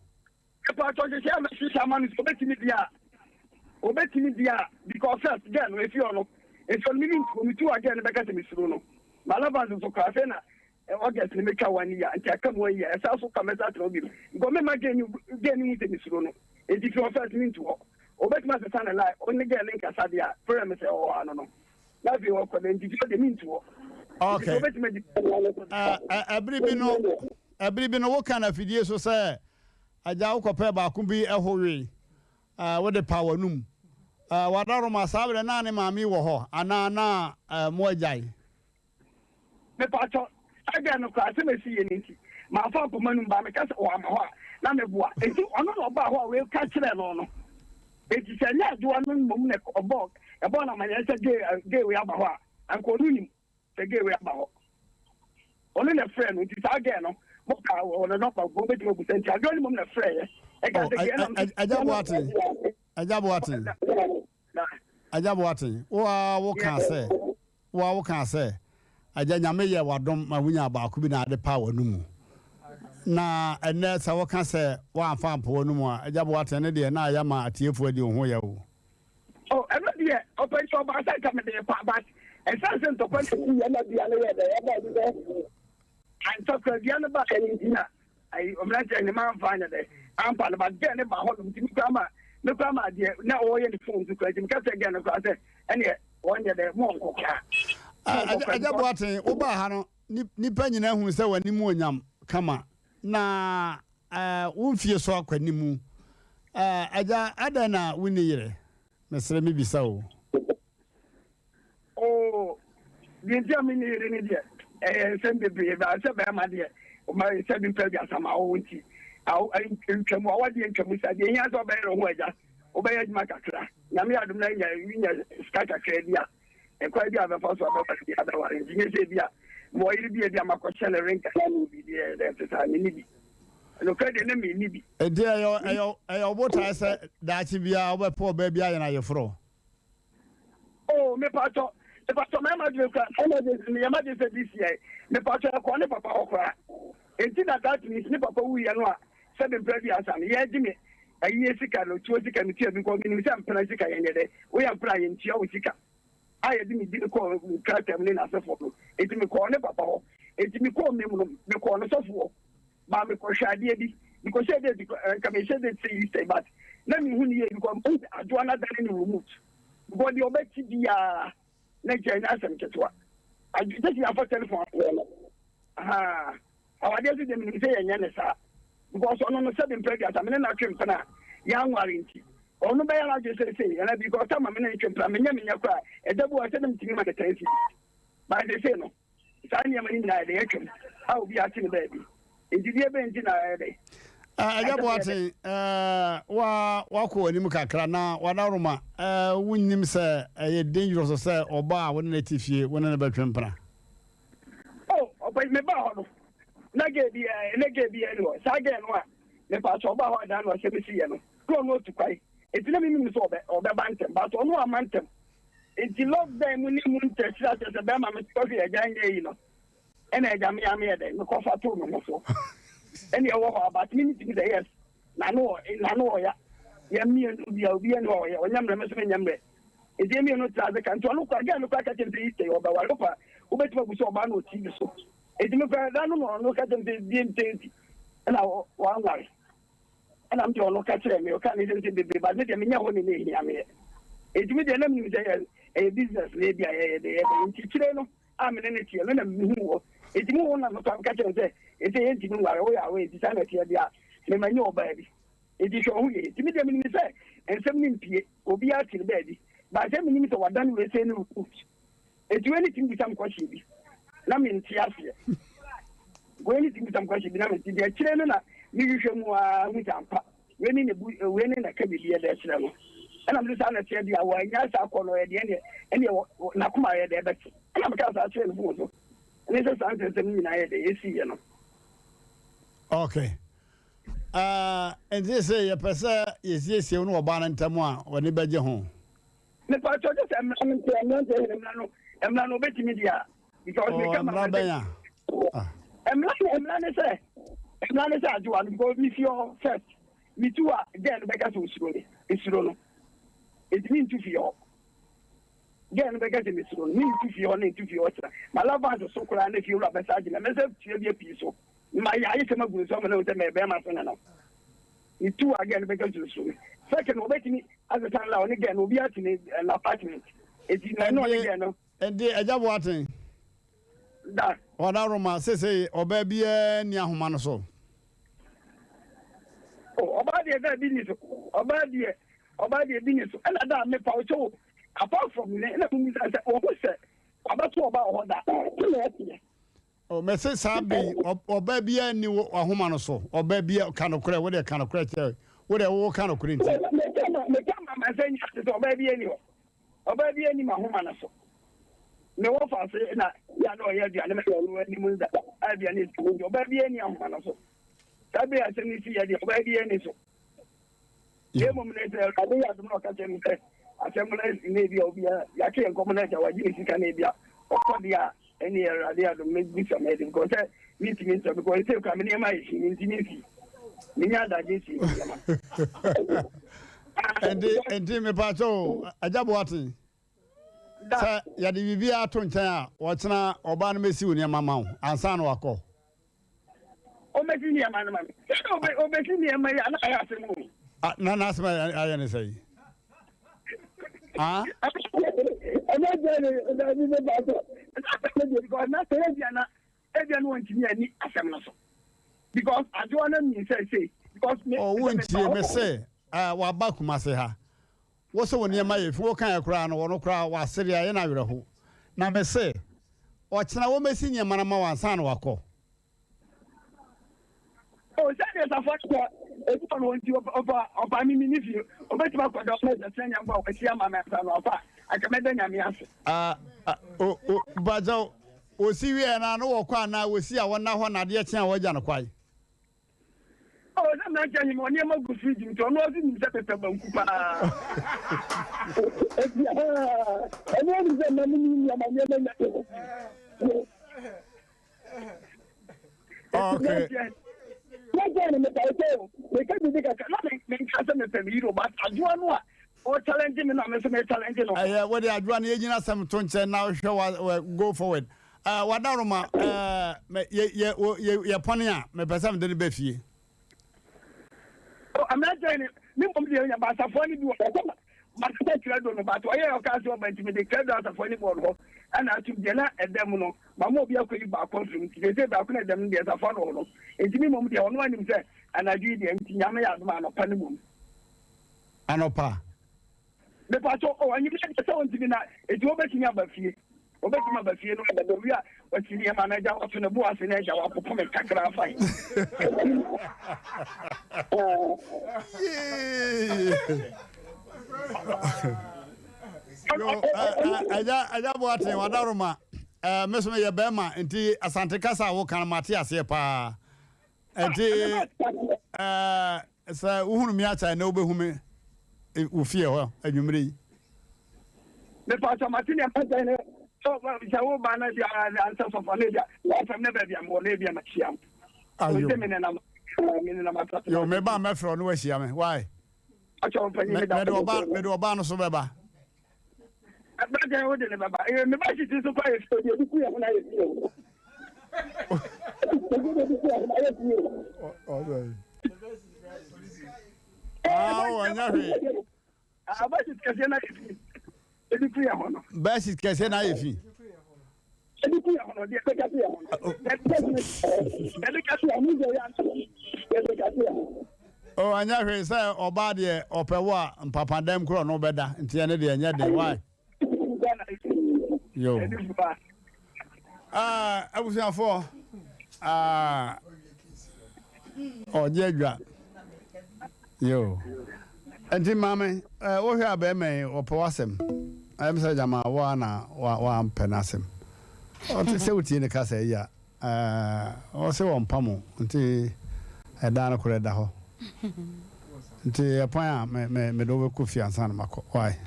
Mepaatɔ nhyehyɛe a mɛhyehyɛ ama no sɛ ɔbɛtumi di a, ɔbɛtumi di a because first girl no efi hɔ no, nti ɔno mimi ntuo, metu a girl no bɛka sɛ mesuro no. M'allowance nso koraa afei na August no metwa one year, nti aka mu one year, ɛsan so ka mɛsan atena hɔ bio because memma girl no girl no hu sɛ mesuro no, nti fi hɔ first mentu hɔ. Ɔbɛtumi asesa ne life, ɔne girl no nkasa deɛ a, frɛ me sɛ ɔwɔ ha no no. Na afei ɔkɔ dɛ nti fie deɛ mentu hɔ. Okay. Ɛbere bi no, ɛbere bi no woka no afidie so sɛ agya wokɔpɛ baako bi ɛho we, wode pa w'anum. Wadaroma saa berɛ naa ne maame wɔ hɔ anaa na mo agyae? Mepatɔ, saa girl no koraa asɛm a ɛsi yɛ no nti mamfa ampɔ m'anum baa meka sɛ ɔama hɔ a na meboa enti ɔno na ɔbaa hɔ a wei ka kyerɛɛ no no enti sɛ ɛnyɛ adoa no mmom na ɔbɔɔ ɛbɔɔ no amanneɛ sɛ gay gay wei aba hɔ a anka ɔno nim sɛ gay wei aba hɔ ɔno na ɛfrɛ no nti saa girl no mo ka wɔ ne nɔmba nko wobɛtumi abusa nti adoa no mmom na ɛfrɛ yɛ ɛka sɛ gay no Agya Boateng Agya Boateng Agya Boateng wo a wo kaa sɛ Wo ara wokaa sɛ, Agya, Nyame yɛɛ wo adom ma wonyaa baako bi na ade paa w'anomu. Na ɛnnɛ sɛ woka sɛ woamfa ampa w'anomu a, Agya Boateng, ɛno deɛ na ayɛ ama atiefoɔ adi wo ho yaw o. Oh, ɛno deɛ, ɔpɛ nti ɔbaa sɛ nka mede repa, but ɛsiane sɛ ntɔkwa no sii yɛ na dua no yɛɛ dɛ, ɛbaa bi sɛ antɔkwa dua no baeɛ no nti na ayi mmeranteɛ no mamfa anyɛ dɛ ampa no, but girl no baa hɔ nom nti me koraa ma me koraa ma deɛ na ɔreyɛ ne phone so koraa nti meka kyerɛ girl no koraa sɛ ɛneɛ Wɔnyɛ dɛ, monkɔ koraa. Agya Boateng, wobaa ha no, nnipa nyinaa hunu sɛ w'anim onyam kama, na wo mfie so akɔ anim. Agya, adɛn na wonni yere? Mesrɛ mebisa o. Oh, deɛ nti a menni yere ne deɛ, ɛyɛ nsɛm bebree, ba sɛ bɛrima deɛ, ɔma sɛ bi mpɛ aduasa ma wo nti, ntwamu, awadeɛ ntwamu sa, deɛ hia sɛ ɔbɛyere ho agya. Wobɛyɛ adwuma kakra, Nyame adom na nya nya sika kakra bi a, ɛkwan bi a bɛfa so a bɛware bi a bɛware nti nyɛ sɛ bi a mewɔ yere bi a bi a makɔhyɛ no renka na ne bi deɛ ɛdɛ nte saa menni bi. Nokorɛ deɛ na menni bi. Enti ɛyɛ ɛyɛ ɛyɛ wo botae sɛ daakye biara wobɛpɛ ɔbaa bi ayɛ no ayeforɔ? Oh, mepatɔ, mepatɔ mɛma adwene kura, mɛma adwene meyɛ m'adwene sɛ this year, mepatɔ ɛkɔ ne papa hɔ koraa. Enti na that means ne papa wuiɛ no a sɛbe mpra aduasa no yɛgye me ayie sika no tuo sika metua bi nkɔ menim sɛ mpena sika yɛnyɛ dɛ woyɛ mpena a yɛntua wo sika a yɛde me din kɔɔ krataa mu ne n'asefoɔ no enti mekɔɔ ne papa hɔ enti mekɔɔ mem no mekɔɔ no sɔfo hɔ maa mekɔhwɛ adeɛ bi mekɔhyɛ date nka mehyɛ date sɛ Easter but na mehu ne yie because adwoa no adane ne remote because deɛ ɔbɛte biara na nkyɛ ɛnyɛ asɛm ketewa. Adwo sɛ yɛafa telephone afrɛ no. Ahaa. Awadeɛ nso deɛ menim sɛ yɛnyɛ ne saa. Because ɔno no sɛbe mpɛ aduasa me ne no atwe mpena a yɛanware nti. Ɔno bɛyɛ n'adwene sɛ sei anaa because ama me ne no twe mpena menyɛ menyɛ koraa ɛda bi wɔ hɔ sɛ na metumi ma no ten cedis. But seesei no Saa nneɛma no nyinaa yɛde atwam a obiara te ne baabi. Enti deɛ bɛn nti na ɛyɛ dɛ? Agya Boateng, wa wakɔ w'anim kakra na w'adaworoma, wonnim sɛ ɛyɛ dangerous sɛ ɔbaa a wo ne no te fie wo ne no bɛtwe mpena? Oh, ɔpɛ mebaa hɔ no, na gay bi na gay bi ɛni hɔ. Saa gay no a mepaakyɛ ɔbaa hɔ adan no asɛm si yɛ no, na ɔno otu kwae. Enti na menim sɛ ɔbɛ ɔbɛba ntɛm, but ɔno amma ntɛm. Nti lockdown mu ne mu nkyɛkyerɛ akyerɛ sɛ bɛrima me kɔhwɛ agya nyɛ yi no ɛna agya me ame yɛ dɛ mekɔfa too me ho so ɛne ɛwɔ hɔ abat me ntumi sɛ yes nano wɔ nano wɔ ya yɛ mmienu bia obi ɛne ɔyɛ ɔnyɛ mmerɛ me so menyɛ mmerɛ nti yɛ mmienu tra ase ka nti ɔno kora gɛ no kora ka kyerɛ sɛ Easter yi ɔbɛware wopa wobɛtumi abu sɛ ɔbaa no wɔ TV so nti me kora da no na ɔno ka kyerɛ sɛ die ntɛnti ɛna wanware Ɛna me deɛ ɔno ka kyerɛɛ me, ɔkaa ne nsɛm sɛ bebree but me deɛ menyɛ hɔ ne na ɛhia meɛ. Enti me deɛ na menim sɛ ɛyɛ ɛyɛ business na ebi a yɛyɛ de yɛbɛyɛ nti kyire no a me ne no teɛ no na mehu wɔ. Enti me wo na me kora meka kyerɛ no sɛ ɛsɛ yɛntumi nware woyɛ aware nti saa na ɛteɛ deɛ a mema nyɛ ɔbaa bi. Enti hwɛ wo ho yie. Enti me deɛ menim sɛ nsɛm no mpie obiara te ne baabi but sɛ menim sɛ wadane wei sei ne root. Enti wei ne tumi bisa me question bi na mente aseɛ. Wei ne tumi bisa me question bi na mente deɛ akyire no na mehwehwɛ mu ara hu sɛ ampa. Wei ne ne bu wei ne na ka biribi ɛde kyerɛ no. Ɛna mese saa na ɛteɛ deɛ a wannya saa kɔ no ɔyɛ deɛ ɛneɛ ɛneɛ wɔ n'akoma yɛ dɛ ɛbɛte. Ɛna mekaa saa kyerɛɛ no fon so. Ɛne sɛ saa nsɛnsɛm no nyinaa yɛ dɛ ɛsiiɛ no. Okay. Uh, nti sɛ yɛpɛ sɛ yɛsiesie wo ne ɔbaa no ntam a, w'ani bɛgye ho? Mepa kyɛw gye sɛ mmara no nti mmeranteɛ hene mmara no mmara no obetumi di a because Oh, meka ma mmara bɛn a? Ah. Mmara ne mmara ne sɛ mmara ne sɛ adwowa no because me fi hɔ first me tu a girl no bɛka sɛ osuro me esuro no etumi ntu fie hɔ girl no bɛka sɛ mesuro no me ntu fie hɔ ne ntu fie hɔ kyerɛ ma lavance so koraa ne fie wura bɛsa agye me mɛsɛ tua bi apii so ma yɛ ayɛ sɛ magu nso ama no sɛ mɛyɛ bɛrima so ne no metu a girl no bɛka sɛ osuro me second obetumi asesa la ɔne girl no obi ate ne apartment eti na ɛne ɔne girl no Nti Agya Boateng, Da. Ɔdaroma, sesei ɔbaa biara nni ahoma no so. Oh, ɔbaa deɛ da bi ni so. Ɔbaa deɛ, ɔbaa deɛ bi ni so. Ɛna da mepa wo kyɛw, apart from ne, ɛna mo bisa sɛ, wɔn sɛ wabɛto ɔbaa wɔ hɔ da. Ɛna ɛteɛ. Oh, mese saa bɛ yi, ɔbaa biara nni wo ahoma no so. Ɔbaa biara, ka nokorɛ, wo deɛ ka nokorɛ kyerɛ, wo deɛ wo ka nokorɛ nti. Meka ma, meka ma ma sɛ nya te sɛ ɔbaa biara nni hɔ. Ɔbaa biara nni m'ahoma no so. Me wɔfa ase na yɛ a na ɔyɛ aduane ma yɛ ɔno anim nda aduane si hɔ nti ɔbaa biara nni ahoma no so. Saa bere a asɛm no sii yɛ deɛ ɔbaa biara nni so. Na mmom no sɛ Awurade yɛ adom na ɔka kyerɛ me sɛ asɛm no asi na ebi a obiara yɛatwe yɛn nkɔmmɔ no agya wagye ne sika na ebi a ɔkɔ deɛ a ɛne Awurade adom mɛbisa ma ɛde because sɛ mentumi nsɔ because ɛsɛ kura me nneɛma ayɛ fi mentumi nsi menya adagye nsi me nneɛma. Ɛnti ɛnti mepaakyɛ o agya Boateng sɛ yɛde biribiara to nkyɛn a ɔkyena ɔbaa no mɛsi wo nneɛma ma wo ansa na wakɔ. Ɔbɛsi nneɛma no ma me. Sɛ na ɔbɛsi nneɛma yi a na ayɛ asɛm o. Ah, na n'asɛm ayɛ ne sɛ yi. Ah? Ɛnyɛ jɛ ne dabi ne ba so. Ɛsɛ deɛ because na sɛ ebia na ebia na wɔntumi ani asɛm no so because adewa no mi sɛ sei because me. Oh, wontie me se eh, waba Kumase ha. Wo se wo nneɛma yɛ fi wo kan koraa no wɔno koraa wasere ayɛ no awerɛho. Na me se Ɔkyena wɔmɛsi nneɛma no ama wo ansa na wakɔ. O sɛdeɛ safoa no sɛ ebi wɔ no hɔ nti ɔfa ɔfa me mini fie obetumi akɔda ɔma ɛsɛ sɛ nyame a wasi ama me ansa na ɔfa anka mɛda nyame ase. Ah, ah, o, o, bakyɛw, osi wieɛ no a na wɔkɔ anaa wɔsi a wɔnna hɔ na adeɛ kye a wɔagya no kwae? Oh, sɛ mmeranteɛ ahim ɔnneɛma gu fridge mu nti ɔno ɔse nim sɛ mepɛ banku paa. Eti ɛno anim sɛ mma menim nneɛma nneɛma nya Okay. Mmeranteɛ no mepɛ sɛ o meka biribi kakra na menka sɛ mepɛ me yere but adwoa no a ɔchallenge me na me nso me challenge no. Ɛyɛ wode adwoa no yɛnyina asɛm to nkyɛn na wohwɛ wa go forward. Eh, wadaroma eh, me, yɛ, yɛ, yɛ, yɛ pɔne a, mepɛ sɛ mede no bɛ fie. Oh, mmeranteɛ ne ne mmom deɛ ɔnya baasafoɔ no bi wɔ hɔ sɛ makasa krado no but ɔyɛ ɔka sɛ ɔba nti mede krado asafoɔ no bi wɔ hɔ ɛna atum deɛ na ɛda mu no mama obi akɔyi baako afiri mu nti sɛ baako na ɛda mu no deɛ safoɔ no wɔ no nti me mmom deɛ ɔno anim sɛ anadwo yi deɛ nti nyame yɛ adom anɔpa no mmom anɔpa Mepakyɛw oh anwummerɛ deɛ sɛ ɔntumi na eti ɔbɛtumi aba fie ɔbɛtumi aba fie no ɔbɛbɛ wi a wasi nneɛma no agya wato ne bo ase na agya wapopo me kakra fae. Agya agya Boateng wadaroma ɛɛ me so meyɛ bɛrima nti Asante kasa a woka no mate aseɛ paa nti ɛɛ Sɛ wohunu me akyɛ a, ɛnnɛ wobɛhu me wo fie hɔ anwummere yi. Mepatɔ mate nea mɛsɛ ne sɛ woba no bia ansɛ sɔfo no bia wɔfam ne baabi a mewɔ no bia mahyia Ayo. me nenam me nenam asase. Yo, meba mɛfrɛ no wahyia me. Why? Akyɛ ɔmpanyin meda. Mede ɔba no so bɛba. Ɛbɛgye wo de ne bɛba. Ee, me ba titi so kɔ ayɛ fie, ebi ku yɛ ho na ayɛ fie o. Ebi ku yɛ ho na ayɛ fie o. Ah, ɔnyɛ hwee. Ah, bɛsit kɛseɛ na ayɛ fi. Ebi ku yɛ ho no. Bɛsit kɛseɛ na ayɛ fi. Ebi ku yɛ ho no, deɛ ɛbɛka yɛ ho no. Ɛde kɛseɛ ho no, deɛ ɛde kɛseɛ ho. Oh, ɛnyɛ hwee sɛ ɔbaa deɛ ɔpɛ wo a mpapadam korɔ no bɛda nti ɛne deɛ ɛnyɛ den why yo ah abusuafoɔ ah ɔgye adwa. Yo. Nti maame, eh, wohwɛ a bɛrima yi ɔpɛ w'asɛm. Ɛyɛ me sɛ gyama wo ara na woampɛ n'asɛm. Ɔte sɛ wotie ne kasa yi a, eh, ɔse ɔmpa mo nti ɛdan no korɔ ɛda hɔ. Nti ɛkwan a me, me, mede wo bɛkɔ fie ansa na makɔ. Why?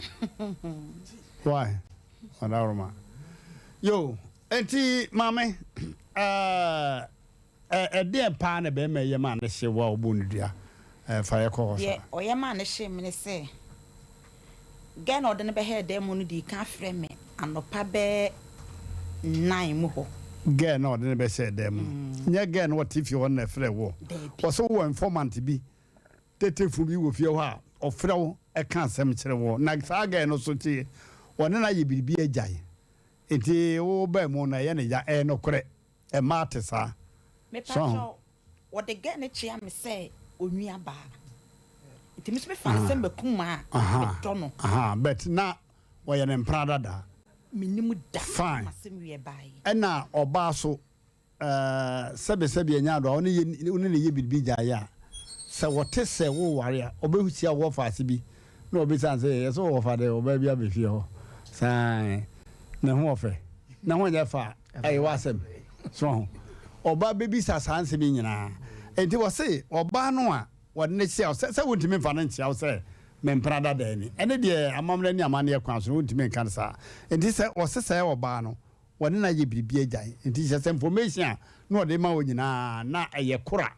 Why? Ɔdaworoma. Yo, nti maame, eh, Ɛ, ɛdeɛn paa na barima yi yɛ maa no hyee wo a wobɔɔ no dua? Ɛ, fa yɛ kɔ hɔ Deɛ saa. ɔyɛ maa no hyee me ne sɛ, girl no a ɔde no bɛhɛɛ dan mu no dii kan frɛɛ me anɔpa bɛyɛ nine mu hɔ. Girl no a ɔde no bɛhyɛɛ dan mu no, nyɛ girl no a ɔte fie hɔ no na ɛfrɛɛ woɔ? Daabi. Ɔse wowɔ informant bi, tetefo bi wɔ fie hɔ a ɔfrɛ wo ka asɛm kyerɛ woɔ. Na saa girl no nso te, ɔne no ayɛ biribi agyae. Nti wo baa mu no, ɛyɛ no ya. Ɛyɛ nokorɛ. Mmaa te saa. Mepa So ahu? kyɛw, wɔde girl no kyea me sɛ onua baa. Nti me nso me fa no sɛ m'akumaa a Aha, medɔ no. aha, but na wɔyɛ no mpena dada. Mennim da Fine. m'asɛm wie baeɛ. Ɛna ɔbaa so, eh, sɛbe sɛbe ɛnyɛ ado a, wo ne yɛ, wo ne no yɛ biribi gyae a, sɛ wɔte sɛ woware a, ɔbɛhyia wo wɔfaase bi na ɔbɛsa no sɛ, yɛsɛ wo wɔfa dɛ ɔbaa bi aba fie hɔ. Saa, ne ho ɔfɛ, ne ho nyɛ fɛ a, Ɛyɛ w'asɛm. So wahu? Ɔbaa bɛbisa saa nsɛm yi nyinaa. Enti wɔse ɔbaa no a wɔde no kyea wo, sɛ, sɛ wontumi mfa no nkyea wo sɛ me mpena dada ni. Ɛne deɛ amammerɛ ne amanneɛ kwan so no, wontumi nka no saa. Enti sɛ wɔse sɛɛ ɔbaa no, wɔne no ayɛ biribi agyae. Enti kyerɛ sɛ information a na ɔde ma wo nyinaa, na ɛyɛ kora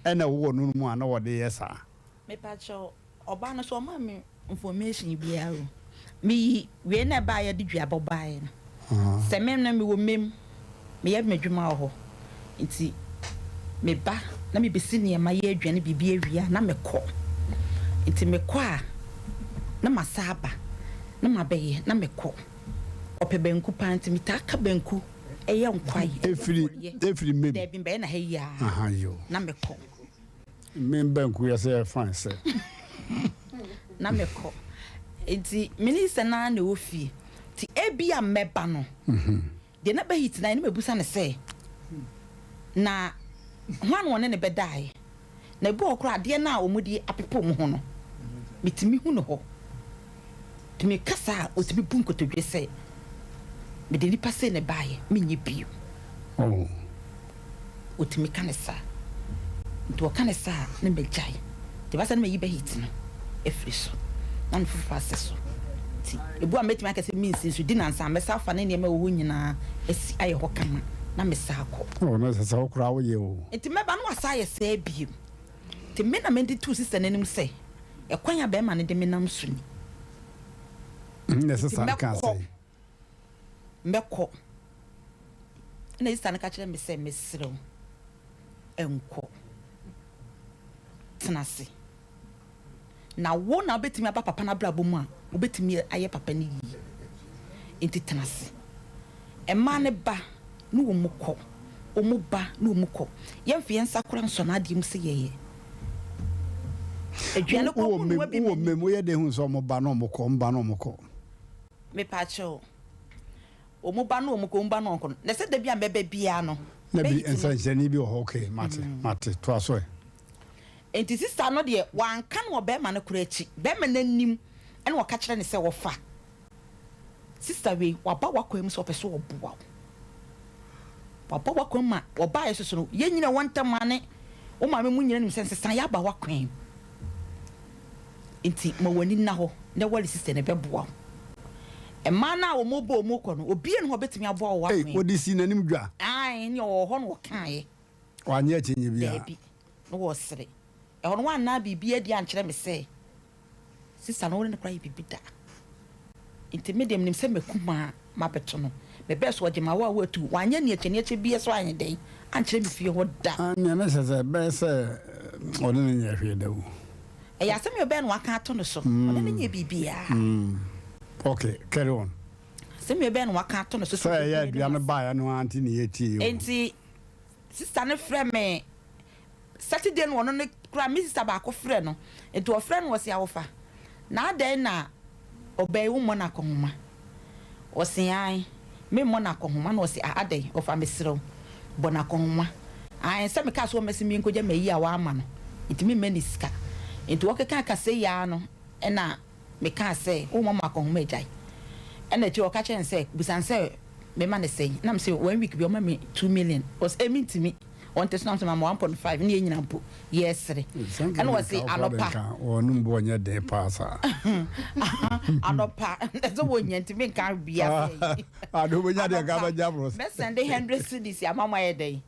ɛna ɛwɔ no mu a na wɔde yɛ saa. Mepakyɛw, ɔbaa no so ɔmaa me information biara o. Meyi wei na ɛbaeɛ de duabɔ baeɛ no. Sɛ me no mewɔ mmam, meyɛ m'adwuma wɔ hɔ. Nti meba na mebɛsi nneɛma yɛ aduane biribi awie a na mekɔ. Nti mekɔ a na masa aba na mabɛyɛ na mekɔ. Ɔpɛ banku paa nti metaa ka banku ɛyɛ nkwae ɛyɛ Ɛfiri forɔeɛ. ɛfiri mmam. Daabi mbɛyɛ na ha yi ara Aha yoo. na mekɔ. Me banku yɛ sɛ yɛ fine sɛ. Na mekɔ. Nti me ne sister no ara na ɛwɔ fie. Nti ebia mɛba no, deɛ na bɛhit no ayɛ na mabisa no sɛ, na hwan na ɔne no bɛdaeɛ? Na ebi wɔ hɔ koraa adeɛ no a wɔde apepa wɔn ho no, metumi hu no hɔ. Nti meka saa a, ɔtumi bu nkotodwe sɛ, Mede nnipa sei na ɛbaeɛ, menyɛ bio. Ɔtumi ka no saa. Nti ɔka no saa a, na magyae. Nti ɛba saa na mayi bɛhit no afiri so, na ne foforɔ asɛ so. Nti ebu a mɛtumi aka sɛ mensi nso di nansa a, mɛsan afa ne nneɛma a ɛwɔ hɔ nyinaa asi ayɛ hɔ kama na mesan akɔ. Oh, na ɛsɛ sɛ wo koraa woyɛ o. Nti mɛba na wasan ayɛ saa bio. Nti me na mede too sista no anim sɛ, Ɛkwan a bɛrima no de me nam so ni. Na Nti sista no kaa mɛkɔ, sɛn? mɛkɔ. Ɛna sista no ka kyerɛɛ me sɛ, Mesrɛ wo, nkɔ. Tena ase. Na wo na wobɛtumi aba papa no abrabɔ mu a, wobɛtumi ayɛ papa no yie. Nti tena ase. Mmaa no ba ne wɔn kɔ, wɔn ba ne wɔn kɔ. Yɛmfa yɛn nsa koraa nsɔ n'adeɛ mu sɛ yɛyɛ. Aduane kɔ Wowɔ wɔn noa bi wowɔ ma ni. mmam, woyɛ dɛn hu sɛ wɔn ba ne wɔn kɔ, wɔn ba ne wɔn kɔ? Mepaakyɛw, wɔn ba ne wɔn kɔ, wɔn ba ne wɔn kɔ no, na sɛ da bi a mɛba biara no, Na bi bɛyi ti no. nsɛnkyerɛnne bi wɔ hɔ, okay, mate, mate, toa so ɛ. Enti sista no deɛ, wanka no wɔ barima no koraa akyi. Barima no anim na ɔka kyerɛ no sɛ, Wɔfa, sista wei, waba w'akwan mu sɛ ɔpɛ sɛ ɔboa wo. Waba w'akwan mu ma ɔbaeɛ nso so no, yɛn nyinaa wɔ ntam a ne wo maame mu nyinaa nim sɛ nsesaeɛ aba w'akwan mu. Enti ma w'ani nna hɔ na ware sista no, ɛbɛboa wo. Mmaa no a wɔbɔ wɔn kɔ no, obiara nni hɔ a ɔbɛtumi aboa wo wɔ Ei, w'akwan mu. wɔde sii n'anim dwa. Aane, nea ɔwɔ hɔ na ɔkaeɛ. Wannye akyinnye biara. Daabi, na wɔresere. Ɛhɔ no wanna biribi adi ankyerɛ me sɛ sista no wo ne no koraa yɛ biribi da. Nti me deɛ menim sɛ m'akumaa mabɛto no. Mebɛɛ so ɔgye m'awaawa atu. Wanyɛ nneɛkyɛnneɛkyɛ biara so anyɛ dɛn ankyerɛ me fie hɔ da. Nea na ɛsɛ sɛ ɛbɛyɛ sɛ ɔne no nyɛɛ hwee da o. Ɛyɛ asɛm yi ɔbɛyɛ na waka ato no so. Ɔne no nyɛɛ biribiara. Ok, carry on. Asɛm yi ɔbɛyɛ na waka ato no so Sɛ ɛyɛ aduane no baeɛ no ara nti na yɛtiee o. Enti Sista no frɛ me Saturday no ɔno no koraa me sista baako frɛ no nti ɔfrɛ no ɔse awofa na adɛn na ɔbaa yi wommɔ no akɔnhoma ɔse ae memmɔ no akɔnhoma na ɔse ah adɛn ɔfa mesrɛ wo bɔ no akɔnhoma ae sɛ mekaa sɛ ɔmmɛse menkɔgya mayi a wama no nti memma ne sika Nti wɔkeka kasa yi ara no ɛna mekaa sɛ womma mo akɔnhoma agyae. Ɛna akyire ɔka kyerɛɛ no sɛ bisa no sɛ mema no sɛn. Na mese one week bi ɔma me 2 million. Ɔse eh mentumi. Ɔnte so na mese ma me 1.5 ne yɛn nyina mpo yɛsere. Ɛna ɔse anɔpa. Wɔnom bo ɔnyɛ den paa saa. Anɔpa ɛsɛ wɔnya nti menka bia sɛ. Ade wobɛnya deɛ nka bɛgye aboro. Mɛsɛnde 100 cedis ama mo ayɛ dɛn?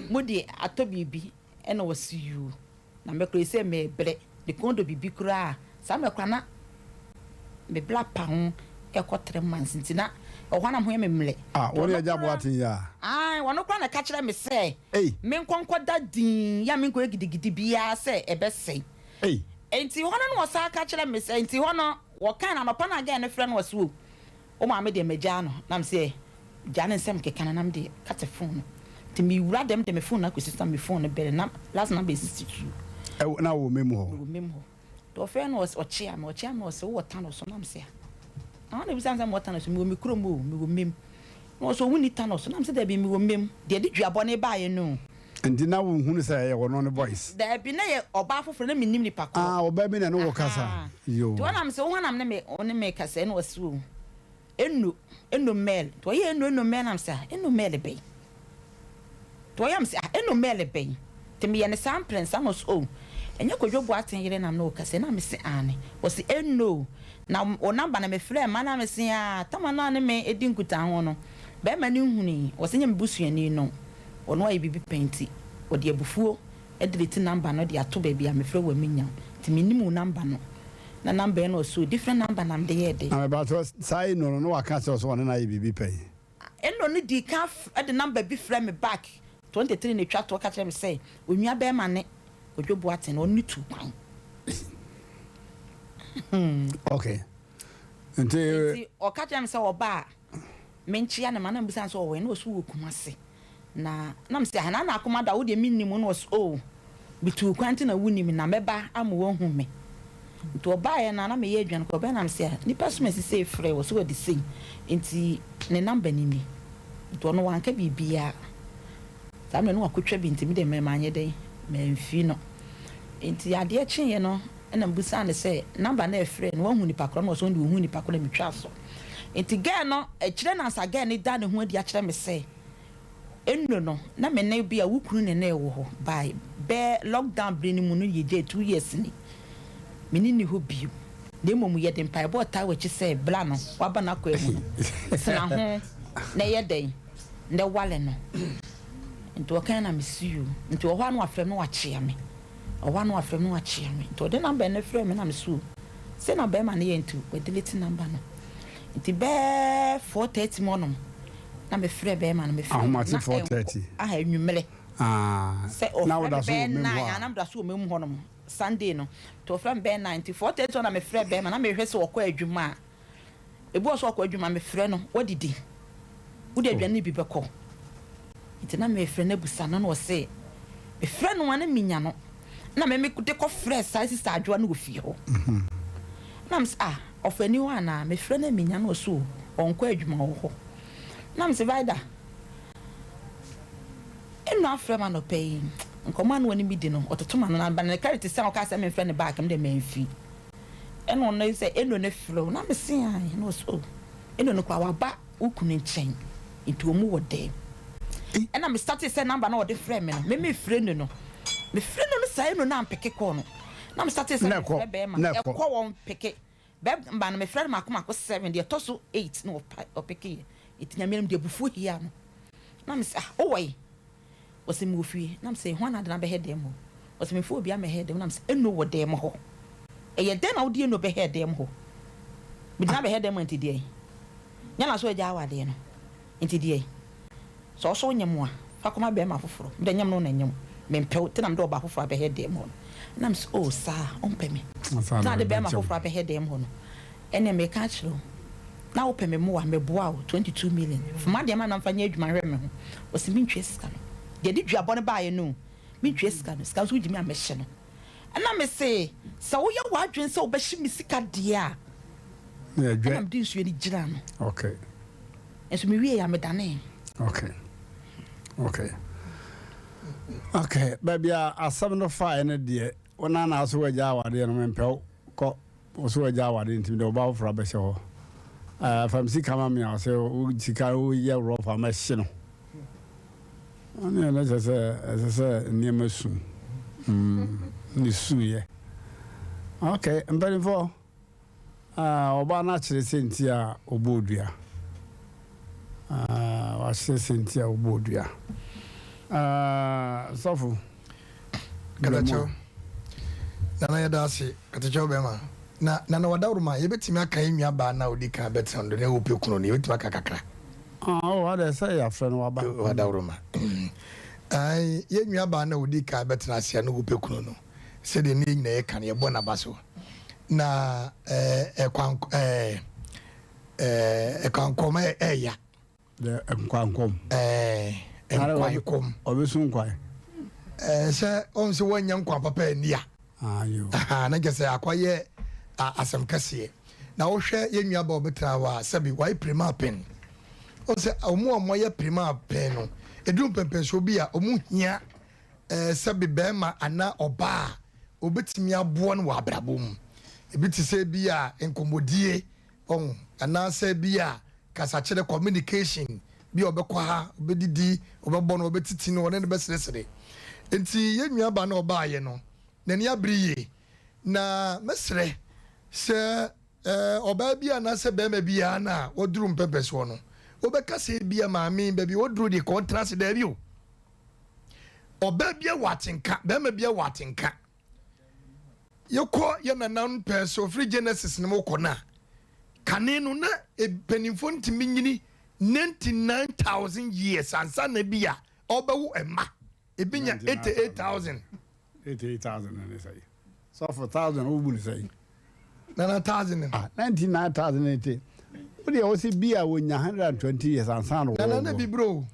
Mode atɔ biribi. Ɛna ɔse yuu. Na me koraa sɛ mebrɛ, me kɔn dɔ biribi koraa a, saa mmerɛ koraa na me bla pa ho ɛkɔ 3 months nti na ɛwɔ hɔ a na me ho yɛ me mmerɛ. Ah, wo ne Agya Boateng yi a? Ae, ɔno koraa na ɛka kyerɛɛ me sɛ menkɔ nkɔda dinn, yɛ a menkɔyɛ gidigidi biara sɛ ɛbɛsɛe. Nti hɔ no na ɔsan ka kyerɛɛ me sɛ, nti hɔ no wɔkae no anɔpa no a girl no frɛ no ɔse o, Wo maame deɛ magyaa no na mesɛ gyaa ne nsɛm keka no na mede kate phone no nti mewura dɛm de me phone no akɔsi so na me phone no bɛre na last number ɛsisi so. Ɛwɔ na wɔ mem hɔ? Mewɔ mem hɔ nti ɔfrɛ no ɔkyea me ɔkyea me ɔsɛ wowɔ Tano so na mesɛ a na ɔna bisa me sɛ mewɔ Tano so mewɔ me kurom o mewɔ mem na ɔsɛ ɔwo ni Tano so na mesɛ dabi mewɔ mem deɛ de duabɔ ne baeɛ no. Nti na wonhunu sɛ ɛyɛ ɔno ne voice? Dabi na ɛyɛ ɔbaa foforɔ na mennim nipa korɔ. Ah ɔbaa bi na ɛne wo kasa yoo. Nti ɔnam sɛ wo hwanam ne me wo ne me kasa ɛna ɔse o eno eno mɛl nti ɔyɛ eno eno mɛl nam sɛ ah eno mɛl bɛn nti ɔyɛ am sɛ ah eno mɛl bɛn nti meyɛ ne saa mprɛnsa na ɔse o ɛnyɛ Kwadwo Boateng yere nam ne wo kasa ɛna mese aane ɔse eno na wo number na mefrɛ ma na mese ah tama no a ne me edi nkutaho no bɛɛma no nhunui ɔse nyɛ me busuani no. Ɔno ayɛ biribi pɛn nti ɔde abufuo delete number no de ato baabi a mefrɛ wo a menya wo nti mennim wo number no na number yi na ɔse o different number na mede yɛɛ dɛn. Na mepakyɛw saa Eno no na waka akyerɛ wo sɛ ɔne no ayɛ biribi pɛn? Eno no dii kan de number bi frɛ me back 23 na ɛtwa toɔ ka kyerɛ me sɛ onua bɛɛma ne Kwadwo Boateng na ɔne no tuu kwan. Okay nti. Nti ɔka kyerɛ me sɛ ɔba a Menkyea no ma na mebisa no sɛ ɔwɔ he na ɔse ɔwɔ Kumasi na na mese ah Nana Akoma da wo deɛ mennim wo na ɔse oh metuu kwan nti na wonnim me na mɛba ama woahu me nti ɔbaeɛ no a na meyɛ aduane kɔ ɔbaeɛ na mese ah nipa som asi sei frɛ ɔse wadi sei nti ne number no ni nti ɔno wanka biribiara saa mmerɛ no wakɔtwa bi nti medeɛ manyɛ dɛn mamfi no nti adeɛ kyeeɛ no ɛna mebisaa no sɛ number no a ɛfrɛɛ no wahu nipa korɔ na ɔse ɔno deɛ ɔhu nipa korɔ na metwaa so Nti girl no akyire no ansa girl no da ne ho adi akyerɛ me sɛ Eno no na me ne bi a wo kunu ne no wɔ hɔ by bɛɛ lockdown bere no mu no yɛgyae 2 years ni me ne nni hɔ bio na mmom yɛde mpaebɔ taa w'akyi sɛ bra no waba n'akwaa mu no tena ho na ɛyɛ dɛn na wale no nti ɔkan na mesi you nti ɔhɔ a na wafrɛ me na wakyea me Ɔwɔ ano afrɛ me na wakyea me nti ɔde number no frɛɛ me na me so sei na bɛɛma no yɛ nti wa delete number no nti bɛɛ 4:30 mu ɔnom na me frɛ bɛɛma no me frɛ no Ahomakye na 4:30. aha anwummerɛ Ah, sɛ na ɔfrɛ woda me so wɔ bɛɛ mem hɔ 9 a? a na meda so wɔ mem hɔ nom Sunday no nti ɔfrɛ me bɛɛ 9 nti 4:30 hɔ na me frɛ bɛɛma na mehwɛ sɛ ɔkɔ adwuma a Ebi wɔ so ɔkɔ adwuma mefrɛ no wadidi wode aduane no bi bɛkɔ nti na mefrɛ no abusa no na ɔse mefrɛ no a na menya no na me de kɔ frɛ saa sista adwoa no wɔ fie hɔ na mese ah ɔfa ni hɔ anaa mefrɛ no a menya no ɔse o ɔnkɔ adwuma wɔ hɔ na mese Vida ɛnu afrɛ ma nɔpɛ yi nkɔmɔ a na wɔne me di no ɔtoto ma no na ne kari te sɛ ɔka sɛ memfrɛ no back me de mamfi Ɛna ɔno sɛ Eno no frɛ wo na me se ae na ɔse oh Eno no koraa waba wo kunu nkyɛn nti ɔmu wɔ dɛm ɛna me starte sɛ number na ɔde frɛ me no me me frɛ no no me frɛ no no saa Eno no ampeke call no na me starte sɛ me frɛ bɛɛma ɛkɔ wɔn peke bɛɛma no me frɛ no mako mako 7 deɛ ɛtɔ so 8 na ɔpeke yɛ nti nyame no de abufuo hia no na me sɛ ah ɔwɔ yi Ɔse mewɔ fie. Na mese hwan na ade no abɛhɛ dɛm hɔ? Ɔse memfa obiara mmɛhɛ dɛm. Na mese Eno wɔ dɛm hɔ. Ɛyɛ dɛn na wode Eno bɛhɛɛ dɛm hɔ? Mede no abɛhɛ dɛm hɔ nti deɛn? Nyɛ na so agya awadeɛ no nti deɛn? Sɛ ɔso wonyɛ mo a, fa kɔma bɛɛma foforɔ. Mede nyɛ me ne wo na ɛnyɛ wo. Mempɛ wo nti na mede ɔbaa foforɔ abɛhɛ dɛm hɔ no. Na mese oh saa, wompɛ me nti na wode bɛɛma foforɔ abɛhɛ dɛm hɔ no. Ɛneɛ meka akyerɛ wo, na wopɛ me mmoa, meboa wo, 22 million, fa m'adeɛ ma me na mfa nyɛ adwuma nhwɛ me ho. Ɔse mentua sika no. Deɛ ɛde duabɔ no baeɛ no o, mentua sika no, sika nso wogye me a mɛhye no. Ɛna mese, sɛ woyɛ w'adwene sɛ wobɛhye me sika deɛ a, ɛna mede nsuo no gyinaa no. Okay. Nso mewieeɛ a medanee. Okay. Okay. Okay. Baabi a asɛm no faeɛ no deɛ. Wo na na so wagya awadeɛ no, mempɛ wo. Kɔ. Wo so wagya awadeɛ nti mede wo ba foforɔ abɛhyɛ hɔ. Ɛɛ, fa me sika ma me a, ɔse wo sika woyɛ rough a mɛhye no. Ɛne ɛno kyerɛ sɛ ɛsɛ sɛ nneɛma su. Mm, ne suiɛ. Okay, mpanimfoɔ. Ah, ɔbaa no akyerɛ sɛ nti a ɔbɔɔ dua. Ah, wakyerɛ sɛ nti a ɔbɔɔ dua. Ah, sɔfo. Katakyɛw. Nana yɛda ase. Katakyɛw bɛrima. Na Nana Wadaworoma, yɛbɛtumi aka yɛn nua baa no a ɔdi kan bɛtena no do na ɔpɛ kunu no, yɛbɛtumi aka kakra. Ah, oh, adɛ sɛ yɛafrɛ no waba. Wadaworoma. Ae, yɛn nua baa no a ɔdi kan bɛtena ase a na ɔpɛ kunu no, sɛdeɛ ne yɛn nyinaa yɛka no, yɛbɔ n'aba so. Na ɛkwan ɛɛ ɛkwankɔm ɛɛya. Dɛ nkwankɔm. Ɛɛ nkwankɔm. Ɔbɛsu nkwan. Ɛɛ sɛ ɔn sɛ wɔnyɛ nkwan papa ani a. Ayo. Na nkyɛ sɛ akɔyɛ asɛm kɛseɛ. Na wohwɛ yɛn nua ba ɔbɛtena hɔ a sɛbi wayɛ pirima pɛn. Ɔn sɛ ɔmo a wɔayɛ pirima pɛn no eduru mpɛmpɛnsoɔ bi a ɔmo hia sɛbe barima anaa ɔbaa a ɔbɛtumi aboa no wɔ abrabɔ mu. Ebi te sɛ bi a nkɔmmɔdie, ɔho, anaasɛ bi a kasakyerɛ, communication, bi a ɔbɛkɔ ha, ɔbɛdidi, ɔbɛbɔ no, ɔbɛtiti no, ɔne no bɛseresere. Nti yɛn nuabaa no a ɔbaeɛ no, n'ani abere yie. Na mɛsrɛ sɛ ɔbaa bi anaasɛ barima biara no a waduru mpɛmpɛsoɔ no, wobɛka sɛ ebia maame baabi a waduru deɛ kɔ ɔntena ase, daabi o. Ɔbaa biara wɔ atenka, barima biara wɔ atenka. Yɛkɔ yɛ nananom pɛɛ so firi Genesis no mu kɔ no a, kane no na mpanimfoɔ ntumi nyini 99,000 years ansa na bi a ɔbɛwo mma. Ebi nya 88,000. 88,000 ne sɛ. Sɔfo thousand wo bu ne sɛ. Nana thousand no. Ah, 99,000 ne te. Wo deɛ wo se bi a wɔnya 120 years ansa na wɔwɔ. Nana na bi bro.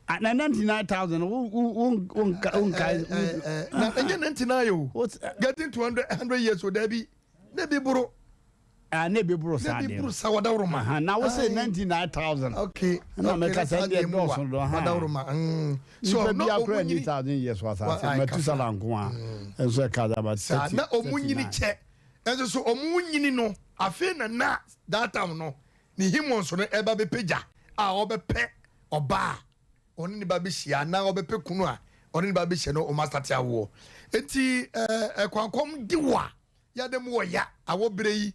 Ah, na 99,000 wo wo wo wo nka wo nka. Na ɛnyɛ 99 o. Getting to 100 100 years o dabi. Na bi boro. Ah, na ebi boro saa deɛ. Na ebi boro saa wadaworoma. Aha, na wo se 99,000. Okay. Na mɛka sɛ ɛdeɛ dɔɔso dɔ ha. Wadaworoma. Mm. So nipa bi akora ni thousand years wɔ asase. Matusala nko a. Nso ɛka daba 30. Na ɔmo nyini kyɛ. Nso so ɔmo nyini no afei na na that time no ne himons no ɛba bɛpagya a ɔbɛpɛ ɔbaa ɔne ne ba bɛhyia anaa ɔbɛpɛ kunu a ɔne ne ba bɛhyia no ɔmo asate awoɔ. Enti ɛɛ ɛkwankɔm di wo a Yɛ dɛ mu wɔ ya awɔ berɛ yi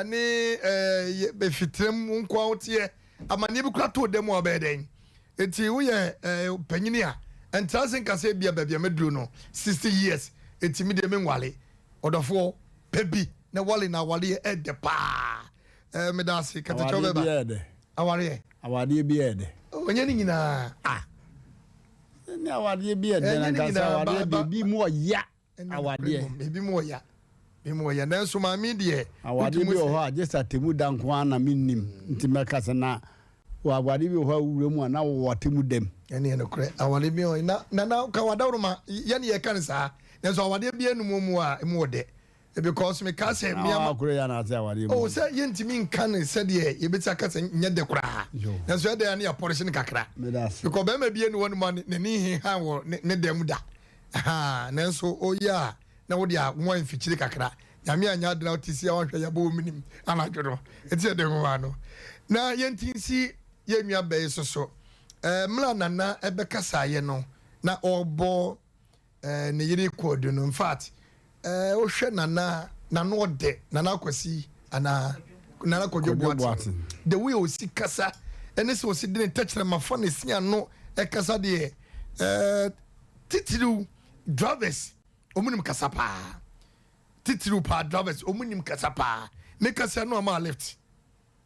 ne eh, fitiram wo nkoa wo teɛ amanneɛ bi kora too da mu a wobɛyɛ dɛn? Enti woyɛ eh, panyini a ɛntra ase nka sɛ ebia baabi a maduru no 60 years enti me deɛ menwale. Ɔdɔfoɔ pɛ bi na wale na awareɛ ɛdɛ paa. Eh, meda ase kɛtɛkyɛw Awadeɛ bɛba. bi yɛ dɛ. Awareɛ. Awadeɛ bi yɛ dɛ. Ɔnyɛ ne nyinaa. Ah. Ne awadeɛ bi yɛ dɛ Ɛnyɛ na ne nka sɛ nyinaa ba awadeɛ ba. deɛ bi mu ɔya. Awadeɛ. Ebi mu ɔya. Ebi mu ɔya. Nanso maame deɛ. Awadeɛ bi wɔ hɔ a gye sɛ atemu da nko ara na mennim nti mɛka sɛ na wɔ awadeɛ bi wɔ hɔ a wowura mu a na wowɔ atemu dam. Ɛne yɛ nokorɛ. Awadeɛ bi wɔ na na na ka wadaworo ma yɛne yɛka no saa. Nanso awadeɛ bi anum mu a emu wɔ dɛ. Because meka sɛ Na mmea ma. wakoro yɛ anaasɛ awadeɛ mu. Oh sɛ yɛntumi nka no sɛdeɛ yɛbɛsi aka sɛ nyɛ dɛ koraa. Nanso ɛdɛ a ne yɛapɔrehye no kakra. Meda ase. Because bɛrima bi ani hɔ nom a n'ani nhehan wɔ ne dan mu da. Ahaa nanso oyɛ a na wode anwa mfikyire kakra. Nyame anyɛ ade na wote si a wanhwɛ yɛabɔ wo menim anadwo no. Ɛti yɛde nwoma no. Na yɛnti nsi yɛn nua bɛ yi so so. Eh, mmerɛ a Nana ɛbɛkasaeɛ no na ɔrebɔ eh, ne yere kɔɔdu no. In fact, Eh wohwɛ Nana n'ano ɔdɛ Nana Akwasi anaa Nana Kwadwo Boateng the way osi kasa ɛne sɛ osi de ne tɛkyerɛma fa ne si ano ɛkasa deɛ eh titiriw drivers ɔmo nim kasa paa titiriw paa drivers ɔmo nim kasa paa me kasa no ama lift.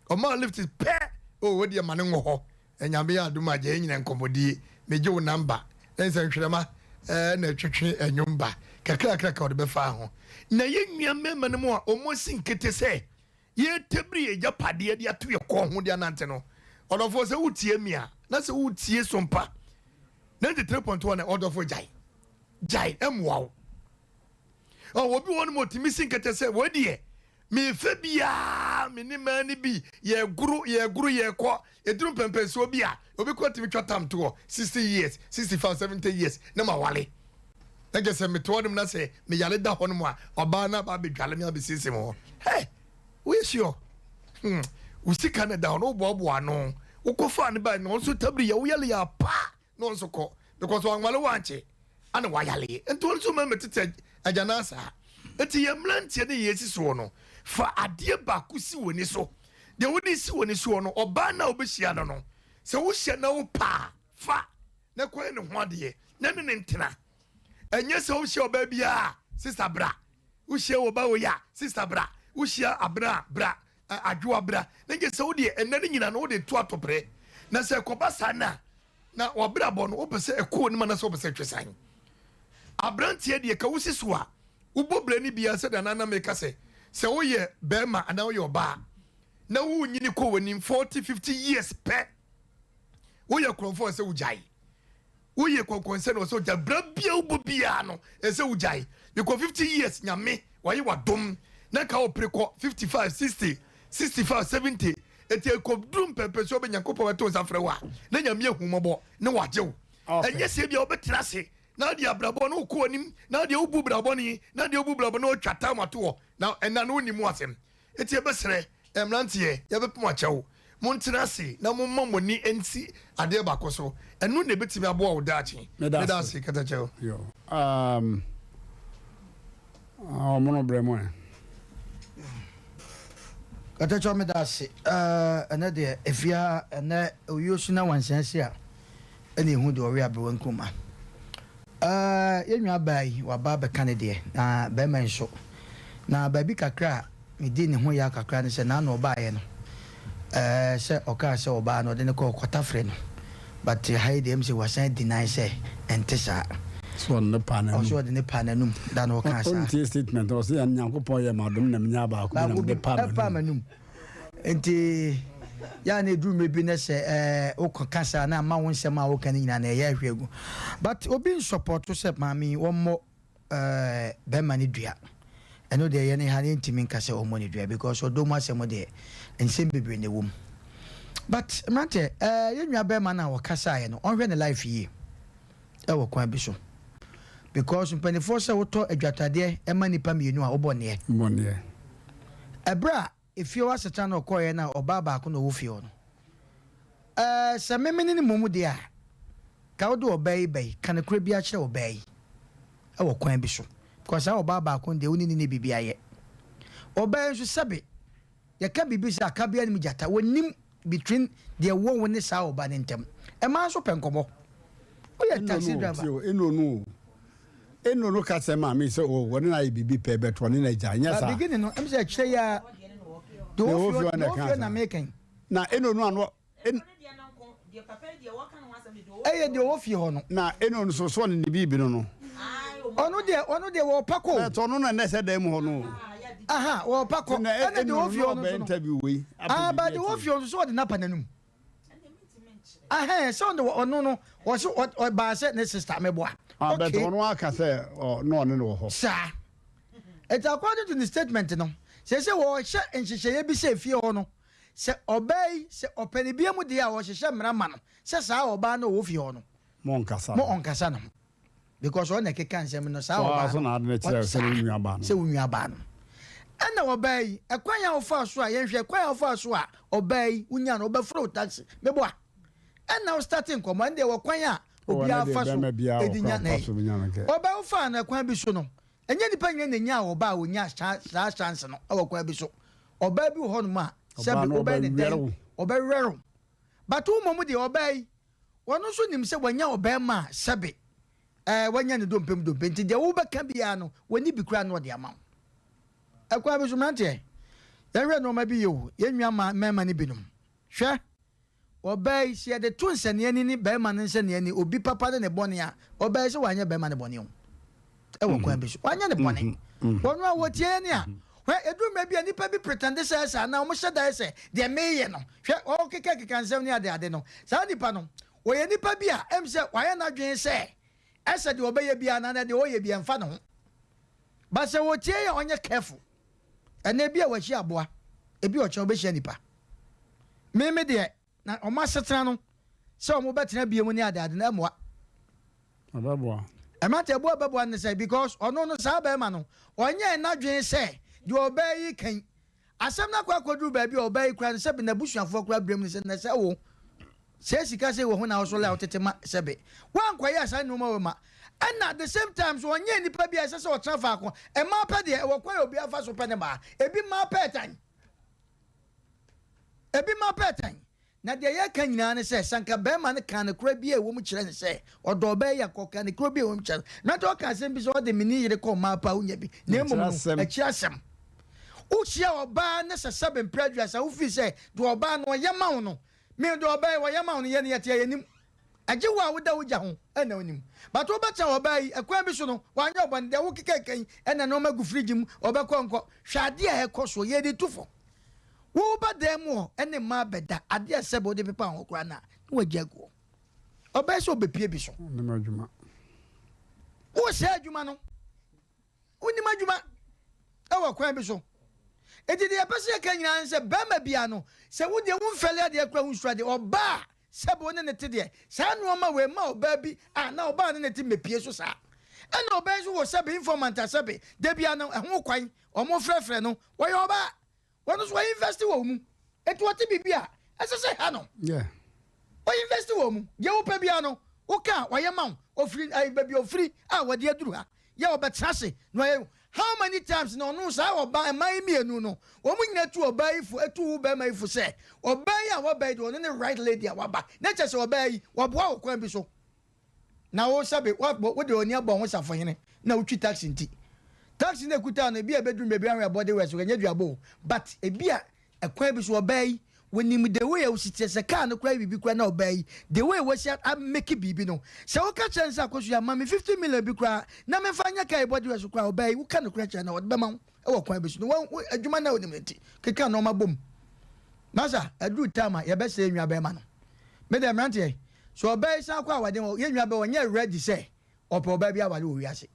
Ɔmaa lift pɛ oh wo deɛ ma no nwɔ hɔ Nyame yɛ adom a gya yɛn nyina nkɔmmɔdie Megye wo number na nsɛnhwerɛma eh na ɛtwetwe ɛnwom ba Kakrakra ka ɔde bɛfaa ho Na yɛn nua mmarima no mu a wɔn asi nkete sɛ Yɛretabiri yɛn agyapadeɛ de ato yɛn kɔn ho de anante no Ɔdɔfoɔ sɛ wotie me a na sɛ wotie Sompa 93.1 ɔdɔfoɔ gyae gyae ɛmmoa wo Ɔ obi wɔ hɔ nom a ɔtumi si nkete sɛ wei deɛ Mefa biara me ne mmaa no bi yɛgoro yɛgoro yɛkɔ ɛduru mpɛmpɛnsoɔ bi a obi kɔ tumi twa tam toɔ 60 years 65 70 years na ma wale. Na kyerɛ sɛ mete hɔnom na sɛ meyare da hɔnom a, ɔbaa no aba abɛdwale me abɛsiesie me hɔ. Hey! Woyɛ sure? Hmm. Wo sika no da hɔ no woboaboa ano. Wokɔfaa no bae no, ɔno nso tabiri yɛ woyale yɛ apa na ɔno nso kɔ. Because wanwale wankye ana wayale. Nti ɔno nso mɛmɛ tete agyanan saa. Nti yɛn mmeranteɛ ne yɛn si soɔ no, fa adeɛ baako si w'ani so. Deɛ wode si w'ani soɔ no, ɔbaa no a wobɛhyia no no, sɛ wohyia na wopɛ a, fa na kɔyɛ ne ho adeɛ na ne ne ntena. Ɛnyɛ sɛ wohyia ɔbaa biara a, sista bra. Wohyia ɔbaa wei a, sista bra. Wohyia abena a, bra. Adwoa bra. Na gye sɛ wodeɛ ɛnna no nyina no wode to atoprɛ. Na sɛ ɛkɔba saa no a, na wabrabɔ no wopɛ sɛ ɛkɔ anim anaasɛ wopɛ sɛ ɛtwe san. Aberanteɛ deɛ ka wosi so a, wobɔ bra no biara sɛdeɛ na na meka sɛ, sɛ woyɛ bɛrima anaa woyɛ ɔbaa na wonyini kɔ w'anim 40, 50 years pɛ, woyɛ korɔmfoɔ a ɛsɛ wogyae. Woyɛ kɔnkɔnsɛ na ɔsɛ ogya bra bia wobɔ biara no ɛsɛ wogyae mekɔ 50 years nyame wayɛ wadom na nka wopere kɔ 55 60 65 70 eti ɛkɔduru mpɛmpɛsoɔ bɛ nyankopɔn bɛto nsa frɛ wo a na nyame ahu mmɔbɔ na wagye wo ɛnyɛ sɛ bia wobɛtena ase na wode abrabɔ no wokɔ anim na wode wobu brabɔne na wode wobu brabɔ na wotwa tam ato hɔ na ɛna no wonni mu asɛm Enti yɛbɛsrɛ, mmeranteɛ, yɛbɛpem akyɛ wo, montena ase na momma mo ani nsi adeɛ baako so. Ɛno na ɛbɛtumi aboa wo daakye. Meda ase, Katakyɛw. Yo, um, ɔmono brɛ mu ɛ. Katakyɛw meda ase. Ɛnɛ deɛ efia ɛnɛ owuo su na wansan si a ɛna ehu deɛ ɔwe aberewa nkruma. Yɛn nua baa yi waba abɛka ne deɛ na bɛrima nso. Na baabi kakra a medii ne ho yaw kakra ne sɛ n'ano ɔbaeɛ no ɛɛ sɛ ɔkaa sɛ ɔbaa no ɔde no kɔɔ kɔtafere no but ha yi deɛ ɛm sɛ wasan deny sɛ ɛnte saa. So ɔde ne paa n'anum. Ɔso ɔde ne paa n'anum da na ɔkaa saa. Ɔntie statement no ɔsɛ Nyankopɔn yɛ m'adom na menyaa baako bi na mede paa m'anum. Nti yɛ a na ɛduru mmerɛ bi na sɛ ɛɛ wokɔ ka saa na ama wo nsɛm a woka no nyinaa na ɛyɛ ahwɛ agu but obi nsɔpɔto sɛ maame yi wɔmmɔ ɛɛ bɛrima no dua ɛno deɛ yɛne ha no yɛntumi nka sɛ ɔmmɔ no dua because ɔdɔ mu asɛm deɛ nsɛm bebree na ɛwɔ mu but mmeranteɛ ɛɛ yɛn nua bɛrima no a ɔkasaeɛ no ɔnhwɛ ne life yie ɛwɔ kwan bi so because mpanimfoɔ sɛ wotɔ adwatadeɛ ɛma nipa mmienu a wobɔ nneɛ bɔ nneɛ ɛberɛ a efie hɔ asetena na ɔkɔeɛ no a ɔbaa baako na ɔwɔ fie hɔ no ɛɛ sɛ memene ne mmom deɛ a ka wode ɔbaa yi ba yi ka nokorɛ bi akyerɛ ɔbaa yi ɛwɔ kwan bi so because saa ɔbaa baako no deɛ wo ne ne ne biribi ayɛ ɔbaa yi nso sɛbe Yɛka biribi sɛ akabea nim gyata, wɔnnim between deɛ ɛwɔ wo ne saa ɔba no ntam. Mmaa nso pɛ nkɔmmɔ. Woyɛ taxi driver. Eno no o, Eno no ka kyerɛ maame sɛ o wɔne no ayɛ biribi pɛ but ɔne no agyae, nyɛ saa? Beginning no, ɛm sɛ akyire yi ara, deɛ ɔwɔ fie hɔ deɛ ɔwɔ fie na meka yi. Na Eno no ano. Ɛyɛ deɛ ɔwɔ fie hɔ no. Na Eno no so so ɔne ne biribi no no. Ɔno deɛ ɔno deɛ wɔɔpa kɔ o. Ɛtɔ ɔno na na ɛsɛ dan mu hɔ no o. Aha wɔɔpa kɔ ɛna deɛ ɔwɔ fie hɔ no nso no. Ah ba deɛ ɔwɔ fie hɔ nso so ɔde n'apa n'anum. Ahɛn sɛ ɔno ɔno no ɔso ɔbaa sɛ ne sista mɛboa. Ah bɛtɛ ɔno aka sɛ ɔ na ɔne no wɔ hɔ. Saa. Ɛti according to the statement no sɛ sɛ wɔhyɛ nhyehyɛeɛ bi sɛ efie hɔ no. Sɛ ɔbaa yi, sɛ ɔpɛ ne bia mu deɛ a, ɔhyehyɛ mmara ma no sɛ saa ɔbaa no a ɔwɔ fie hɔ no, Mo ɔnkasa mo ɔnkasa ne ho. Because ɔno na ɛkeka nsɛm no, saa Ɔaa ɔbaa so no, na ade no kyerɛ sɛ saa, wo nua baa no. sɛ wo nua baa no. Ɛna ɔbaa yi, ɛkwan a ɔfaa so a, yɛnhwɛ, ɛkwan a ɔfaa so a ɔbaa yi, wonyaa no, ɔbɛforo wo taxi, meboa. Ɛna wo starte nkɔmmɔ, ɛno deɛ wɔ kwan a Oh, ɛno obiara deɛ fa so bɛrima biara wɔ ɛdi kwan nya a no ɔfa so nya no kɛ. Ɔbaa yi wofaa no ɛkwan bi so no, ɛnyɛ nnipa nyinaa na ɛnyaa ɔbaa a ɔnyaa saa chance no wɔ kwan bi so. Ɔbaa bi wɔ hɔnom a, Ɔbaa sɛbe no wobɛyɛ ne ɔbɛwɛre dɛn, wo. ɔbɛwɛre wo. But wo mmom deɛ, ɔbaa yi, ɔno nso nim sɛ wanya ɔbarima a sɛbe ɛɛ wanya ne dompe mu dompe nti deɛ wobɛka biara no, wɔnni bi koraa na ɔde ama wo. Ɛkwan bi so, mmeranteɛ, yɛnhwɛ nneɛma bi yie o, yɛn nua mmarima no binom, hwɛ, Ɔbaa yi, sɛ yɛde to nsɛnneani ne barima no nsɛnneani, obi papa ne ne bɔne a, ɔbaa yi sɛ wanyɛ barima no bɔne o. Ɛwɔ kwan bi so, wanyɛ ne bɔne. Wɔn a wɔtie yɛn a, hwɛ, ɛduru mmerɛ bi a nnipa bi pretende sɛ ɛsɛ anaa wɔhyɛ da sɛ deɛ meyɛ no, hwɛ, wɔkekakeka nsɛm ne adeade no. Saa nipa no, ɔyɛ nipa bi a ɛm sɛ wayɛ n'adwene sɛ ɛsɛ deɛ ɔbɛyɛ biara anaa deɛ ɔyɛ biara mfa ne ho. But sɛ wɔtie yɛn a ɔnyɛ careful. Ɛnɛ ebi a wahyia aboa, ebi a ɔkyena ɔbɛhyia nipa. Me me deɛ, na wɔn asetena no, sɛ wɔn bɛtena bie mu ne adeade no, ɛmmoa. Ɛbɛboa. Mmeranteɛ, boa bɛboa no ne sɛ because ɔno no saa barima no ɔnyɛɛ n'adwene sɛ deɛ ɔbaa yi reka yi asɛm no akɔ akɔduru baabi a ɔbaa yi koraa no sɛbe n'abusuafoɔ koraa brɛ mu no sɛ na sɛ wo sɛ sika sei wɔ ho na wosɔre a wotete ma sɛbe woankɔyɛ saa nnoɔma wei ma ɛna at the same time so ɔnyɛɛ nipa bi a ɛsɛ sɛ ɔtena faako. Mmaa pɛ deɛ ɛwɔ kwan a obiara fa so pɛ ne mmaa. Ebi mmaa pɛ ɛtan. Ebi mmaa pɛ ɛtan. Na deɛ yɛreka nyinaa ne sɛ, sɛ anka barima no kaa nokorɛ bi a ɛwɔ mu kyerɛ no sɛ ɔdɔ ɔbaa yi a, anka ɔkaa nokorɛ bi a ɛwɔ mu kyerɛ no. Mmerante ɔka asɛm bi sɛ, ɔde me ne yere kɔ mmaa paa wonya bi, na mmom no, akyiri asɛm. Wohyia ɔbaa ne sɛ sɛbe mprɛ aduasa, wofii sɛ deɛ ɔbaa no ɔyɛ ma wo no, me deɛ ɔbaa yi ɔyɛ ma wo no, yɛn yɛte a yɛnim. Ɛgye wo a woda wo gya ho na wonim. But wobɛkyɛn ɔbaa yi, ɛkwan bi so no, wanyɛ wo bɔne, deɛ wokeka yi na nnoɔma gu fridge mu, ɔbɛkɔ nkɔ. Hwɛ adeɛ a ɛkɔ soɔ, yɛde tu fo. Wo ba dan mu hɔ ne mmaa bɛda, adeɛ a sɛbe wode pepa ho koraa no a, na wagya agu hɔ. Ɔbɛyɛ sɛ ɔbɛpie bi so. Wonim adwuma. Wosɛe adwuma no. Wonim adwuma wɔ kwan bi so. Enti deɛ yɛpɛ sɛ yɛka nyinaa ne sɛ, barima biara no, sɛ wo deɛ womfɛle adeɛ koraa wonsuro adeɛ, ɔbaa a sɛbe wo ne no te deɛ, saa nnoɔma wei mma ɔbaa bi a na ɔbaa ne no te mmɛpie so saa. Ɛna ɔbaa yi nso wɔ sɛbe informant a sɛbe da biara no ɛho kwan wɔfrɛfrɛ no, wɔyɛ ɔbaa. Wɔn nso wɔ invest wɔ wo mu. Enti wɔte biribi a, ɛsɛ sɛ ɛha no. Wɔ invest wɔ wo mu. Deɛ wopɛ biara no, woka a, wɔyɛ ma wo. Ofiri ayi baabi a ofiri a wɔde aduru ha. Yɛ ɔbɛtena ase na ɔyɛ. How many times na ɔno saa ɔbaa mmaa yi mmienu no, wɔn nyinaa tu ɔbaa yi fo, tu wo barima yi fo sɛ, ɔbaa yi a waba yi deɛ ɔno ne right lady a waba. Na kyerɛ sɛ ɔbaa yi, wɔboa wo kwan bi so. Na wo sɛbe woabɔ wode w'ani abɔ ho safohene na wotwi taxi nti. Taxi no ekuta no ebi a ebeduru baabi ahwɛ body works ɛnyɛ duabɔ o but ebi a ɛkwan bi so ɔbaa yi wɔnim the way a wosi teɛ sɛ car no koraa yɛ biribi koraa na ɔbaa yi the way wasi a make biribi no sɛ woka kyerɛ no sɛ Akosua ma me 50 million bi koraa na memfa nyɛ car yi body works koraa ɔbaa yi woka nokorɛ kyerɛ no a ɔde bɛma wo wɔ kwan bi so no wɔn adwuma no a onim no nti keka nneɛma bom masa aduru time a yɛbɛsɛe nwa bɛrima no me deɛ mmeranteɛ sɛ ɔbaa yi san kɔ awade hɔ yɛn nwa bɛ ɔnyɛ ready sɛ ɔpɛ ɔbaa bi aware wɔ wiase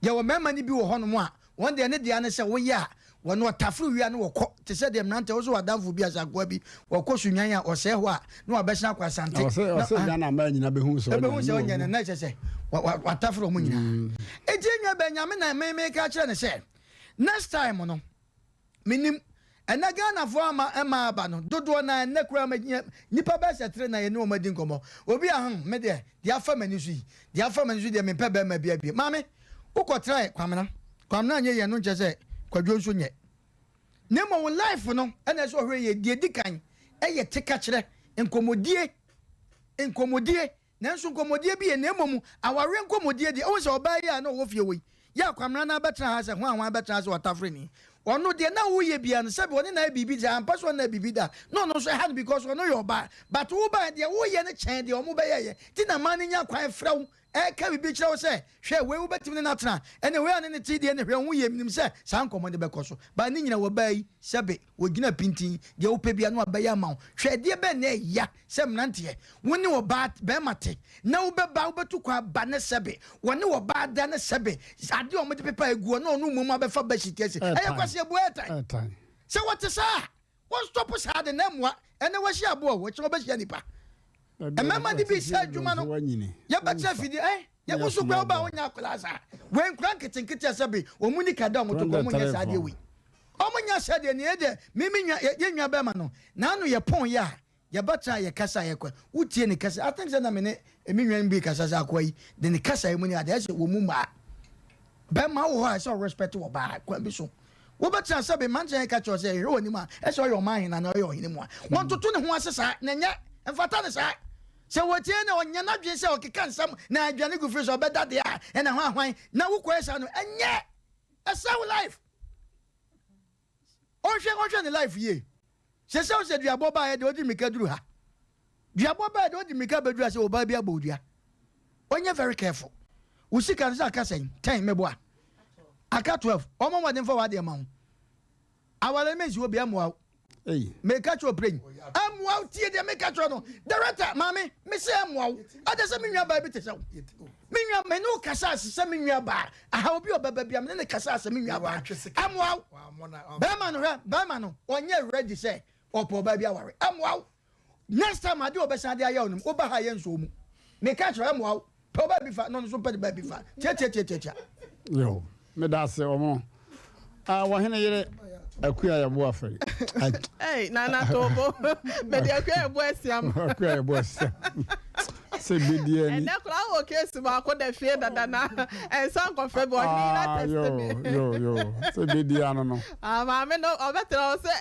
yɛwɔ mmarima no bi wɔ hɔnom a wɔn deɛ ne deɛ ne sɛ woyɛ a wɔn ɔtaforo wia no wɔkɔ te sɛ deɛ mmeranteɛ wo so wadamfo bi asakoa bi wɔkɔ so nwan a ɔsɛe hɔ a na wabɛsen akɔ asante ɔsɛ ɔsɛ Ghana mmaa nyina bɛhu sɛ ɔnyɛ sɛ ɔnyɛ no na ɛkyɛ sɛ wataforo ɔmo nyinaa eti enwa bɛ nyame na me ka kyerɛ ne sɛ next time no menim ɛnɛ Ghanafoɔ ama ɛma aba no dodoɔ na ɛnɛ koraa ma nipa bɛyɛ sɛ tere na yɛne wɔn adi nkɔmmɔ obi a hmm me deɛ deɛ afa m'ani so yi deɛ afa m'ani so deɛ mempɛ bɛrima bi abie maame wokɔ trae Kwamena Kwamena nyɛ yɛn no nkyɛ sɛ Kwadwo nso nyɛ Na mmom wo life no na ɛsɛ ɔhwɛ yie. Deɛ ɛdi kan yɛ tekakyerɛ, nkɔmmɔdie, nkɔmmɔdie. Nanso nkɔmmɔdie bi yɛ na mmom awareɛ nkɔmmɔdie deɛ, wohu sɛ ɔbaa yi a na ɔwɔ fie hɔ yi, yɛ a Kwamena no abɛtena ha sɛ hwan hwan bɛtena ha sɛ ɔtafreni. Ɔno deɛ na woyɛ biara no sɛbi ɔne no ayɛ biribi sɛ ampa sɛ ɔne no ayɛ biribi da na ɔno nso ɛha no because ɔno yɛ ɔbaa. But wo baeɛ deɛ woyɛ no kyɛn deɛ ɔmo bɛyɛeɛ nti na mmaa no nya kwan frɛ wo Ɛreka biribi kyerɛ wo sɛ, Hwɛ, wei wobɛtumi ne no atena, ɛnneɛ wei a ne ne te deɛ, ɛnneɛ hwɛ wo ho yie, menim sɛ saa nkɔmmɔ no bɛkɔ so. But ne nyina wɔbaa yi, sɛbe, wɔgyina pintinn, deɛ wopɛ biara no wɔabɛyɛ ama wo. Hwɛ, ɛdeɛ bɛn na ɛya sɛ mmeranteɛ, wo ne ɔbaa, barima te, na wobɛba, wobɛtu kwan aba ne sɛbe, wɔne ɔbaa da ne sɛbe, adeɛ a wɔde pepa agu hɔ na ɔno mmom abɛfa bɛhyit asi. Ɛyɛ kwaseabuo, ɛɛtan. Sɛ wɔte saa a, Wɔn stop saa de na mmoa ɛnɛ wahyia aboa o ɔkyena ɔbɛhyia nipa mmarima de bi sɛ adwuma no yɛbɛkyerɛ fidie ɛ yɛ wo so kura wo ba wonya akwadaa saa wei nkura nketenkete sɛ bi wɔn ni kada wɔn to kɔ wɔn nyɛ saa deɛ wei wɔn nyɛ sɛ deɛ nea deɛ mimi nwa yɛ nwa bɛrima no n'ano yɛ pɔn yɛ a Yɛbɛtra yɛ kasa a yɛkɔ wotie ne kasa I think sɛ na me ne me nua no bi kasa sɛ akoa yi de ne kasa yi mu ne adeɛ ɛsɛ wɔ mu mmaa bɛrima wɔ hɔ a ɛsɛ ɔrespect wɔ baa kwan bi so wobɛtena sɛ bi mmankyɛn ka kyerɛ sɛ ɛhwɛ wɔ anim a ɛsɛ ɔyɛ ɔman hene anaa ɔyɛ ɔhene mu a wɔntoto ne ho ase saa na ɛnyɛ mfata ne saa sɛ wɔtie na ɔnyɛ n'adwene sɛ ɔkeka nsɛm na aduane gu firi sɛ ɔbɛda deɛ a ɛna ho ahwan na wokɔɛ saa no ɛnyɛ ɛsɛ wo life Ɔnhwɛ ɔnhwɛ ne life yie. Sɛsɛ wo sɛ duabɔ baeɛ deɛ ɔdi mmirika duru ha. Duabɔ baeɛ deɛ ɔdi mmirika bɛduru ha sɛ ɔbaa bi abɔ odua. Ɔnyɛ very careful. Wo sika no sɛ aka sɛn? Ten meboa. Aka 12. Ɔmɔ mmɔden mfa w'adeɛ ma wo. Aware no mensi hɔ bi ɛmmoa wo. Meka kyerɛ ɔpere yi. Ɛmmoa wo tie deɛ meka kyerɛ no. Director maame mese ɛmmoa wo. Ɛde sɛ me nua baa bi te sɛ wo. Me nua me ne wo kasa ase sɛ me nua baa. Aha obi ɔbɛba bia me ne ne kasa ase me nua baa. Ɛmmoa wo. Bɛrima no hwɛ bɛrima no ɔnyɛ ready sɛ ɔpɛ ɔbaa bi aware. Ɛmmoa wo. Next time adeɛ ɔbɛsan de ayɛ wo no woba ha yɛ nsuo mu. Meka kyerɛ ɛmmoa wo. Pɛ wo baabi fa na ɔno nso mpɛ ne baabi fa. Tiatiatiatiatia. Yo, meda ase ɔmo. Ah, wɔhene yere Akua yɛbo afɛre. Hey, Nana Tobo. Mede Akua yɛbo asiam. Akua yɛbo asiam. Sɛ bedi ani. Ɛnɛ koraa wɔ case baako da fie dada na ɛnsa nkɔfrɛ bi ɔhene yere ah, atɛste me. Yo, yo, yo. Sɛ bedi ano no. Ah, maame no ɔbɛtena hɔ sɛ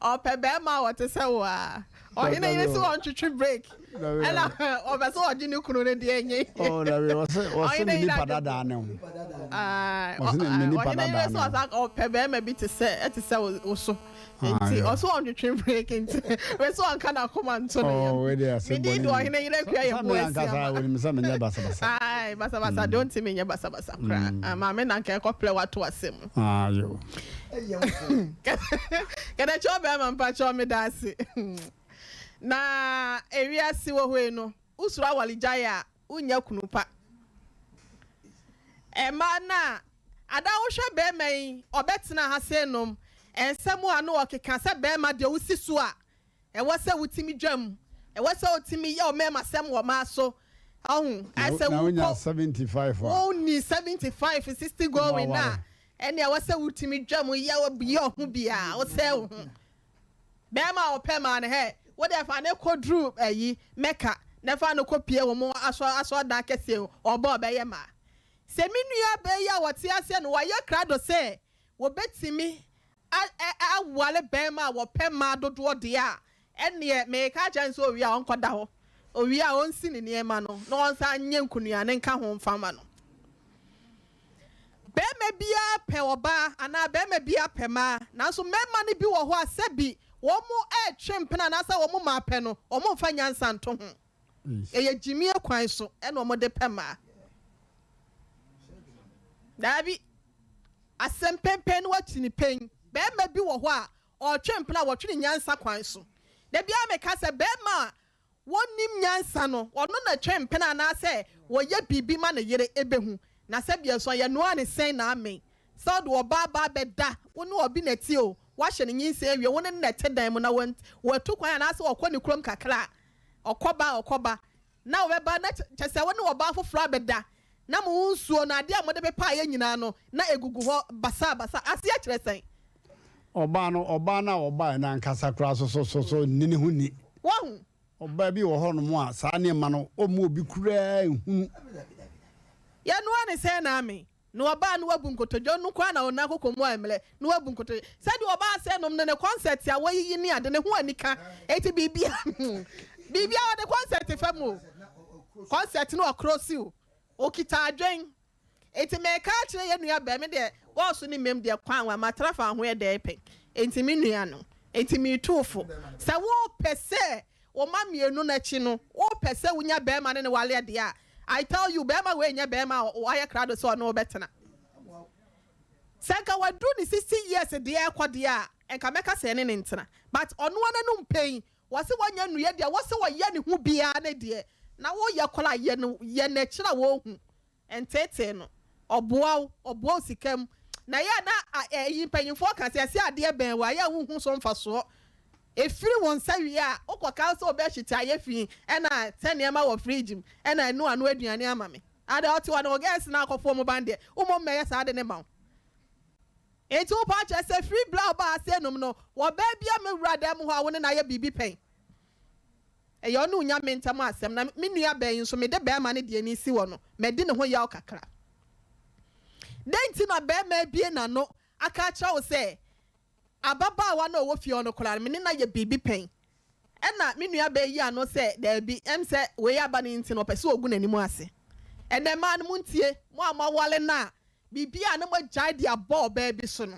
ɔpɛ bɛrima a wɔte sɛ wo a. Ɔhene yere sɛ ɔntwetwe break. Ɛna ɔpɛ sɛ ɔgye ne kunu no deɛ ɛnyɛ yie. Oh, dabi, ɔse ɔse me nipa dadaa ne ho. Ɔse me nipa Ɔhene yere dadaa ne sɛ ho. ɔsa ɔpɛ bɛrima bi te sɛ ɛte sɛ wo so. Nti ɔse ɔntwetwe break nti wei sɛ ɔnka n'akoma nto ne yam. Oh, wei deɛ asɛm Me din bɔne de ni. ɔhene yere akua yɛ Sɛ bo me asia ankasa ma. wonim sɛ menyɛ basabasa. Ae, basabasa deɛ ɔntumi nyɛ basabasa koraa. Ah, maame na nka ɛkɔplɛ wato asɛm mu. Ah, yo. Kɛdɛkyɛ ɔbɛrima mpakyɛ meda ase. Na ewiase wɔ hɔ yi no, wosuro awaregyae a, wonnya kunu pa. Mmaa no a, ada wohwɛ barima yi, ɔbɛtena ha sei nom, nsɛm a na ɔkeka sɛ barima deɛ wosi so a, ɛwɔ sɛ wotumi dwam, ɛwɔ sɛ wotumi yɛ ɔmɛɛmasɛm wɔ mmaa so. Ɔho, ɛsɛ Na wonya wokɔ, 75 a. wonni 75, 60 going a, ɛne ɛwɔ sɛ wotumi dwam yɛ yɛ ɔho biara, wosɛe wo ho. Bɛɛma a ɔpɛ maa no hɛ, wo deɛ fa no kɔ duru ayi, Mecca, na fa no kɔ pie wɔn asɔ asɔrdan kɛseɛ mu, ɔba ɔbɛyɛ maa. Sɛ me nua baa yi a ɔte aseɛ no wayɛ krado sɛ wɔbɛtumi a ɛ aware bɛɛma a wɔpɛ mmaa dodoɔ deɛ a, ɛnneɛ mereka akyerɛ no sɛ ɔwie a ɔnkɔda hɔ, ɔwie a ɔnsi ne nneɛma no na ɔnsan nyɛ nkunuane nka ho mfa ma no. Barima biara pɛ ɔbaa anaa barima biara pɛ mmaa, nanso mmarima no bi wɔ hɔ a sɛbi wɔretwe mpena anaasɛ wɔn mmaa pɛ no, wɔmfa nyansa nto ho. Ɛyɛ gyimie kwan so na wɔde pɛ mmaa. Daabi, asɛm pɛnpɛn no akyi ne pɛn. Barima bi wɔ hɔ a ɔretwe mpena a wɔtwe no nyansa kwan so. Da biara meka sɛ barima a Wɔnnim nyansa no, ɔno na twe mpena anaasɛ wɔyɛ biribi ma ne yere bɛhu. Na sɛ bia nso a, yɛnoaa no sɛn na amen? Sɛ wode ɔbaa ba abɛda, wo ne ɔbi na ɛte o, woahyɛ no nyinsɛn awie, wo ne no na ɛte dan mu na watu kwan anaasɛ ɔkɔ ne kurom kakra a, ɔkɔ ba a ɔkɔ ba, na ɔbɛba na kyerɛ sɛ wo ne ɔbaa foforɔ abɛda, na mo nsuo no, adeɛ a mode pepaeɛ nyinaa no, na ɛgugu hɔ basaa basaa. Aseɛ kyerɛ sɛn? Ɔbaa no, ɔbaa no a ɔbaeɛ no ankasa koraa so so so so nni ne ho ni. Wahu? Ɔbaa bi wɔ hɔnom a saa nneɛma no ɔmma obi koraa nhunu. Yɛnoa no sɛn na ame? Na ɔbaa no wabu nkotodwe, ɔno nko ara na ɔnam koko mu a mmerɛ na wabu nkotodwe. Sɛdeɛ ɔbaa sɛ nom no ne concert a wɔyiyi ne ade ne ho anika enti biribia biribia ɔde concert fa mu o. Concert no ɔkrosi o. Ɔkita adwen. Enti mereka akyerɛ yɛn nua baa, me deɛ bɔɔso ne mmam deɛ kwan wa, matra fa ho yɛ dɛɛ pɛn, enti me nua no, enti meretu wo fo, sɛ wopɛ sɛ wo mma mmienu no akyi no, wopɛ sɛ wonya barima ne no waleɛ deɛ a, I tell you, barima wei nyɛ barima a wayɛ krado sɛ ɔne wo bɛtena. Sɛ nka waduru ne 60 years deɛ rekɔ deɛ a, nka mɛka sɛ ɛne no ntena, but ɔno ara n'anum pɛn, wɔse wanya nnuiɛ deɛ, wɔse ɔyɛ ne ho biara ne deɛ, na woyɛ koraa yɛ no, yɛ no akyiri a wɔnhu. Nteetee no, ɔboa wo, ɔboa wo sika mu. Na ɛyɛ a na ɛyi mpanyinfoɔ ka sɛ ɛsɛ adeɛ bɛn wo a, ɛyɛ a wonhu so mfasoɔ. Ɛfiri wo nsa wie a, wokɔ ka sɛ wobɛhyete ayɛ fi ɛna sɛ nneɛma wɔ fridge mu ɛna ɛno ano aduane ama me. Adɛn ɔte hɔ no wo girls no akɔfo wɔn ban deɛ, wo mmom mmɛyɛ saa ade no ma wo. Enti wopɛ akyerɛ sɛ firi berɛ a wobaa ase nom no, ɔbaa bi ammɛwura dan mu hɔ a wo ne no ayɛ biribi pɛn? Ɛyɛ ɔne Onyame ntam asɛm, na me nua baa yi nso, mede barima no deɛ no resi hɔ no, madi ne ho yaw kakra. Dɛn nti na barima abue n'ano aka akyerɛ wo sɛ, Ababaawa no a ɔwɔ fie hɔ no koraa no, me ne no ayɛ biribi pɛn? Ɛnna me nua baa yi yii ano sɛ, Dabi, ɛm sɛ wei aba no nti no, ɔpɛ sɛ ɔgu n'anim ase. Ɛnnɛ mmaa no, montie, mo a moaware no a, biribi a na moagyae de abɔ ɔbaa bi so no,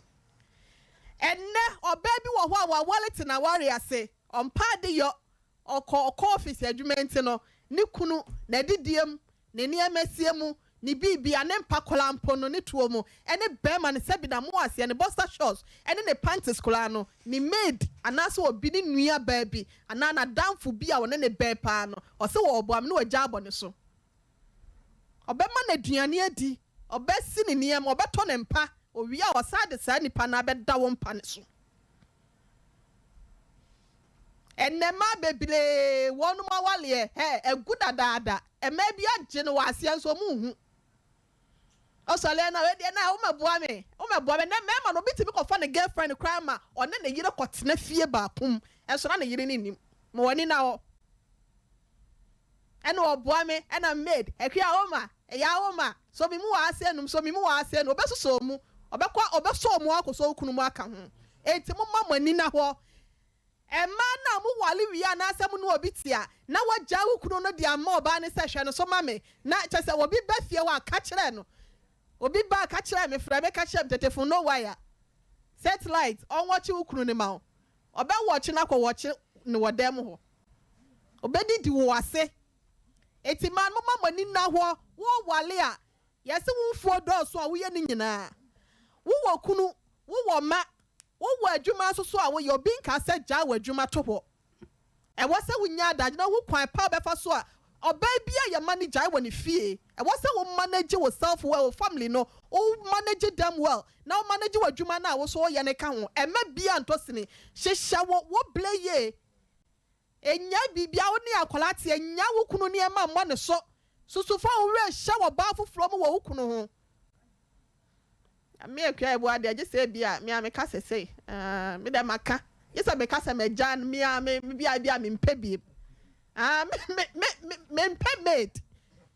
ɛnnɛ ɔbaa bi wɔ hɔ a waware te n'aware ase, Ɔmpa ade yɔ, ɔkɔ ɔkɔ office adwuma nti no, ne kunu, n'adidie mu, ne nneɛma sie mu, ne biribia, ne mpa koraa mpo no, ne tuo mu, ɛne bɛɛma no sɛbi na mo aseɛ, ne boxer shorts ɛne ne panties koraa no, ne maid anaasɛ obi, ne nua baa bi anaa n'adamfo bi a ɔne no bɛn paa no, ɔse ɔɔboa me na wagya abɔ ne so. Ɔbɛma no aduane adi, ɔbɛsi ne nneɛma, ɔbɛtɔ ne mpa, owie a ɔsan de saa nipa no abɛda wo mpa no so. Ɛnnɛ mmaa bebree wɔnom awaleɛ hɛ agu dadaada. Mmaa bi agye no wɔ aseɛ nso wɔn nhu. Ɔsɔre na wei deɛ na wo mɛboa me, wo mɛboa me. Ɛnnɛ mmarima no obi tumi kɔfa ne girlfriend koraa ma ɔne ne yere kɔtena fie baako mu nso na ne yere no nnim. Ma w'ani nna hɔ. Ɛna ɔboa me ɛna maid Akua Oma ɛyɛ Oma sɔ me mu wɔ ase anum sɔ me mu wɔ ase anum ɔbɛsosɔ mu ɔbɛkɔ ɔbɛsɔ mu akɔsɔ wo kunu mu aka ho enti momma mo ani nna hɔ mmaa no a mo wale wie anaasɛ mo ne obi te a na wagyaa wo kunu no de ama ɔbaa no sɛ hwɛ no so ma me na kyɛ sɛ obi ba fie hɔ a ka kyerɛ no obi ba a ka kyerɛ me frɛ me ka kyerɛ me tetefon no wire satellite ɔnwɔkye wo kunu no ma wo Ɔbɛwɔkye no akɔwɔkye no wɔ dan mu hɔ. Ɔbɛdidi wo ase. Enti mmaa no, momma mo ani nna hɔ. Wowale a, yɛse wo mfuo dɔɔso a, woyɛ ne nyinaa. Wowɔ kunu, wowɔ mma, wowɔ adwuma nso so a woyɛ. Obi nkaa sɛ gyaa w'adwuma to hɔ. Ɛwɔ sɛ wonya adagye na wohu kwan pa a wobɛfa so a ɔbaa bi a yɛ manage wɔ ne fie. Ɛwɔ sɛ wo manage wo self well, wo family no, wo manage them well na wo manage w'adwuma no a wo nso woyɛ no ka ho. Ɛmma biaa ntɔ sini. Hyehyɛ wo wo blɛ yie. Nnyae biribiara, wo ne akwadaa te, nnyae wo kunu nneɛma mmɔ ne so. Susu fa wo werɛ hyɛ ɔbaa foforɔ mu wɔ wo kunu ho. Me Akua Yeboah deɛ gye sɛ ebia me a meka sɛ sei, ah, me deɛ maka, gye sɛ meka sɛ magyaa no, me a me, me bia bia mempɛ biem. Ah, me, me, me, me, mempɛ maid.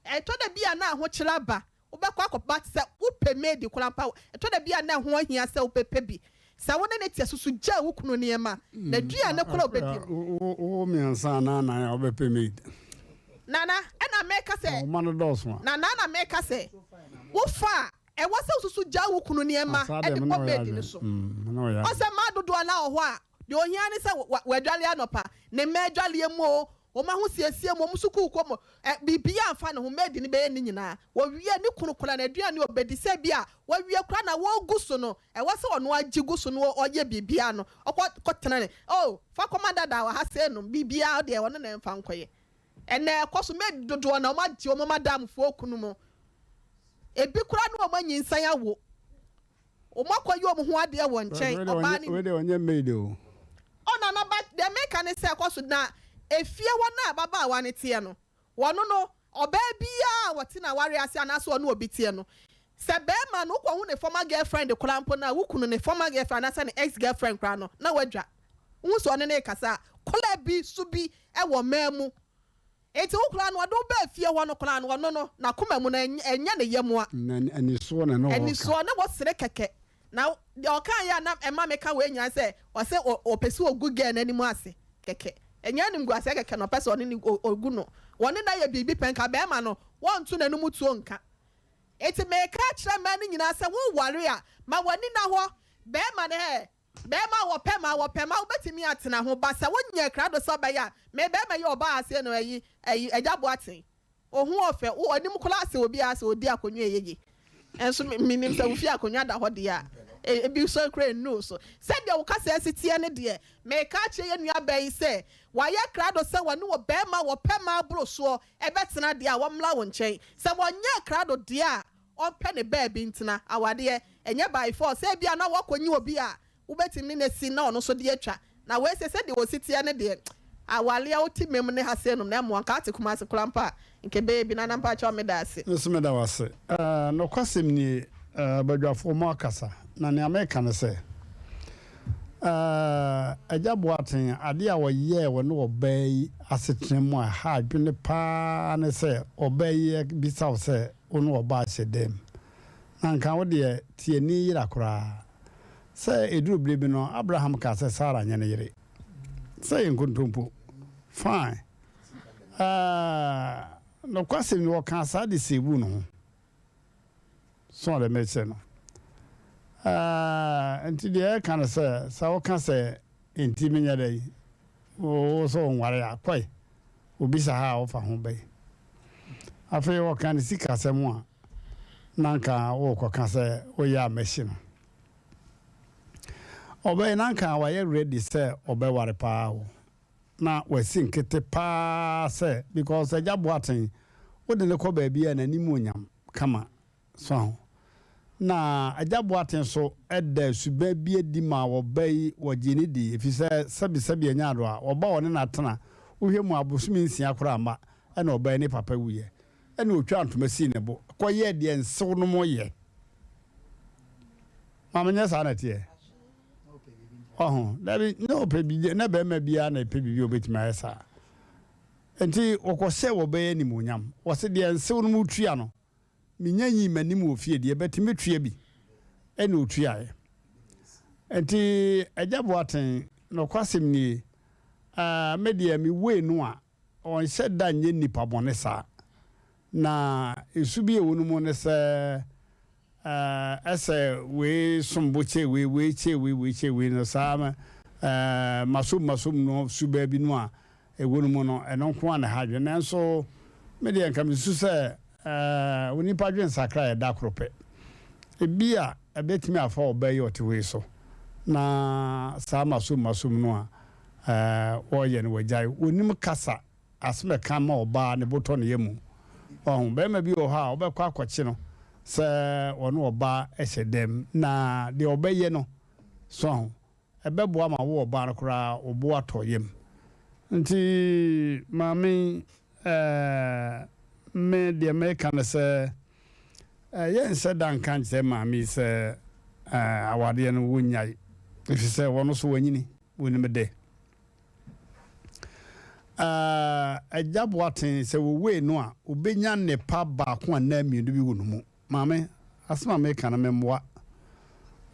Ɛtɔ da bi a na ahokyere aba, wobɛkɔ akɔba te sɛ wopɛ maid koraa mpa, ɛtɔ da bi a na ɛho ahia sɛ wobɛpɛ bi. Sɛ wo ne no te a, susu gyaa wo kunu nneɛma, n'aduane koraa a obɛdi no. Wo, wo mmiɛnsa anaa nnan a wobɛpɛ maid. Nana, ɛna meka sɛ. Wo mma no dɔɔso a. Nana, ɛna meka sɛ, wofa a, Ɛwɔ sɛ wosusu gyaa wo kunu nneɛma de kɔ maid no so. Ɔsɛ mmaa dodoɔ no ara wɔ hɔ a, deɛ ohia ne sɛ wadwale anɔpa, ne mma adwaleɛ mu oo, wɔn ahosiesie mu, wɔn sukuukɔ mu, biribiara mfa ne ho, maid no bɛyɛ ne nyinaa. Wɔwie a, ne kunu koraa no, aduane a ɔbɛdi, sɛ ebia wawie koraa na wɔregu so no, ɛwɔ sɛ ɔno ara gye gu so na ɔyɛ biribiara no, ɔkɔ kɔtena ne, oh, fa kɔma dada wɔ ha sei nom, biribiara deɛ ɔno na ɛmfa nkɔyɛ. Ɛnnɛ ɛkɔ so, maid dodoɔ no ara wɔagye wɔn madamfoɔ kunu mu. Ebi koraa ne wɔn anyinsan awo. Wɔn akɔyɛ wɔn ho adeɛ wɔ nkyɛn. Ɔbaa no. Wei deɛ ɔnyɛ maid o. Oh Nana but deɛ meka ne sɛ kɔ so na efie hɔ no a ababaawa no teɛ no, wɔno no ɔbaa biara a ɔte n'awareɛ ase anaasɛ ɔne obi teɛ no, sɛ barima no wokɔhu ne former girlfriend koraa mpo no a, wo kunu ne former girlfriend anaasɛ ne ex girlfriend koraa no na wadwa. Wohu sɛ ɔne no rekasa a, kɔla bi su bi wɔ mmaa mu. Enti wo koraa no, ɔde wo baa fie hɔ no koraa no, ɔno no, n'akoma mu no, ɛnyɛ ne yam a. Na anisoɔ na na ɔreka. Anisoɔ, na wɔsere kɛkɛ. Na deɛ ɔkaeɛ a na ɛma meka wei nyinaa sɛ, ɔse ɔpɛ sɛ ɔgu girl no anim ase kɛkɛ. Ɛnyɛ animguaseɛ kɛkɛ na ɔpɛ sɛ ɔne no ɔgu no. Wɔne no ayɛ biribi pɛ, nka barima no, wɔnto n'anom tuo nka. Enti meka akyerɛ mmaa no nyinaa sɛ, woware a, ma w'ani nna hɔ. Barima no, hɛ, Bɛɛma a wɔpɛ ma wɔpɛ ma wobɛtumi atena ho but sɛ wonyɛ krado sɛ ɔbɛyɛ a me bɛɛma yi ɔbaa ase no ɛyi ɛyi agya boaten oho ɔfɛ wo anim koraa sɛ obiara sɛ odi akonwa ɛyɛ ye nso me menim sɛ wofie akonwa da hɔ deɛ a ebi so koraa nnuu so sɛdeɛ wo kasa asi teɛ ne deɛ meka akyerɛ yɛ nua baa yi sɛ wayɛ krado sɛ wɔne wɔ bɛɛma wɔpɛ ma aboro soɔ ɛbɛtena deɛ a wɔmmra wo nkyɛn sɛ wɔnyɛ krado deɛ a ɔmpɛ ne baabi ntena. Awadeɛ, ɛnyɛ by force. Sɛ ebia na woakɔnyi obi a wobɛtumi ne no asi na ɔno nso de atwa. Na wei sei, sɛdeɛ ɔsi teɛ no deɛ, awareɛ a wote mem ne ha sei nom no ɛmmoa. Nka wote Kumasi koraa mpo a, nka ɛbɛyɛ bi. Nana mpakyɛw meda ase. Me nso meda wo ase. Nokwasɛm nie, badwafoɔ moakasa, na nea meka ne sɛ, Agya Boateng, adeɛ a ɔyɛɛ wɔ ne ɔbaa yi asetena mu a ɛha adwene pa ara ne sɛ ɔbaa yi bisa wo sɛ wo ne ɔbaa hyɛ dan mu. Na anka wo deɛ tiani yera koraa. Sɛ ɛduru berɛ bi no, Abraham kaa sɛ Sara nyɛ ne yere. Sɛ ɛyɛ nkontompo. Fine. Ɛɛ, nokwasɛm ni, ɔkaa saa de seebuu ne ho. So ɔde mekyerɛ no? Ɛɛ, nti deɛ ɛka no sɛ, sɛ woka sɛ nti menyɛ dɛn, wo sɛ wonware a, kɔe. Obisa ha a wofa ho bɛn? Afei ɔka ne sikasɛm a, na anka worekɔka sɛ woyɛ a mɛhye no. Ɔbɛyɛ na anka wayɛ ready sɛ ɔbɛware paa o. Na wasi nkete paa sɛ because Agya Boateng wode no kɔ baabi a n'anim onyam kama so aho. Na Agya Boateng nso da suban bi adi maa ɔba yi, wɔgyee no dii, efisɛ sɛbesɛbe ɛnyɛ ado a, ɔba a ɔne no atena, wohwɛ mu a abosome nsia koraa mma ɛna ɔba yi ne papa wuiɛ. Ɛna ɔtwaa ntoma sii ne bo kɔyɛɛ deɛ nsew nom yɛ. Maame nyɛ saa na ɛteɛ? Ɔho, dabi, na ɔpɛ biribi, na barima biara na ɛpɛ biribi a ɔbɛtumi ayɛ saa. Enti wɔkɔhyɛɛ wɔbɛyɛ animuonyam. Wɔse deɛ nsew nom tua no, Menya nyii m'anim wɔ fie deɛ, but mɛtua bi. Ɛna ɔtuaeɛ. Nti Agya Boateng, nɔkwasɛm nie, ah, me deɛ me wei no a, ɔnhyɛ da nyɛ nnipa bɔne saa. Na su bi a ɛwɔ no mu ne sɛ, eh, ɛsɛ wei som bo kyɛ wei, wei kyɛ wei, wei kyɛ wei no, saa eh, masom masom no su baabi no a, ɛwɔ no mu no, ɛno nko ara na ɛha adwene. Nanso me deɛ nka mesusu sɛ onipa adwensakra yɛ da koro pɛ. Ebia ɛbɛtumi afa ɔbaa yi a ɔte hɔ yi so na saa masom masom no a wɔreyɛ no wagyae. Ɔnim kasa, asɛm a ɛka ma ɔbaa ne bo tɔ ne yam. Wahu, barima bi wɔ hɔ a wobɛkɔ akɔkye no sɛ ɔne ɔbaa hyɛ dɛm na deɛ ɔbɛyɛ no, so ahu, ɛbɛboa ma wo ɔbaa no koraa wo bo atɔ yam. Nti maame yi eh, me deɛ meka ne sɛ eh, yɛnhyɛ da nka nkyerɛ maame yi sɛ eh, awadeɛ no wɔnnyae, ɛfiri sɛ wɔno so wanyini, wɔnim de. Eh, Agya Boateng, sɛ wɔwei no a, ɔbɛnya nnepa baako anaa mmienu bi wɔ no mu. Maame, asɛm a mereka no, memmoa.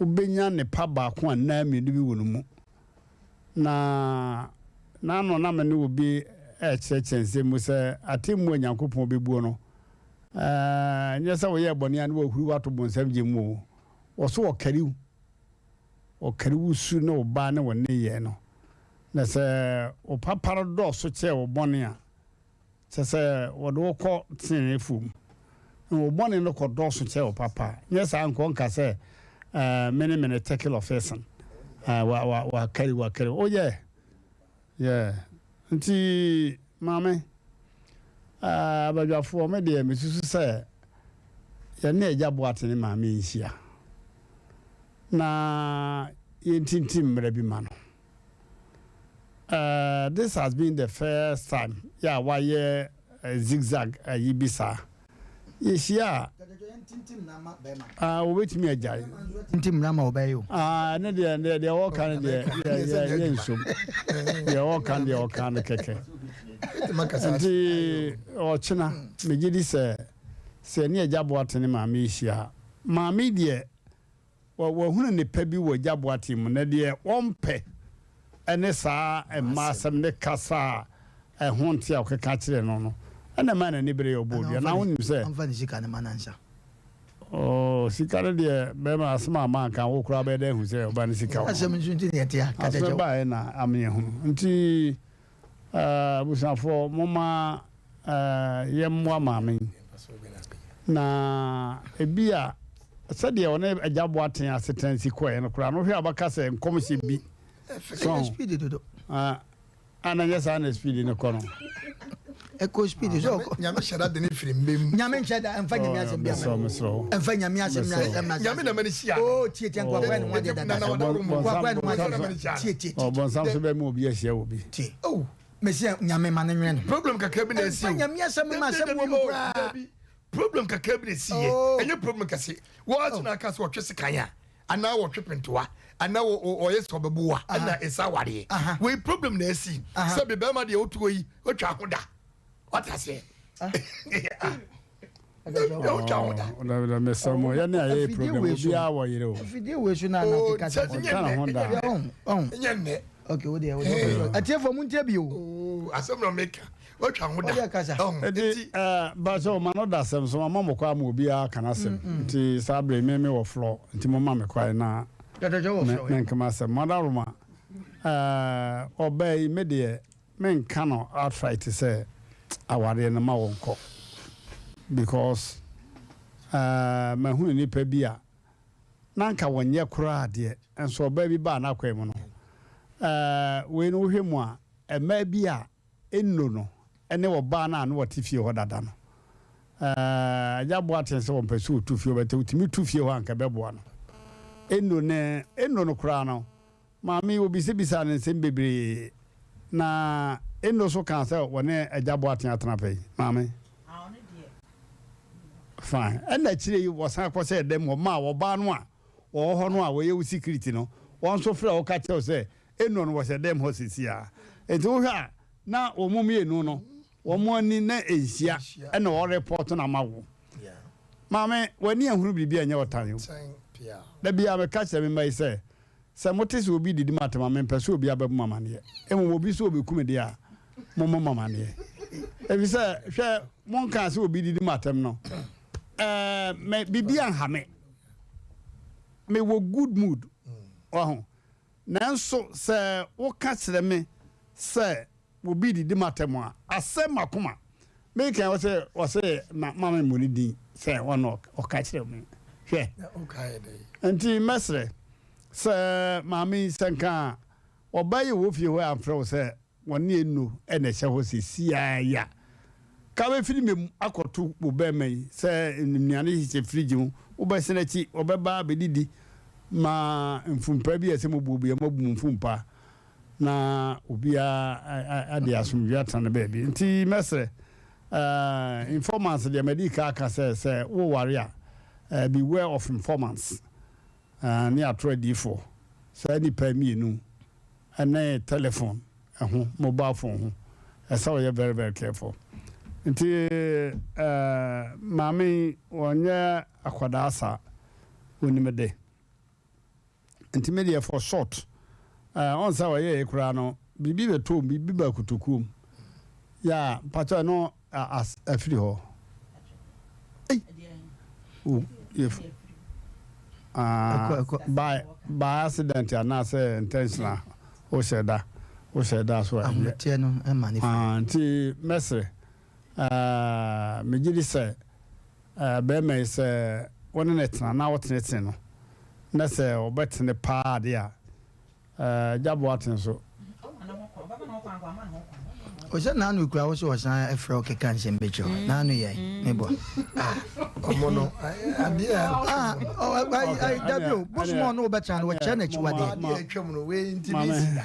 Wobɛnya nnepa baako anaa mmienu bi wɔ no mu. Na n'ano na me ne obi rekyerɛkyerɛ nsɛm mu sɛ atemmuo a Nyankopɔn bɛbuo no, ɛnyɛ sɛ woyɛɛ bɔne a na wahuri wo ato bonsam gya mu o. Ɔso ɔkari wo. Ɔkari wo su ne wo ba ne wo nneyɛɛ no. Na sɛ wo papa no dɔɔso kyɛɛ wo bɔne a, Kyerɛ sɛ, wɔde wo kɔ teneneefoɔ mu, na wo bɔne no kɔ dɔɔso kyɛn wo papa. Nyɛ saa nka ɔnka sɛ, eh, me ne mene tekel of eson. Eh, wa, wa, wakari, wakari. Oh, yeah. Yeah. Nti, maame, eh, abadwafoɔ, me deɛ, mesusu sɛ yɛne Agya Boate ne maame nhyia na yɛntintim mmara bi ma no. Eh, this has been the first time yɛ a wayɛ zigzag ayi bi saa. Yɛhyia a, ah, wɔbɛtumi agyae. Nti mmara ma wɔbɛyɛ o. Ah, ne deɛ deɛ deɛ wɔka no deɛ yɛ yɛ yɛ nsom. Deɛ wɔka no deɛ wɔka no kɛkɛ. Nti ɔkyena megye di sɛ sɛ ɛne agya Boate ne maame hyia a, maame deɛ Wahunu nnepa bi wɔ Agya Boateng mu, na deɛ ɔmpɛ ne saa mma asɛm ne kasa a ɛho nte a ɔkeka kyerɛɛ no no na ɛmaa n'ani beree ɔbɔɔ dua. Na wonim sɛ. Ɔmfa ne sika no mma no ansa. Oh, sika no deɛ, bɛrima asɛm a manka, wo koraa bɛyɛ dɛ ahu sɛ ɔba no sika wɔ hɔ. Asɛm nso nti na yɛte ha, kasa Asɛm kyɛw. baeɛ na ama yɛahunu. Nti Abusuafoɔ momma yɛmmoa maame yi na ebia sɛdeɛ ɔne Agya Boateng asetena si kɔeɛ no koraa no wohwɛ a wobɛka sɛ nkɔmhyɛ bi so ho ana nyɛ saa na speed no kɔ no. Ɛkɔ speed sɛ ɔkɔ. Nyame hyɛ da de ne firi mbem. Nyame nhyɛ da ɛnfa nyame asɛm bi ama. Ɛnfa nyame asɛm na asɛm na. Nyame na mani hyia. Oh tie tie nkwa kwan ne ho adeɛ dada. Nkwa kwan ne ho adeɛ tie tie tie. Ɔbɔnsam so bɛma obi ahyia obi. Tie. Oh mesi nyame ma ne nwene no. Problem kakra bi na esi o. Ɛnfa nyame asɛm ma asɛm wɔ mu koraa. Problem kakra bi na esi yɛ. Ɛnyɛ problem kɛse. Wɔn aso na aka sɛ ɔtwe sekan a. Anaa wɔtwe pentoa anaa wɔyɛ sɛ ɔbɛbo a ɛna ɛsa awareɛ. Wei problem na asi. Sɛ bi bɛrima deɛ wotoɔ yi wotwa ho da. Wate aseɛ? Wotwa ho da. Mesrɛ mo yɛne a yɛyɛ program obiara wɔ yere o. Afidie wei so na na keka sɛ ɔtwa ne ho da. Nyɛ nnɛ. Okay, wo deɛ wo deɛ. Atiefoɔ mo ntie bi o. Asɛm na meka. Watwa ho da. Ɔdeɛ kasa. Nti bakyɛ ɔma no da asɛm so mama mo kwan ama obiara aka n'asɛm nti saa bere me me wɔ flɔ nti mo ma me kwan na me nka m'asɛm Madaroma ɔbaa yi me deɛ me nka no outright sɛ awareɛ no ma wɔn kɔ because mahunu nipa bi a na anka wɔnyɛ koraa deɛ nso ɔbaa bi baa n'akwan mu no wei no wohwɛ mu a mmaa bi a Enno no ne ɔbaa no a na ɔte fie hɔ dada no. Ɛɛ, Agya Boateng sɛ ɔmpɛ sɛ ɔtu fie hɔ, but ɔtumi tu fie hɔ a anka ɛbɛboa no. Eno ne, Eno no koraa no, maame yi ɔbisabisaa no nsɛm bebree, na Eno nso kaa sɛ ɔne Agya Boateng atena pɛn. Maame? Fine. Ɛna akyire yi wɔsan kɔhyɛɛ dɛm hɔ maa ɔbaa no a ɔwɔ hɔ no a ɔyɛ wo security no, wɔn nso frɛ wo ka kyerɛ wo sɛ Eno no wɔhyɛ dɛm hɔ seesei ara. Enti wohwɛ a, na wɔn mmienu no, Wɔn ani na ɛnhyia ɛna ɔrepɔt no ama wo. Maame, w'ani anhunu biribi a ɛnyɛ ɔtan o. Da biara meka kyerɛ me mma yi sɛ, sɛ mote sɛ obi redidi m'atɛm a, mempɛ sɛ obiara bɛbɔ me amaneɛ. Mmom obi sɛ ɔbɛku me deɛ a, mommɔ me amaneɛ. Ɛfiri sɛ, hwɛ, monkaa sɛ obi redidi m'atɛm no, ɛɛ, me, biribi anha me. Mewɔ good mood. Wahu? Nanso sɛ woka kyerɛ me sɛ Obi didi m'atɛm a, asɛe m'akoma. Meka ɔsɛ ɔsɛ ma ma me mmɔ ne din sɛ ɔno ɔka kyerɛ me. Hwɛ. Nti mɛsrɛ sɛ maame yi sɛ nka ɔbaa yi wɔ fie hɔ amfrɛ wo sɛ wɔne Eno na ɛhyɛ hɔ seesei yi a, ka bɛfiri me mu akɔto wo bɛrima yi sɛ nnuane hyehyɛ fridge mu, wobɛsene akyi, ɔbɛba abɛdidi ma mfumpaa bi a ɛsɛ mobuo bi a moabu mo mfumpaa. na obiara de asomdwoeɛ atena ne baabi. Nti mɛsrɛ, informants deɛ madi ka aka sɛ sɛ woware a, beware of informants ne atoro adiyifoɔ. Saa nnipa mmienu ne telephone ho, mobile phone ho, ɛsɛ woyɛ very very careful. Nti maame yi ɔnyɛ akwadaa saa, onim de. Nti me deɛ for short eh, ɔn sɛ ɔyɛɛ koraa no biribi bɛtɔ mu, biribi ba kotokuo mu. Yeah, mpakyɛ ɛno as afiri hɔ. Ei, o yɛ ah, by by accident anaasɛ intentional wohyɛ da wohyɛ da so a ɛnyɛ. Ahometeɛ no ɛma ne firi. Ah, nti mɛsrɛ eh, megye di sɛ Eh, barima yi, sɛ wo ne no tena na wotenetene no, na sɛ ɔbɛtene paa de a, eh, Agya Boateng nso. Ɔsɛ n'ano kura wo sɛ ɔsan frɛ wo keka nsɛm bi kyerɛ wo. N'ano yɛ mebɔ. Ah. Ɔmo no, adeɛ a. Ah, dabi o, bosom ɔno wobɛtena no, wɔkyerɛ n'akyiwadeɛ. Adeɛ atwam no, wei nti bi si da.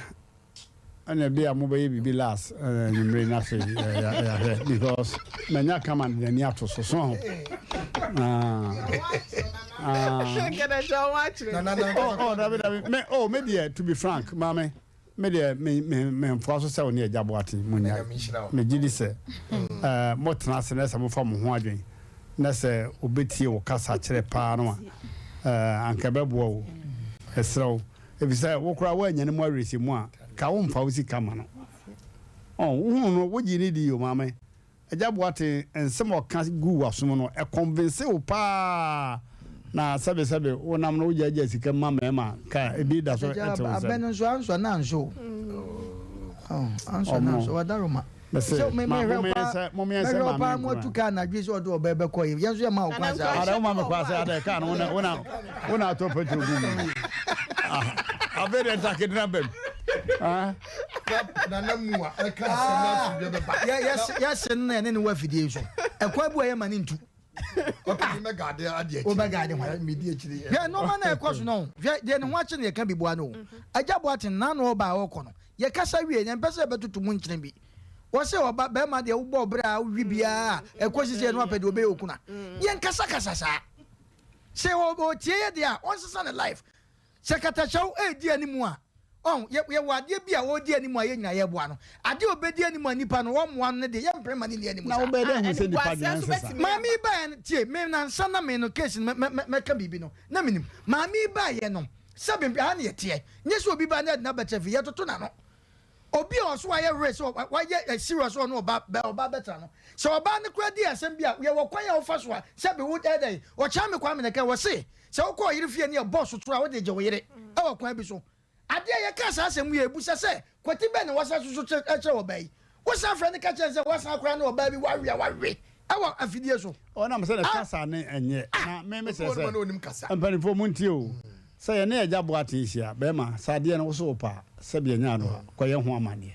Ɛna ebi a mobɛyɛ biribi last anwummere na afei yɛahwɛ because manya kama de n'ani ato so so ho. Oh, dabi dabi me oh me deɛ to be frank maame me deɛ me me me nfoa so sɛ wo ne agya boate mo nya me gye di sɛ ɛɛ mo tena ase na sɛ mo fa mo ho adwen na sɛ obetie wo kasa kyerɛ paa no a ɛɛ anka ɛbɛboa wo ɛsrɛ wo. Efisɛ wo koraa woannya ne mu awerɛhyɛmu a, ka womfa wo sika ma no. Ɔn, wohuu no, wogyee no dii o, maame. Agya Boateng, nsɛm a ɔka guu w'asom no, ɛkɔnvense wo paa. Na sɛbesɛbe, wonam no wogyaagyaa sika mu ma mmarima, ka ebi da so te wo Agya, nsam. abɛ no nso, ansɔ na ansɔ o. Ɔn, ansɔ na Ɔmo. ansɔ, wadaroma. Mese, Sɛ me ma mehwɛ mommeɛ paa, sɛ, mommeɛ sɛ mehwɛ maame paa mo nkura. atu kaa anadwo yi sɛ ɔde ɔbɛ bɛkɔ yi, yɛn nso yɛ ma wo kwan saa. Ada woma me kwan sɛ ada kaa no wona wona wona atɔ petrol gu mu. Ah, afei deɛ ntakedena bam. Ah. Nana mu a ɛka asɛm na asomdwe bɛba. Yɛ yɛ yɛse no na yɛne ne wɔ afidie yi so. Ɛkwan bi wɔ yɛ ma ne ntu. Wobɛgaade hwan? Hwɛ nnoɔma no a ɛkɔ so no, hwɛ deɛ ne ho akye no yɛka bi boa no o. Agya Boateng n'ano ɔba a ɔrekɔ no, yɛkasa wie, yɛmpɛ sɛ yɛbɛtoto mu nkyene bi. Wɔse ɔba, bɛrima deɛ wobɔ ɔbrɛ a wohwe biara a ɛkɔsi sɛ ɛno apɛ deɛ ɔbɛyɛ okunu a. Yɛnkasakasa saa. Sɛ ɔtie yɛ deɛ a, ɔnsesa ne life. Sɛ katakyɛw redi anim a, ɔn, yɛ, yɛwɔ adeɛ bi a ɔredi anim a yɛn nyinaa yɛreboa no. Adeɛ a ɔbɛdi anim a nnipa no, wɔmmoa no no deɛ, yɛmpere mma no nni anim Na saa. wobɛyɛ dɛ ahu sɛ nnipa adwene nsesa? Maame yi baeɛ no, tie, me nansa na me no case no, mɛ, mɛ, mɛka biribi no, na menim. Maame yi baeɛ no, sɛbe, ha na yɛteɛ. Nyɛ sɛ obi ba na yɛde no abɛkyɛ fie, yɛtoto n'ano. Obi a ɔso wayɛ werɛ sɛ wayɛ serious sɛ ɔne ɔba bɛ ɔba bɛtra no, sɛ ɔbaa no koraa di asɛm bi a, yɛwɔ kwan a wofa so a, sɛbe wo ɛyɛ dɛn? Ɔkyea me Kwame na ɛka, wɔse sɛ wokɔ ɔyere fie ne ɛbɔ sotoro a wode gye wo yere wɔ kwan bi so. Adeɛ a yɛkaa saa asɛm yi a, ɛbusa sɛ, kwati bɛn na woasan soso kyerɛ ɔbaa yi? Wosan frɛ no ka kyerɛ no sɛ woasan koraa ne ɔbaa bi wawe a wawe wɔ afidie so. Ɔnam sɛ ne kasa ne ɛnyɛ na me me sɛ sɛ mpanimfoɔ mu ntie o sɛ yɛne agya Boateng hyia bɛrima sɛ adeɛ no wo so wo pɛ a sɛbi ɛnyɛ ano a kɔyɛ ho amaneɛ.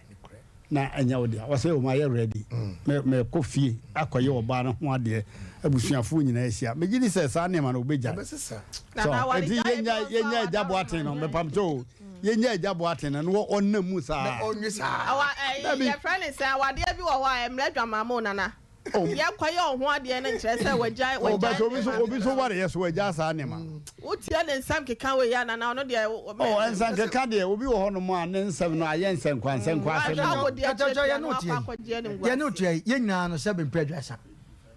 na ɛnyɛ wo dea. Ɔsɛ o mayɛ ready. Me mekɔ fie akɔyɛ ɔbaa no ho adeɛ. Abusuafoɔ nyinaa ahyia. Megye di sɛ saa nneɛma no ɔbɛgyae. So enti yɛnya yɛnya Agya Boateng no mepamkyɛ o. Yɛnya Agya Boateng no na ɔnam mu saa. Awa ɛyi Dabi. yɛfrɛ ne sɛn awadeɛ bi wɔ hɔ a ɛmmerɛ adwamamma o Nana. Yɛ kɔ yɛ ɔho adeɛ no nkyerɛ sɛ wagyae Oh, but wagyae obi so nneɛma obi so ware yɛ so wagyae saa nneɛma no. Wotie ne nsɛm keka wei a nana ɔno deɛ Oh, nsɛnkeka deɛ obi wɔ hɔnom a ne nsɛm no ayɛ nsɛnkwa nsɛnkwa asɛm Wahwɛ no. akɔdi akyire Kyɛkyɛ pia yɛne na wo wakɔ tua yi akɔgye yɛne wo animguaseɛ. tua yi yɛn nyinaa no sɛbe mpɛ aduasa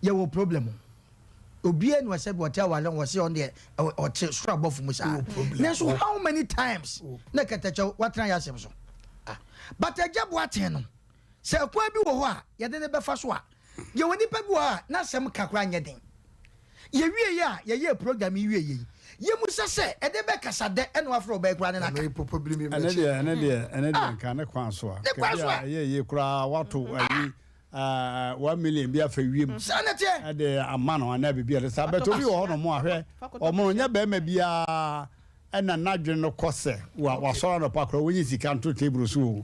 yɛwɔ problem o obiara ni ɔsɛbe ɔte awale ho ɔse ɔno deɛ ɔte soro abɔfo mu saa nanso how many times na kɛtɛkyɛw watena yɛ asɛm so but agya boaten no Sɛ kwan bi wɔ hɔ a yɛde no bɛfa so a, yɛwɔ nnipa bi wɔ hɔ a n'asɛm ka koraa nyɛ den. Yɛwieeɛ a yɛyɛɛ program yi wieeɛ yi, yɛmmisa sɛ ɛde bɛ kasa dɛ ɛna wafrɛ ɔbaa yi koraa ne no aka. Ɛne deɛ ɛne deɛ ɛne deɛ nka ne kwan so a Ne kwan nka so bi a. a ɛyɛ yie koraa wato ayi ɛɛ 1 million bi afa wiem Saa na ɛteɛ. ɛde ama no anaa biribi a ɛte saa but obi wɔ hɔnom a hwɛ ɔmo no nyɛ bɛrima biara Ɛna n'adwene no kɔ sɛ wa wasɔre anɔpa koraa wɔnyi sika nto table so o.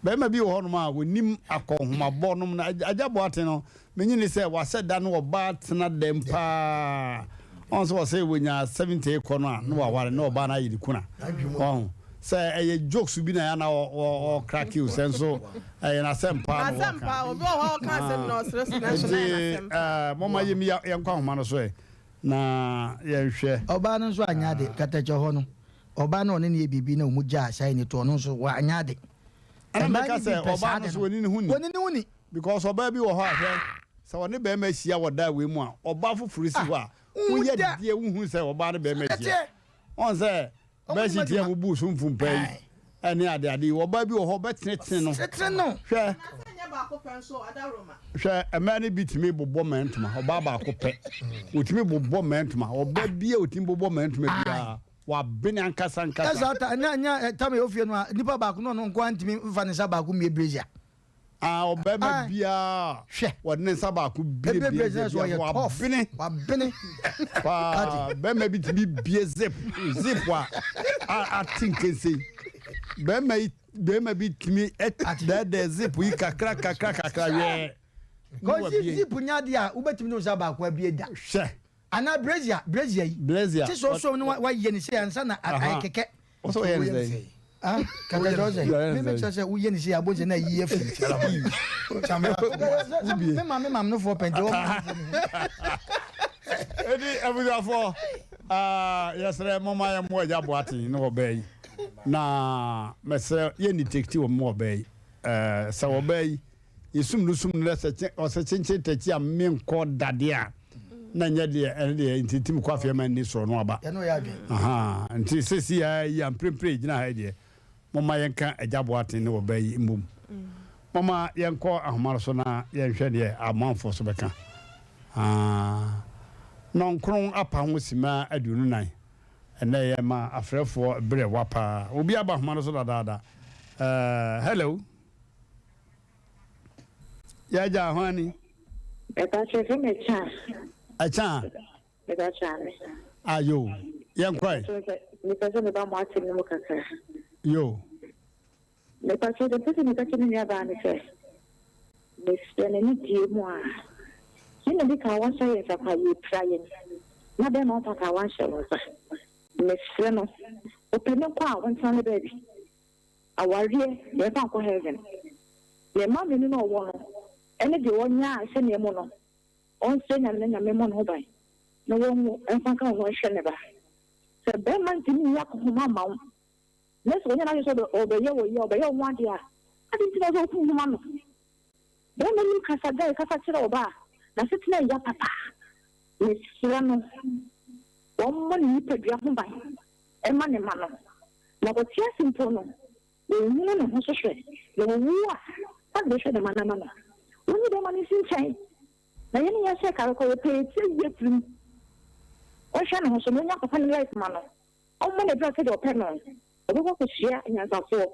Barima bi wɔ hɔnom a wɔnim akɔnhomabɔ nom na Agya Boateng no menye ni sɛ wasɛ da ne ɔbaa tena dɛm paa. Ɔn sɛ wɔsɛ wɔnya 70 kɔ no a na waware na ɔbaa no ayɛ ne kuna. Ɔho sɛ ɛyɛ jokes bi na ya na ɔkrake o sɛ nso ɛyɛ n'asɛm paa na N'asɛm wɔka. paa obi wɔ hɔ a ɔka asɛm na ɔsere so nanso na ɛyɛ n'asɛm paa. Nti mɔma yɛmi yɛnkɔ ahoma no so ɛ. Na yɛnhwɛ. Ɔbaa no nso anyɛ ade, katakyɛ hɔ no, ɔbaa no a ɔne no yɛ biribi na wɔn gyaa saa ani to ɔno nso wanyɛ ade. Ɛna Mmaa meka no bi sɛ pɛ ɔbaa saa no ade so no. ɔni ne ho ni. Ɔni ne ho ni. Because ɔbaa bi wɔ hɔ a hwɛ, sɛ ɔne bɛrima ahyia wɔ da wei mu a, ɔbaa foforɔ si hɔ a, woyɛ deɛ wohu sɛ ɔbaa ne bɛrima ahyia. Ɔn sɛ bɛhye tia mu bu so mfumpa yi ɛne ade ade yi, ɔbaa bi wɔ hɔ ɔbɛtenetene no. Hwɛ. Hwɛ, mmaa no bi tumi bobɔ mmaa ntoma, ɔbaa baako pɛ. Wɔtumi bobɔ mmaa ntoma. Ɔbaa bi a ɔtumi bobɔ mmaa ntoma biara, wabene ankasa ankasa. Ɛsa ta nya nya tam yɛ ofie no a nipa baako no ɔno nko ara ntumi nfa ne nsa baako mmie brazier. Ah, ɔbarima biara hwɛ wɔde ne nsa baako bie brazier biara wabene. Wabene. Paa, barima bi tumi bie zip zip a ate nkese. Barima yi Barima bi tumi dɛɛdɛɛ zip yi kakra kakra kakra wɛɛ. Kɔsi zip nya adeɛ a wobɛtumi de wo nsa baako abie da. Hwɛ. Anaa brazier brazier yi. Brazier. Te sɛ ɔsɔm no wayɛ ne sei ansa na ayɛ kɛkɛ. Ɔsɛ ɔyɛ ne sɛ. Ah, kaka kyerɛ sɛ me me kyerɛ sɛ woyɛ ne sei abɔ sɛ na ayi afiri. Me maame maame no foɔ pɛnti wɔn. Edi abusuafoɔ yɛsrɛ moma yɛ mmoa agya boaten ne ɔbaa yi. Na mɛsrɛ yɛ nnitekti wɔ mo ɔbaa yi ɛɛ sɛ ɔbaa yi yɛsum no sum no sɛ kye ɔsɛ kyenkyen takyi a menkɔ dadeɛ a na nyɛ deɛ ɛne deɛ nti tim kɔ afeɛ ma nni soro no aba aha nti sɛsi ya yi a mprempren gyina ha yi deɛ momma yɛnka agya boaten ne ɔbaa yi mmom momma yɛnkɔ ahoma no so na yɛnhwɛ deɛ amanfoɔ so bɛka ah nɔnkron apa ho sima 24 Ɛnɛ yɛ ma afrɛfoɔ berɛ wa paa. Obi aba ahoma no so dadaada. Eh, hello. Yɛagya ho ani. Mepakyɛ fɛ me kya. Ɛkya. Mepakyɛ ame. Ayo, yɛnkɔe. Mepɛ sɛ meba mo asɛm no mu kakra. Yo. Mepakyɛw, deɛ mepɛ sɛ meka kyerɛ me nuabaa ne sɛ, mesrɛ no anidie mu a, yɛn na di kan wahyɛ yɛn nsa koraa, yɛpira yɛn, na bɛrima wo papa a wanhyɛ wo nsa. Mesrɛ no, ɔpɛ ne nkwa a, ɔntena ne baabi. Awareɛ, yɛmfa nkɔ heaven. Ne mma mmienu no a ɔwɔ no, ɛne deɛ ɔnya ahyɛneɛ mu no, ɔnsrɛ Nyame na Nyame mmɔ ne ho ban, na wɔnwo mfa nka ho na ɔnhwɛ ne ba. Sɛ bɛrima ntumi nyi akɔnhoma mma wo, Na sɛ ɔnyɛ n'adwene sɛ ɔbɛyɛ wo yie a, ɔbɛyɛ wo ho adeɛ a, adɛn nti na ɛsɛ sɛ wokum wo ho ma no? Barima nim kasa dɛ kasa kyerɛ ɔbaa a, n'asetena yɛ papa. Mesrɛ no, ɔmmɔ ne nipadua ho ban mma ne mma no, na ɔte ase mpo no, ɔnhunu ne ho so hwɛ, na ɔwu a, hwan na ɔbɛhwɛ ne mma no ama no? Wonyi barima no nsi nkyɛn, na yɛne yɛn hyɛ kare kɔ, yɛpɛ yɛtie yie firi mu. Ɔnhwɛ ne ho so na ɔnya papa ne life ma no. Ɔmmɔ ne bra sɛdeɛ ɔpɛ no. Ɔbɛkɔ akɔhyia anyansafoɔ.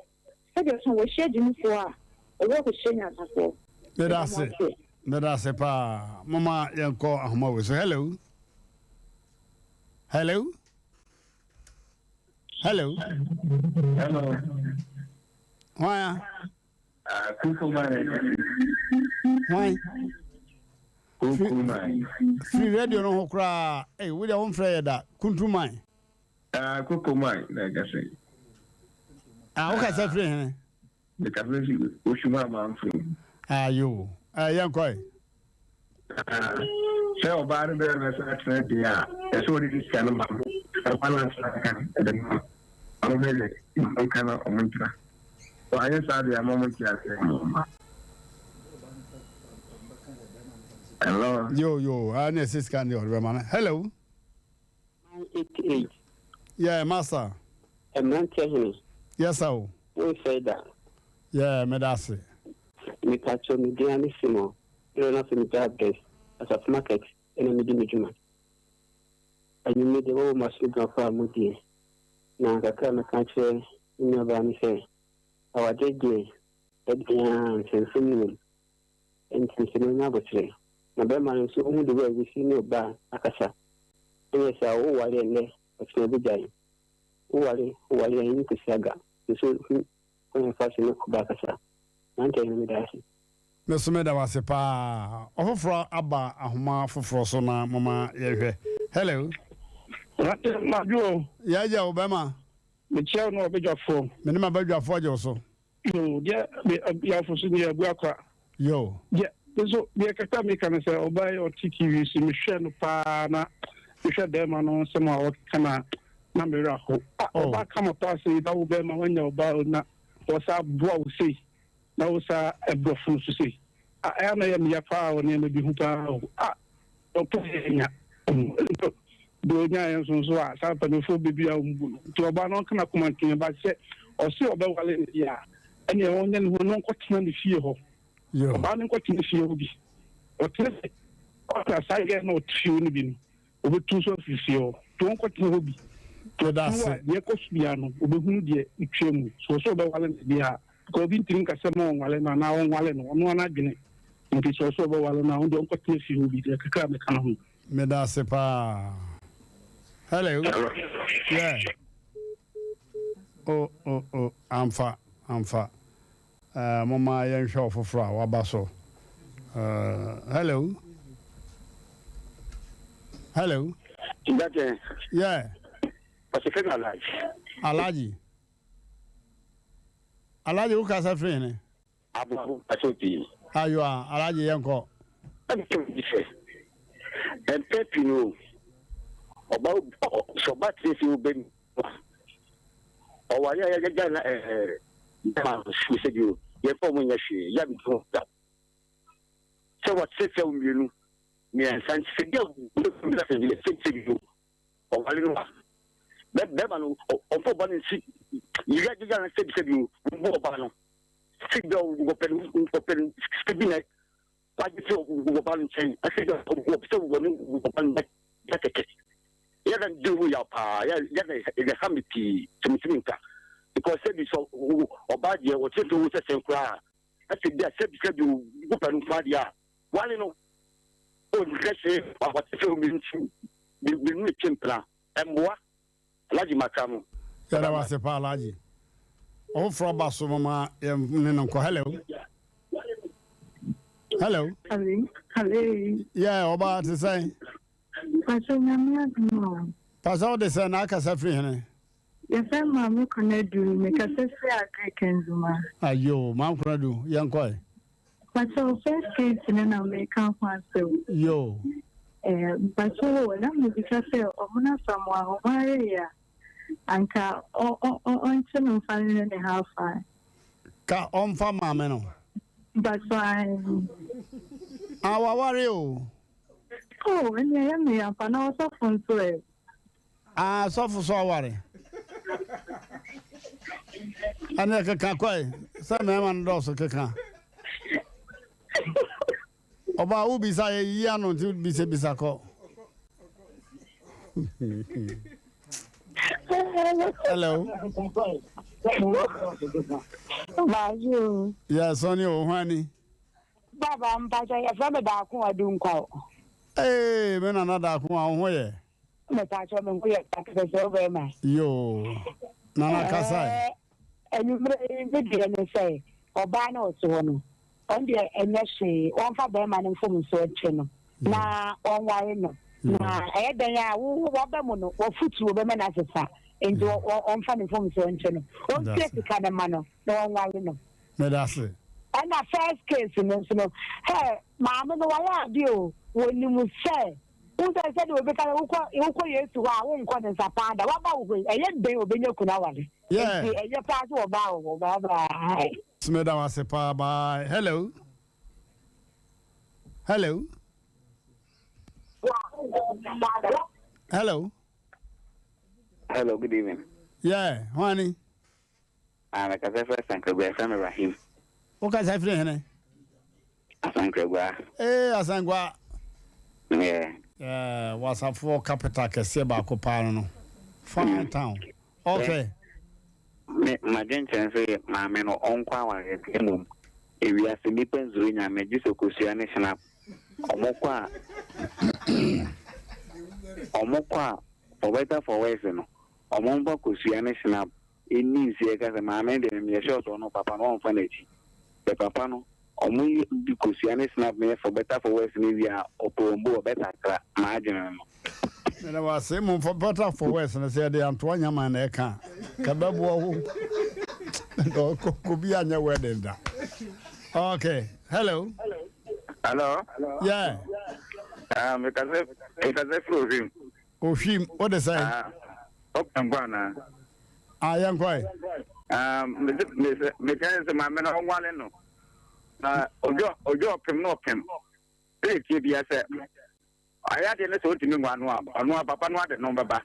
Sɛdeɛ ɔsõ wahyia agyimifoɔ a, ɔbɛkɔ akɔhyia anyansafoɔ. Meda Meda mo ase. ase. Meda ase paa. Momma yɛnkɔ ahoma wei so. Hello. Hello. Hello. Hello. Hwan a? Ah, Kukuman na ɛka Hwan? Kukuman. Firi radio no ho koraa. Ei, wo deɛ womfrɛ yɛ da. Kuntuman. Ah, Kukuman na ɛka sɛ. Ah, wokasa firi hene? Mekasa fi Oshuma amanfo. Ah, yo. Eh, yɛnkɔ ɛ. Ah, sɛ ɔbaa no bɛrɛ bɛsa atena deɛ a, ɛsɛ ɔde ne sika no ma no. Ɛba no asa aka ɛde ma no. Ɔno bɛ de nka na ɔmo ntena. Wanyɛ saa deɛ ama ɔmo nte aseɛ ɔmo mma. Hello. Yo, yo. Ah, ne ɛsɛ sika ne ɔde bɛma no. Hello. 988. Yeah, master. Mmeranteɛ hene. Yes, sir. O. Wonsɛe da. Yeah, meda ase. Mepakyɛw me din ane Simon, berɛ no afei megyaa Best, Asafo Market na medi me dwuma. Anwummere deɛ wɔwɔ mo asomdwoeɛfoɔ a modie, na kakra a mɛka akyerɛ me nuabaa ne sɛ, awadeɛ deɛ ɛden ara nsɛnsɛm wɔ mu, Enti sɛ manya aboterɛ, na bɛrima no nso ɔhu de wura bɛsi ne ɔbaa akasa, ɛnyɛ saa wo ware ɛnnɛ ɔkyena ɔbɛgyae, wo ware wo ware a ɛnyɛ kɔsi aga, nso hu kwan a ɛfa so ne ɔbaa kasa. Mantɛ hene meda ase. Me nso meda wo ase paa. Ɔfoforɔ aba ahoma foforɔ so na moma yɛnhwɛ. Hello. Madwo o. Yɛagya wo bɛma. Mekyia wo ne w'abadwafoɔ. Me ne m'abadwafoɔ agye wo so. Yoo, deɛ me yafo so deɛ abu akwa. Yoo. Deɛ me nso deɛ kakra meka no sɛ ɔbaa yi ɔte TV so mehwɛ no paa na mehwɛ bɛrima no nsɛm a ɔkeka na na me werɛ aho. Ah, Oh. ɔbaa kama paa sei na wo bɛrima wanya ɔbaa na wɔsa boa wo sei na wo sa ɛbrɔfo no so sei. Ah, ɛyɛ na ɛyɛ meya paa wɔ nneɛma bi ho paa o. Ah, ɔpɛ yɛ nya. Deɛ ɔnyaeɛ nso nso a, saa mpanimfoɔ bɛbi a wɔbu no. Nti ɔbaa no ɔnka n'akoma nto yɛn ba sɛ ɔse ɔbɛwale no deɛ a, ɛneɛ ɔnyɛ ne ho na ɔnkɔtena ne fie hɔ. Ɔbaa no nkɔtena fie hɔ bi. Ɔtena sɛ ɔtena saa gɛɛ na ɔte fie hɔ no bi no, ɔbɛtu nso afiri fie hɔ. Nti ɔnkɔtena hɔ bi. Nti ɔtena hɔ a, deɛ ɛkɔ so biara no, ɔbɛhunu deɛ ɛtwa mu. So ɔsɛ ɔbɛwale no deɛ a, Because obi ntumi nka sɛ ma ɔnwale no anaa ɔnwale no, ɔno ara n'adwene. Nti sɛ ɔsɛ ɔbɛwale no a, ɔno deɛ ɔnkɔtena fie hɔ bi, deɛ kakra a mɛka no ho. Meda ase paa. Hello. Yeah. Oh, oh, oh. Amfa, amfa. Uh, moma yɛnhwɛ ɔfoforɔ a waba so. Uh, hello. Hello. Ndate. Yeah. Ɔsefɛ na Alhaji. Alhaji. Alhaji wo kasa firi hene? Aboabo mpakyɛw pii. Ayoa Alhaji yɛn kɔ. Ɛna kyɛw bi sɛ mpɛ pii no ɔba sɛ ɔba tiri fi wo bɛ mu ɔware a yɛgya na ɛɛ bɛma sɛ bi o yɛmfa ɔmo nyɛ hwee yɛ bi ho da sɛ wɔte sɛ mmienu mmiɛnsa nti sɛ bi a sɛ sɛ bi o Ɔware no a, bɛ bɛrima no ɔmfa ɔba no nsi yia gyegya no sɛbi sɛbi o, wɔbu ɔba no sɛ bi a wɔpɛ no wɔpɛ no sika bi na wagye firi ɔba no nkyɛn ɛsɛ bi a wɔpɛ sɛ wɔne ɔba no da kɛkɛ. Yɛ na di ho yaw paa, yɛ yɛ na ɛyɛ ha me pii sɛ metumi nka because sɛbi sɛ ɔbaa deɛ wɔkyerɛ sɛ wo sɛ sɛn koraa ɛsɛ bi a sɛbi sɛbi wopɛ no nko adeɛ a wale no ɔnhwɛ hwee wɔte sɛ omi nti Me ne twe mpena. Ɛmmoa. Alhaji maka no. Yɛda wo ase paa Alhaji. Ɔfoforɔ ba so mama yɛn ne no nkɔ. Hello. Hello. Hello. Yeah, ɔbaa te sɛn? Pastor Nyame adom o. Pastor wo de sɛn na akasa firi hene? Yɛfrɛ Maame Konadu, mekasa firi Agric Nzuma. Ayo, Maame Konadu, yɛnkɔ ɛ. Mpakyɛw first case no na meka ho asɛm. Yoo. Eh, mpakyɛw o, na mebisa sɛ ɔmo no Asamoah ɔwaree a, anka ɔnkye no mfa no ne ne how far? Ka ɔmfa maame no. Mpakyɛw ae. Ah, waware o. Oh, ɛnneɛ ɛyɛ me ampa na ɔsɔfo nso ɛ. Ah, sɔfo so aware. Ɛne keka kɔe sɛ mmarima no dɔɔso keka. Ɔbaa wo bisa yɛ yiyi ano nti bisabisa kɔ. Hello. Baaju. Yɛ sɔni o hwan ni. Baba mpakyɛ yɛfrɛ me Daako Adunkwa o. Ee me nana Daako a wo ho yɛ. Mepakyɛ me ho yɛ kakra sɛ wobɛrima. Yoo nana kasa. Anwummerɛ yi me deɛ ne sɛ. Ɔbaa no a ɔte hɔ no, ɔno deɛ ɛnyɛ hwee, wɔmfa barima no mfomsoɔ nkyɛ no na ɔnware no. Na ɛyɛ dɛn a wo waba mu no, w'afotuo bɛma no asesa, enti ɔmfa ne mfomsoɔ nkyɛ no. Ɔntua sika no mma no na ɔnware no. Meda ase. Ɛna first case no nso no, hɛ, maame no wayɛ adeɛ o, wɔnim sɛ, wohu sɛ sɛdeɛ obi ka sɛ wokɔ wokɔ Yesu hɔ a wonkɔ ne nsa paa da, waba wo hɔ yi, ɛyɛ dɛn obɛnya kunu aware? Yeah. Nti ɛyɛ paa sɛ ɔbaa wɔ hɔ. Bye bye. Meda wo ase paa bye. Hello. Hello. Hello. Hello, good evening. Yeah, hwani. Ah, mekasa firi Asankragua, yɛfrɛ me Rahim. Wokasa firi hene? Asankragua. Ee, Asankragua. Yeah. Yeah, wasafoɔ capital kɛseɛ baako paa no no. Fine town. Okay. Me madwenkyerɛ nso yɛ maame no ɔnkɔ awareɛ mmom ewiase nnipa nsuro nyame gye sɛ kosua ne hyena ɔmo kɔ a ɔmo kɔ a for better for worse no ɔmo mfa kosua ne hyena nni nseɛ ka sɛ maame no deɛ me meyɛ sure sɛ ɔno papa no ɔnfa n'akyi sɛ papa no ɔmo yɛ di kosua ne snap no yɛ for better for worse no wie a ɔpɛ ɔmbo ɔbɛsakra m'adwene no no. Meda wo ase mmom for better for worse no sɛ yɛde Antoa Nyaman na ɛka a ka bɛboa wo Kobi anyɛ wedding da. Okay, hello. Hello. Yeah. Ah, mekasa mekasa firi Ohwim. Ohwim, wo de sɛn? Ah, ɔpɛ nkɔ anaa? Ah, yɛn kɔ ɛ. Ah, mese mese mekasa sɛ maame no ɔnwale no. Na odwo odwo ɔpem na ɔpem. Sɛ etie bia sɛ ayɛ adeɛ no sɛ ɔntumi nwa no a ɔno a papa no ade no bɛba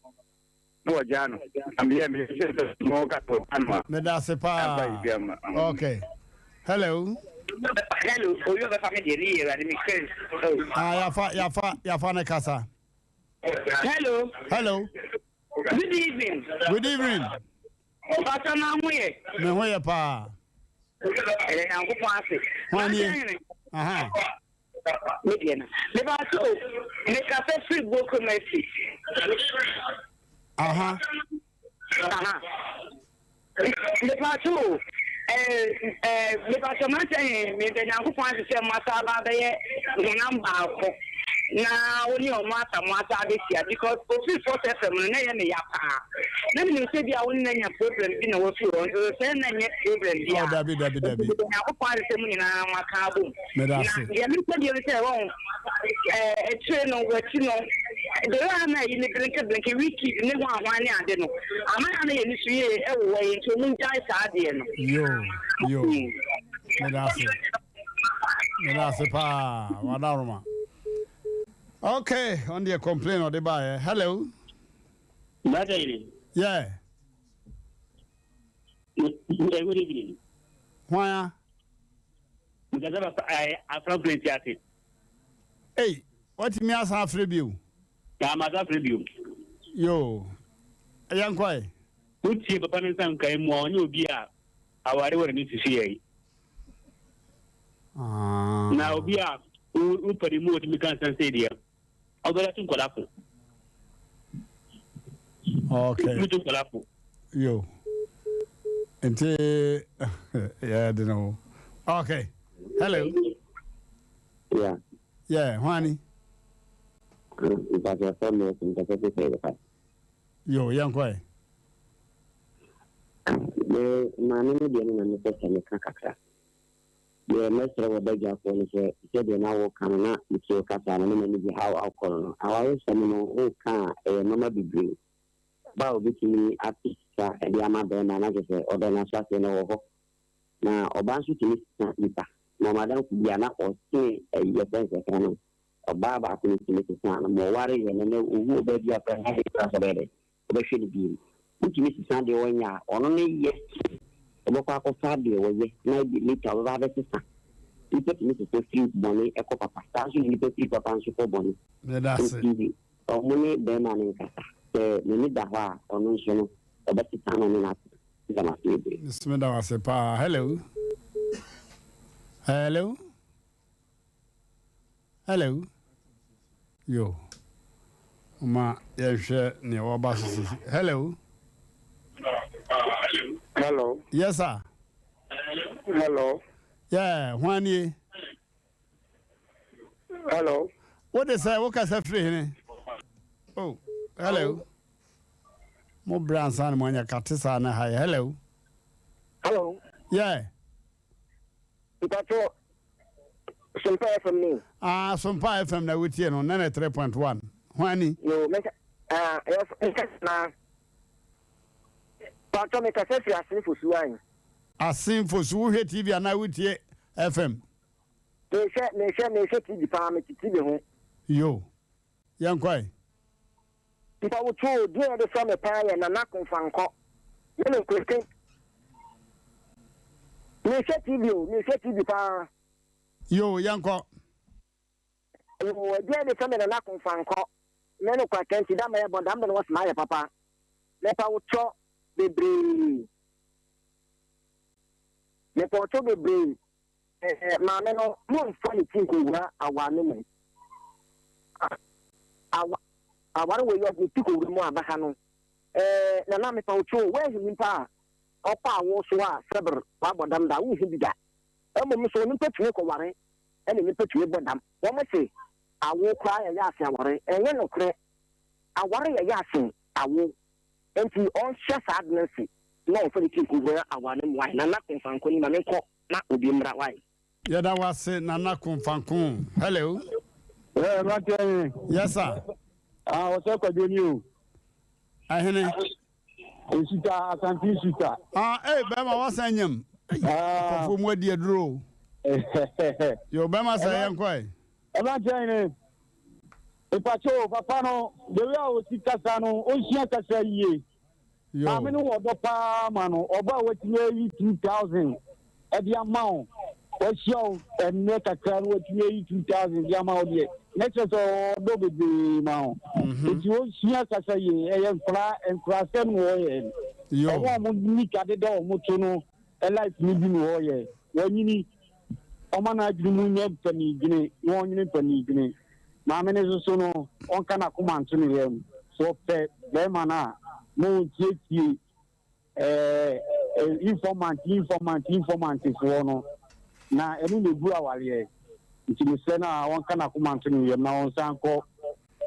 na wɔgyaa no. Na meyɛ meyɛ sɛ sɛ ɔka sɛ ɔba no a. Meda ase paa. Ɛmfa yi bia ma. Okay. Hello. Hello, obi ɔbɛfa me deɛ ne yɛ awurade me kra Ah, yafa yafa yafa ne kasa. Hello. Hello. Good evening. Good evening. Ɔbata na ho yɛ. Me ho yɛ paa. Ɛyɛ Nyankopɔn ase. Hwan nie? Aha. Me deɛ no. Me ba so me kasa firi Bokum asi. Aha. Aha. Mepatwo o, eh, eh, mepatwo mante he, meda Nyankopɔn ase sɛ moasa aba abɛyɛ honam baako na wo ne ɔmo asa mo asa abɛhyia because ofiri Force FM no na ɛyɛ me ya paa. Na menim sɛ bi a wo ne no anya problem bi na wafiri hɔ nso sɛ na nyɛ problem bi a. Oh, dabi, dabi, dabi. Meda Nyankopɔn ase sɛ mo nyinaa moaka abom. Meda Na ase. deɛ mepɛ bio ne sɛ wɔn ɛɛ akyire no wɔakyi no the way a na ayi ne blinke blinke wikid ne ho ahoan ne ade no ama na yɛ ne so yie ɛwowɔ yɛ nti ɔmo ngyae saa adeɛ no. Yo yo meda ase meda ase paa wadaroma okay on deɛ complain ɔde baeɛ hello. Brother Ire. Yeah. Good evening. Hwan a? Nkasa ba eh, afra kure ti ase. Ei, watumi asan afrɛ bio. Na ma asan afrɛ bio. Yoo, yɛn kɔ ɛ. Wotie papa no nsa nkae mu a ɔnyɛ obi a aware wɔ n'ani sisi yɛn. Ah. Na obi a wopɛ ne mu otumi ka nsɛm sei deɛ ɔbɛda to nkɔla fo. Okay. Wotumi to nkɔla fo. Yo. Nti yeah, de no. Okay. Hello. Yeah. Yeah, hwani. Mpatsɔ fɛn mi nkasa fi sɛ yɛfa. Yo, yɛn kɔ ɛ. Me maame no deɛ no na mepɛ sɛ meka kakra. Deɛ mɛsrɛ wɔ badwafoɔ no sɛ, sɛdeɛ na woka no na metie wo kasa no na m'ani gye how akɔ no no, awaresɛm no woka a ɛyɛ nnoɔma bebree. Ɔbaa a ɔbɛtumi ate sika de ama barima na kyerɛ sɛ ɔdɔ no ahyɛaseɛ no wɔ hɔ. Na ɔbaa nso tumi sesa nipa. Na madamfo bi a na ɔsene ayi yɛfrɛ no sɛ ɛka no, ɔbaa baako no tumi sesaa no ma ɔwareeɛ no na ɔhu ɔbaa bi a koraa nyɛ adeɛ koraa sɛ ɔbɛyɛ dɛn Wobɛhwɛ no bio. Wotumi sesa deɛ ɔnyɛ a, ɔno ne yɛ. Wobɛkɔ akɔfa deɛ ɔyɛ na ebi later ɔbɛba abɛsesa. Nipa tumi sesa firi bɔne kɔ papa. Saa nso na nipa firi papa nso kɔ bɔne. Meda ase. Nti ɔmo ne bɛɛma no nkasa. Sɛ n'ani da hɔ a, ɔno nso no ɔbɛsesa na ɔne no atena. Meda mo ase bebree. Me nso meda wo ase paa. Hello. Hello. Hello. Yo. Ma yɛnhwɛ nea wɔba so sisi. Hello. Hello. Yes sir. Hello. Yeah, hwan nie? Hello. Wo de sɛ wo kasa firi hene? Oh, hello. Mo brɛ ansa na mo anya kate saa na ha yɛ. Hello. Hello. Yeah. Mpatsɔ Sompa FM ni. Ah, Sompa FM na wotie no, nene 3.1. Hwan ni? Yo, meka ah, yɛ meka na. Mpatsɔ mekasa firi Asen Fosu an. Asen Fosu, wohwɛ TV anaa wotie FM? Mehwɛ, mehwɛ, mehwɛ TV paa, mete TV ho. Yo, yɛnkɔ ɛ. Mpawokyoo, din a yɛde frɛ me paa yɛ Nana Komfankɔ. Me ne Kwesi. Mehwɛ TV o, mehwɛ TV paa. Yo, yɛnkɔ. Yo, din a yɛde frɛ me Nana Komfankɔ. Me ne Kwasi nti da mɛyɛ bɔ dam de no wɔsi mayɛ papa. Mepawokyɔ bebree. Mepawkyɔ bebree. Ɛɛ, maame no, mommfa ne ti nkowura aware no mu. Awa, aware wei ɔde ne ti kowura mu a, bɛha no. Ɛɛ, Nana, mepa wo kyɛw, woahu nyimpa a ɔkɔ awo so a sɛber ɔabɔ dam da? Wonnhu bi da. Mbom so nyimpa tumi kɔware na nyimpa tumi bɔ dam? Wɔse awo koraa yɛ ya sen aware. Ɛnnyɛ nokorɛ. Aware yɛ ya sen awo. Ntsi ɔnhyɛ saa ade no ase na ɔmfa ne ti nkowura aware no mu. Wai, Nana Komfankɔ ni, ma menkɔ. na obi mmra wai. Yɛda wo ase Nana Komfanko. Hello. Eh, mmeranteɛ he. Yes sir. Ah, wɔsɛ kwadwo ni o. Ɛhene. Nsuta, Asante Nsuta. Ah, eh, bɛrima wasan nyam. Ah. Kɔfo mu adi aduro o. Yo, bɛrima sɛ yɛn kɔ ɛ. Mmeranteɛ he. Mpakyɛ o, papa no, the way a ɔsi kasa no, ɔnsua kasa yie. Maame no wɔ ɔdɔ paa ma no. Ɔba a watumi ayi 2000 de ama wo, wahyia wo ɛnnɛ kakra no watumi ayi 2000 de ama wo deɛ, na kyerɛ sɛ ɔdɔ bebree ma wo. Mhm. Nti ɔnsua kasa yie, ɛyɛ nkora nkorasɛm na ɔyɛ no. Ɔmo a ɔmo nika deda ɔmo to no life no bi na ɔyɛ. Wanyini, ɔma n'adwene mu nyɛ mpanidwene na ɔnwene mpanidwene. Maame no nso so no, ɔnka n'akoma nto ne yam. Sɛ ɔpɛ barima no a, ma ɔntietie ɛɛ informant informant informant foɔ no, na ɛno na ɛgu awareɛ. Nti mesrɛ no a ɔnka n'akoma nto ne yam na ɔnsan nkɔ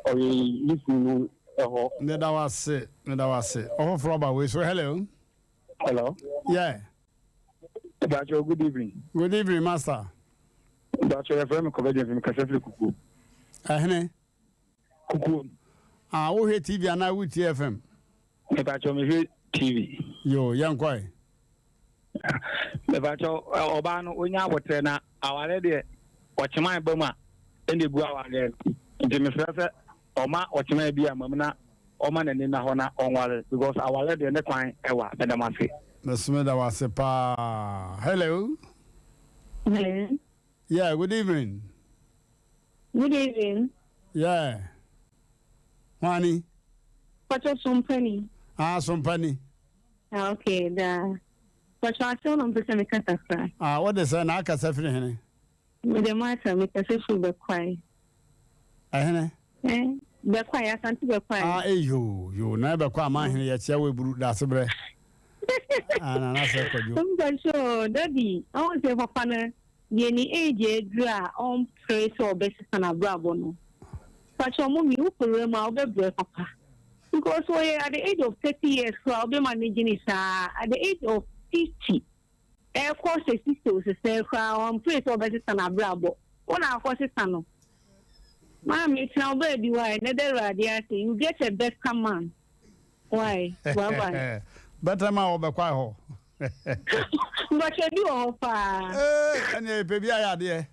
ɔyɛ ne kunu no hɔ. Meda wo ase, meda wo ase. Ɔfoforɔ aba wei so, hello. Hello. Yeah. Mpacho, good evening. Good evening, master. Mpacho, yɛfrɛ me Kɔbɛ Gyamfi, mekasa firi Kukuo. Ɛhene? Kukuo. Ah, wohwɛ TV anaa wotie FM? Mepacho, mehwɛ TV. Yo, yɛnkɔe. Mepacho, ɔbaa no, onya abotrɛ na aware deɛ, ɔkyeman ba mu a, ɛna egu awareɛ no. Nti mesrɛ sɛ ɔma ɔkyeman bi ama mu na ɔma n'ani nna hɔ na ɔnware because aware deɛ ne kwan ɛwa. Meda mo ase. Meso meda wo ase paa. Hello. Hello. Yeah, good evening. Good evening. Yeah. Hwani? Pacho Sompani. Ah, Sompani. Ah, okay, da. Pacho asɛm na mpɛ sɛ meka kakra. Ah, wode sɛ na akasa firi hene? Mede Martha, mekasa firi Bɛkwae. Ɛhene? Eh, Bɛkwae, Asante Bɛkwae. Ah, eh, yoo, yoo, na Bɛkwae ama hene yɛkyea wo eburu, daase berɛ. Ah, nana sɛ kwadwo. Mpakyɛ, daddy, ɔhu sɛ papa no, deɛ ne age aduru a ɔmpere sɛ ɔbɛsesa n'abrabɔ no. Mpakyɛ, mummy, wokɔ wura mu a wobɛbrɛ papa. Because ɔyɛ at the age of 30 years koraa wobɛma no gyini saa, at the age of 50. Ɛkɔ sɛ sista o sesɛɛ koraa ɔmpere sɛ ɔbɛsesa n'abrabɔ wo na akɔ sesa no maame tena wo baabi why na da awurade ase you get a better man why bye bye. Better man wɔ bɛkwae hɔ. Mpakyɛ bi wɔ hɔ paa. Ee ɛneɛ yɛpɛ bi ayɛ adeɛ.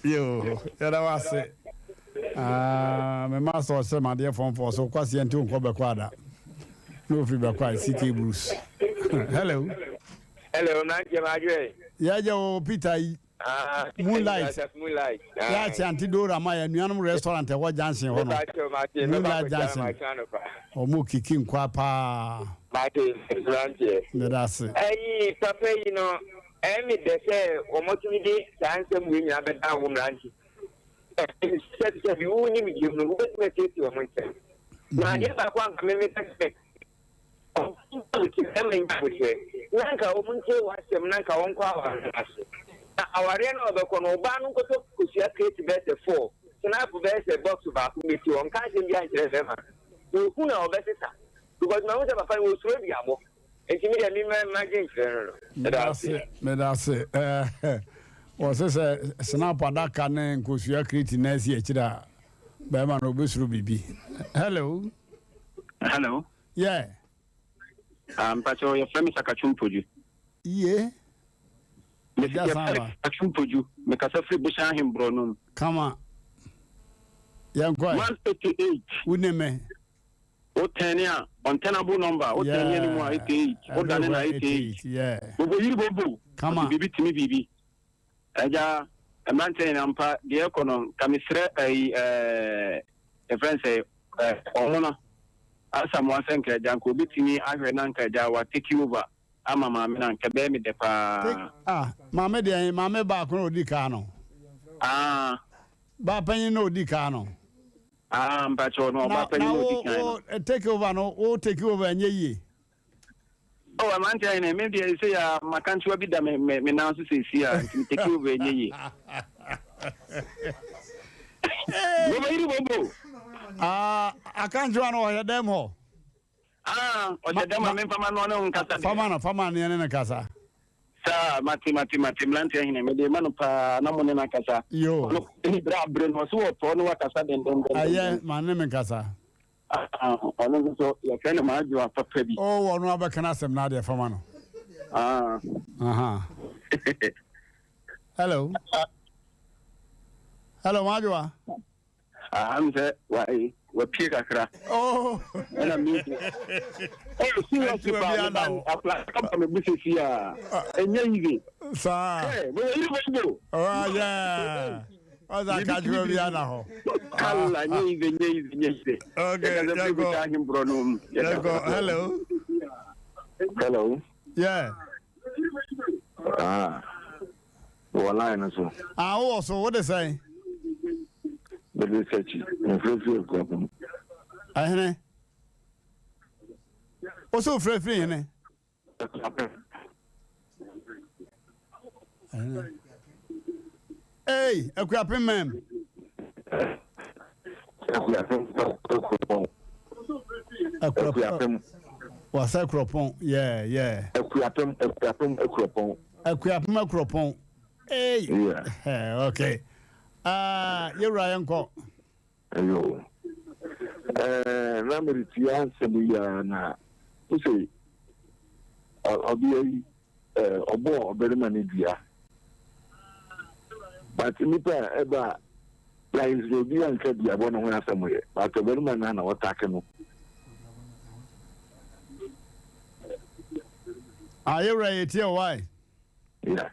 Yoo yɛda wo ase. Ah, me master ɔhyɛ me adeɛ fɔmfɔ so kwasi ɛnti nkɔ bɛkɔ ada. Na ofiri bɛkɔ a CK Bruce. Hello. Hello, mmeranteɛ ma adwerɛ. Yɛgye wo Peter yi. Ah, Moonlight. Moonlight. Yɛ akye Auntie Dora ma yɛ nuanom restaurant ɛwɔ junction hɔ no. Moonlight junction. Ɔmo kiki nkwa paa. Mate, mmeranteɛ. Meda ase. Ɛyi papa yi no. Ɛyɛ me dɛ sɛ wɔatumi de saa nsɛm wei nyinaa bɛdan wo mmerante. Sɛbisɛbi, wo nimdeɛ mu no, wobɛtumi asiesie wɔn ntɛm. Na adeɛ baako a nka me meka sɛ. Ɔbaa no nya aboterɛ na anka wɔn ntie w'asɛm na anka wɔnkɔ awareɛ no ase. Na awareɛ no a wɔbɛkɔ no, ɔbaa no nkɔtɔ kosua crate bɛyɛ sɛ four, snap bɛyɛ sɛ box baako mmɛsi hɔ, ɔnka asɛm biara nkyerɛ bɛrima no. Na ɔhu no a ɔbɛsesa because mahu sɛ papa no ɔsuro duabɔ. Nti me deɛ me m'adwene kyerɛ no no. Meda ase. Meda ase. Wɔse sɛ snap adaka ne nkosua crate na asi akyire a, bɛrima no ɔbɛsuro biribi. Hello. Hello. Yeah. Ah, mpakyɛ yɛfrɛ me Sakatwo Mpoju. Ye. Mesi yɛfrɛ me Sakatwo Mpoju. Mekasa firi Bohyɛn Ahemborɔ no mu. Kama. Yɛnkɔ. 188. Wo ne me. Wo tɛne a untenable number. Wo tɛne anim a 88. Wo dane na 88. Yeah. Bobo yiri bobo. Kama. Biribi tumi biribi. Agya, mmeranteɛ nyinaa mpa deɛ ɛkɔ no, nka mesrɛ ayi ɛɛ yɛfrɛ no sɛ ɛɛ ɔmo no Asamoah sɛ nka agya nka obetumi ahwɛ na nka agya wa take over ama maame no a nka ɛbɛyɛ me dɛ paa. Ah, maame deɛ maame baako na odi kan no. Ah. Ba panyin na odi kan no. Ah, mpakyɛw no ɔba panyin na odi kan no. Na wo take over no, wo take over ɛnyɛ yie. Oh, aberanteɛ ahene, me deɛ sɛ ya makantewa bi da me me me nan so seesie a, nti me take over ɛnyɛ yie. Bobo yiri bobo. Ah, akantewa no ɔyɛ dɛm hɔ. Ah, ɔhyɛ dɛm a memfa ma no ɔne wo nkasa deɛ. Fama no, fama no yɛne no kasa. Saa, mate mate mate mmeranteɛ ahene, mede ma no paa na mo ne no akasa. Yo. Ɔno ne berɛ abere no, ɔse wɔtɔɔ ne wakasa dendendenden. Ɛyɛ, ma ne me nkasa. Ah, ɔno nso so yɛfrɛ no Maadwoa papa bi. Oh, ɔno abɛka n'asɛm na adeɛ fama no. Ah. Aha. Hello. Hello, Maadwoa. Ah, m sɛ wa wapie kakra. Oh. Ɛna mi. Oh, seriously pa, me ba akora kaba me bu sisi a. Ɛnyɛ easy. Saa. Hey, mo yɛ yiri bo. Oh, yeah. Ɔdze akadwewa bi ana hɔ. Kala nye ize nye ize nye ize. Okay, yɛkɔ. Yɛkɔ. Hello. Hello. Yeah. Ah. Wɔ line no so. Ah, wowɔ so, wode sɛn? Mede sɛkyi, mfirafiri akuapem. Ɛhene. Wo so wofirafiri hene? Hey, Akuapem ma'am. Akuapem Akuapɔn. Akuapem. Wasa Akuapɔn. Yeah, yeah. Akuapem Akuapem Akuapɔn. Akuapem Akuapɔn. Hey. Yeah. Okay. Ah, uh, yɛwura yɛnkɔ. Ayo. Ɛɛ na meretie asɛm yi ara na wose ɔbea yi ɔbɔɔ ɔbarima no dua. But nipa a ɛba lines na obi anka duabɔ no ho asɛm yɛ but ɔbarima no na ɔtake no. Ah, yɛwura yɛtie o why? Yeah.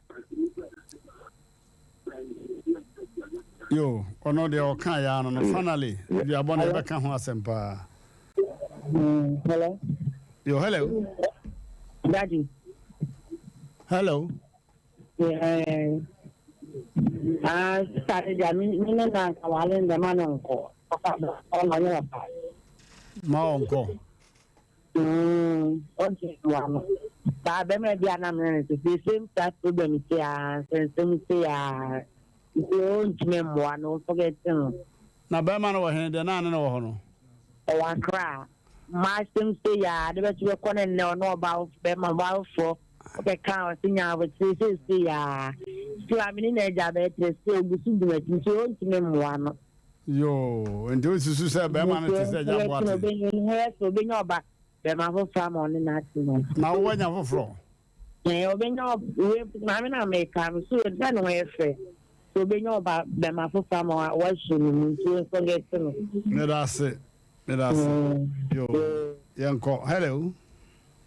Yo, ɔno deɛ ɔka yɛ ano no finally duabɔ no yɛbɛka ho asɛm paa. Hello. Yo, hello. Daddy. Hello. Yeah. Ah, sister, deɛ me ne na nka wale ndɛma no nkɔ. Papa, ɔno ɔnyɛ papa. Ma ɔnkɔ. Mm, ɔgye wa no. Saa bɛrima bi a na mene no te the same type problem ti a nsɛnsɛm ti a nti ɔntumi mmoa no forget no. Na bɛrima no wɔ he deɛ na ne no wɔ hɔ no? Ɔwɔ Accra. Mmaa asɛm sei a ade bɛto bɛkɔ ne nnɛ ɔne ɔbaa bɛrima ɔbaa foforɔ ɔbɛka a ɔse nya abotire seesei a still a mene na agya bɛyɛ still ogu so di m'akyi nti ɔntumi mmoa no. Yoo, nti wosusu sɛ bɛrima no te sɛ agya Boate? Obenya ɔba bɛrima foforɔ ama ɔne no atena. Na wo wanya foforɔ? Ɛɛ, obenya wei maame na meka no so sɛ ne ho yɛ fɛ. So obenya ɔba bɛrima foforɔ ama wasu no mu nti wo forget no. Meda ase, meda ase. Yoo, yɛnkɔ. Hello.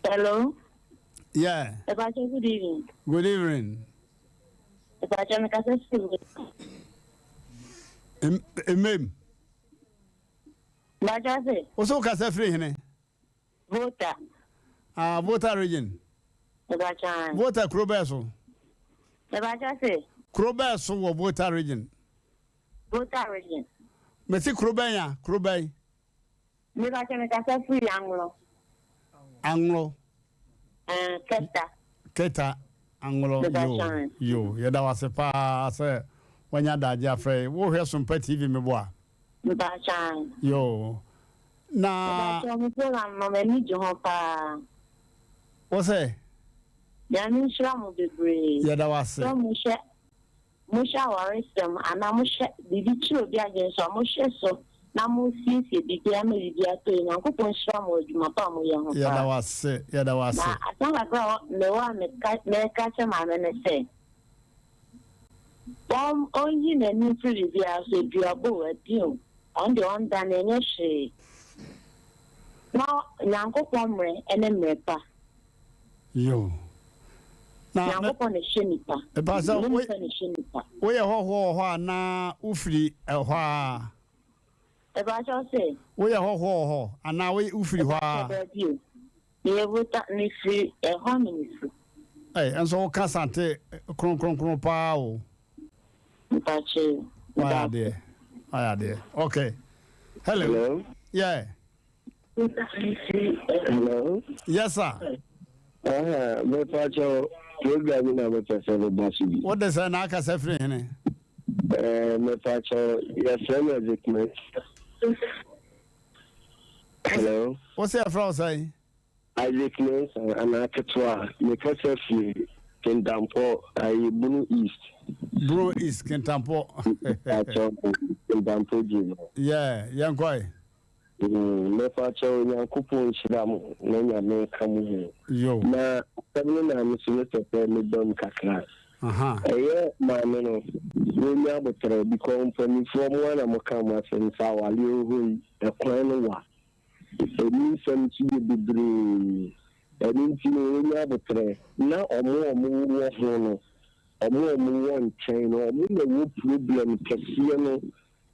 Hello. Yeah. Epacho, good evening. Good evening. Epacho, mekasa firi. Mmem. Bàjọ́ sè. O sọ kasa firi hene. Volta. Ah, Volta region. Ìbàjọ́. Volta kuro bɛɛ so. Ìbàjọ́ sè. Kuro bɛɛ so wɔ Volta region. Volta region. Mɛsi kuro bɛn ya kuro bɛn. Mebàjọ́ mekasa firi Anlo. Anglɔ. Ɛɛ Keta. Keta Anglɔ Yo yo yɛda wo ase paa sɛ wanya adagye afrɛ yɛ. Wohwɛ Sompa TV meboa? Mpakyɛw. Yo na. Mpakyɛw mo program no m'ani gye ho paa. Wo sɛ? Nyame nhyira mo bebree. Yɛda wo ase. Sɛ mohwɛ Mohwɛ awaresɛm anaa mohwɛ biribi kyerɛ obi adwene so a, mohwɛ so na mosiesie biribiara ma biribi atɔ yie. Nyankopɔn nhyira mo wɔ adwuma pa a moyɛ ho paa. Yɛda wo ase, yɛda wo ase. Na asɛm kakra a mewɔ a meka mɛka akyerɛ maame ne sɛ, wɔn ɔnyi n'ani mfiri biribiara so, aduabɔ o, ɛdeɛn o, ɔno deɛ ɔndane, ɛnyɛ hwee. Na Nyankopɔn mmerɛ ne mmerɛ pa. Yo. Na Nyankopɔn na ɛhyɛ nipa. Ɛpa sɛ wo nipa na ɛhyɛ nipa. Woyɛ hɔhoɔ wɔ hɔ anaa wofiri ɛhɔ a? Ɛpa sɛ ɔsɛ. Woyɛ hɔhoɔ wɔ hɔ anaa wofiri hɔ a? Daabi o. Meyɛ vota mefiri ɛhɔ na mefiri. Ɛy, ɛnso woka sante kronkronkron paa o. Mpakyɛ. Wayɛ adeɛ. Wayɛ adeɛ. Okay. Hello. Hello. Yeah. Hello. Yes sir. Ah, mepa kyɛw program na mepɛ sɛ meba so bi. Wode sɛ na akasa firi hene? Eh, mepa kyɛw yɛfrɛ me Ezekiel. Hello. Wo sɛ yɛfrɛ wo sɛn? Isaac Mensah anaa ketewa, mekasa firi Kintampo, ayi Bunu East. Bunu East, Kintampo. Mepa kyɛw Kintampo gye. Yeah, yɛnkɔe. Mepakyɛw Nyankopɔn nhyira mo na Nyame nka mo ho. Na asɛm no na me so mepɛ sɛ meba mu kakra. Ɛyɛ maame no wɔnya aboterɛ because mpaninfoɔ mo ara na mo ka mo asɛm sɛ awareɛ wɔ hɔ yi ɛkwan no wa. Ɛmu nsɛm nso yɛ bebree. Ɛno nti no wɔnya aboterɛ na ɔmo a ɔmo wɔ ho no ɔmo a ɔmo wɔ nkyɛn no ɔmo na ɛwɔ problem kɛseɛ no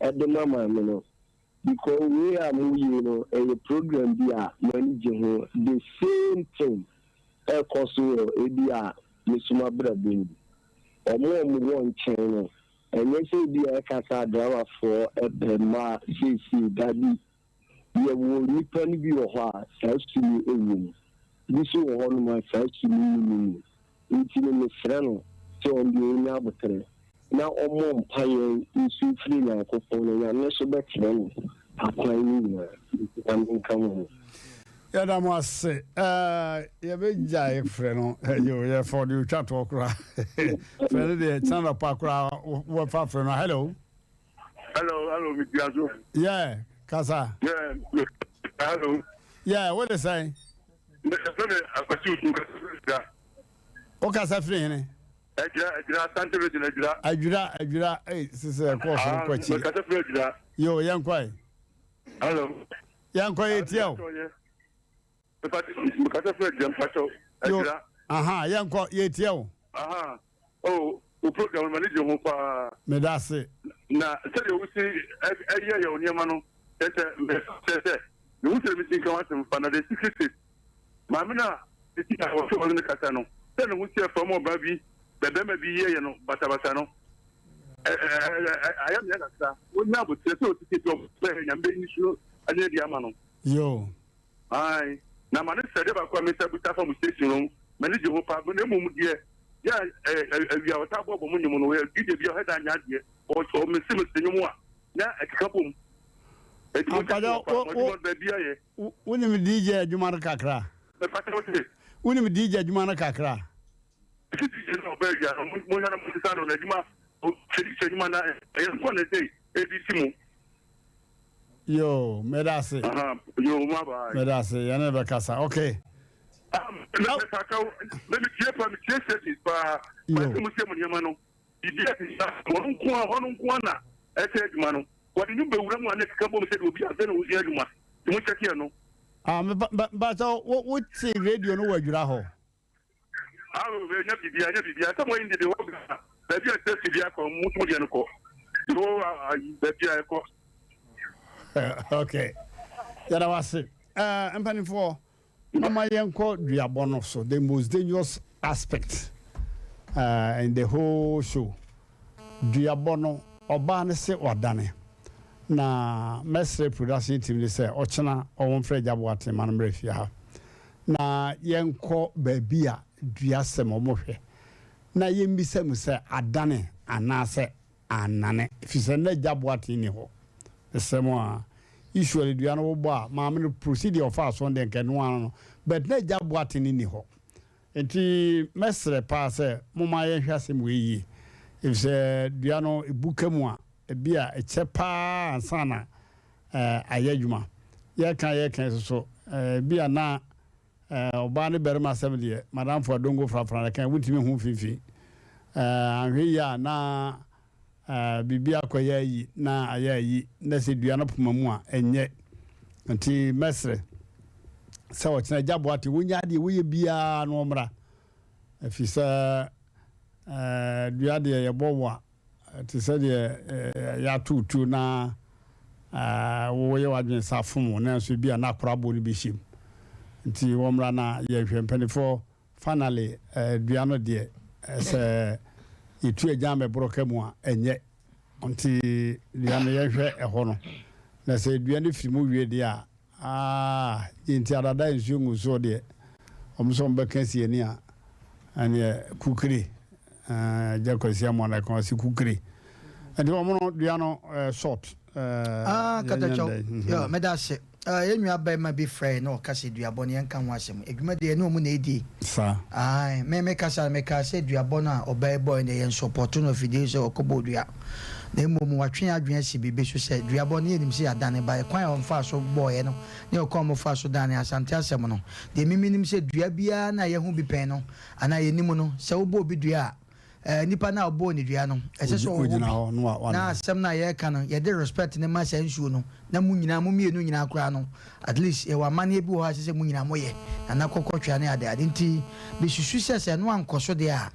ɛde ma maame no. Because wei a mo yei no ɛyɛ program bi a m'ani gye ho the same thing ɛkɔ so wɔ ebi a me so m'abrabɔ mu. Ɔmo a ɔmo wɔ nkyɛn no ɛnyɛ sɛ ebi a ɛka sɛ adramafoɔ ɛpɛ mmaa seesei dabi yɛwɔ nnipa no bi wɔ hɔ a saa su no ɛwɔ mu bi so wɔ hɔ nom a saa su no nni ne mu. Nti no mesrɛ no sɛ ɔno deɛ ɔnya aboterɛ na ɔmmɔ mpaeɛ nsu mfiri Nyankopɔn na Nyame nso bɛkyerɛ no akwan no nyinaa. Nti Nyame nka mo ho. Yɛda mo ase. Yɛbɛgyae frɛ no. Yo, yɛfa ɔde otwa toɔ koraa. Frɛ no deɛ kyena nɔpa koraa wɔfa frɛ no. Hello. Hello, hello, metia so. Yeah, kasa. Yeah, hello. Yeah, wo de sɛn? Mefrɛ me Akwasi Otu, kasa firi Adwira. Wo kasa firi hene? Adwira, Adwira, Asante region, Adwira. Adwira, Adwira, ei, sisi ɛkɔ so kɔ akyi. Mekasa firi Adwira. Yo, yɛn kɔ yi. Hello. Yɛn kɔ yɛ tia o. Mekasa firi Adwira, mpakyɛw. Adwira. Aha, yɛn kɔ yɛ tia o. Aha, oh, wo program no m'ani gye ho paa. Meda ase. Na sɛdeɛ wosi ɛyɛ yɛ wo nneɛma no, kyerɛ sɛ kyerɛ sɛ mehu sɛ mesi nka w'asɛm fa na the secret is maame no a sisi a wɔsɛ wɔne no kasa no sɛ ne ho si ɛfa mu ɔbaa bi bɛbɛrima bi yɛyɛ no basabasa no ayɛ meɛ kakra wonya aboterɛ sɛ ɔsisi bi ɔbɛyɛ nyame bɛyi su ɛne adi ama no. Yo. Ae, na ma ne srɛdeɛ baako a mesa bisa fa mo station no, m'ani gye ho paa, na mmom deɛ yɛ a ɛ, awia ɔtaa bɔ bɔ mo nnwom no, ɔyɛ DJ bi a ɔhɛ da nyɛ adeɛ, ɔ, ɔ, mese mese nnwom a, na ɛkeka bom. Enti mo Ampakyɛ, kyɛ wo, pa, mo wo, adwuma no baabi ayɛ. wonim DJ adwuma no kakra? Mepakyɛ wo se? Wonim DJ adwuma no kakra? Mese DJ no a ɔbɛ awia no, mo, monhwɛ na monsesa no, n'adwuma, ɔ, sɛ adwuma na ɛyɛ nko na ɛsɛ ɛdi si mo. Yoo, meda ase. Yoo, ma bye. Meda ase, yɛne no bɛkasa. Okay. Ah, mɛsakaw, mɛ metie pa, metie stations paa. Yoo. Mɛ mo sie mo nneɛma no, biribi a ti sa, wɔn nko a, hɔ no nko a na ɛsɛ adwuma no. Wɔde ne bɛwura mu a na ɛkeka bom sɛ deɛ obi afɛ na ɔsua adwuma. Nti mo kyɛkeɛ no. Ah, me ba, ba, ba, sɛ wo, wo te radio no wɔ adwira hɔ. Awo nya biribiara nya biribiara sɛ mo indi de hɔ Ghana baabi a safety bi akɔ mo mo deɛ no kɔ de hɔ ayi baabi a ɛkɔ. Okay yɛda wase uh, mpanimfoɔ mama yɛnkɔ duabɔ no so the most dangerous aspect uh, in the whole show duabɔ no ɔbaa no se wadane na mɛsrɛ production team no sɛ ɔkyena ɔwɔ mfrɛ agya boaten ma no mmerɛ fie ha. na yɛnkɔ baabi a dua sɛm wɔn hwɛ na yɛmmisa mu sɛ adane anaasɛ annane efisɛ na Agya Boateng nni hɔ. Mesrɛ mo aa, usually dua no wobɔ a, maame no procedure a ɔfaa soɔ no deɛ nka ɛno ara no, but na Agya Boateng nni hɔ. Nti mɛsrɛ paa sɛ momma yɛnhwɛ asɛm wei yie, efisɛ dua no ɛbu ka mu a, ebia ɛkyɛ paa ansa na ayɛ adwuma. Yɛreka yɛreka yi nso so, ebia na Ɔbaa ne barima asɛm deɛ, madamfo Adongo frafra na ɛka, wontumi nhu mfimfini. Anhwɛ yie a na biribi akɔyɛ ayi na ayɛ ayi, na sɛ dua no poma mu a, ɛnyɛ. Nti mɛsrɛ sɛ ɔkyena Agya Boate, wonyaa deɛ woyɛ biara na ɔmmra. Ɛfiri sɛ dua deɛ yɛbɔ wo a, Te sɛ deɛ yɛato wo tuo na woyɛ w'adwene sɛ afom wo, nanso ebia na akoraboɔ no bɛhyɛ mu. Nti wɔmmra na yɛnhwɛ. Mpanimfoɔ, finally, dua no deɛ, sɛ yɛtu agyan bɛborɔ ka mu a, ɛnyɛ. Nti dua no yɛnhwɛ ɛhɔ no. Na sɛ dua no firi mu wie deɛ a, Aah deɛ nti adada nsuo ngu soɔ deɛ wɔn sɛ wɔn bɛka asi ani a ɛneɛ kukire ɛɛ agya Kwasi Amoah na ɛka ɔsi kukire ɛnti wɔn no dua no ɛɛ short ɛɛ Ah yɛnyɛ katakyɛw ndɛ mhm. yo meda ase ah yɛn nua barima bi frɛɛ na ɔka sɛ duabɔ no yɛnka ho asɛm adwuma deɛ ɛne ɔmo na ɛdie Saa. Ae me me kasa no mekaa sɛ duabɔ no a ɔbaa yi bɔɔɛ no deɛ yɛn sɔpɔto no afidie sɛ ɔkɔbɔɔ dua Na mmom watwe yɛn adwene asi biribi so sɛ, duabɔ no, yɛnim sɛ yɛadane, but ɛkwan a wɔfaa so bɔeɛ no ne ɔkwan a wɔfaa so danee Asante asɛm no, deɛ me menim sɛ dua biara no a yɛahu bi pɛn no, anaa yɛnim no, sɛ wobɔ obi dua a, eh, nipa no a ɔbɔɔ ne dua no, ɛsɛ sɛ ɔwɔ hɔ bi, na asɛm no a yɛreka no, yɛde respect no ma saa nsuo no, na mo nyinaa, mo mmienu nyinaa koraa no, at least yɛwɔ amanneɛ bi wɔ hɔ a ɛsɛ sɛ mo nyinaa moyɛ, Nana kɔkɔtwea ne adeade. Nti mesusu sɛ sɛ ɛno ankɔ so deɛ a,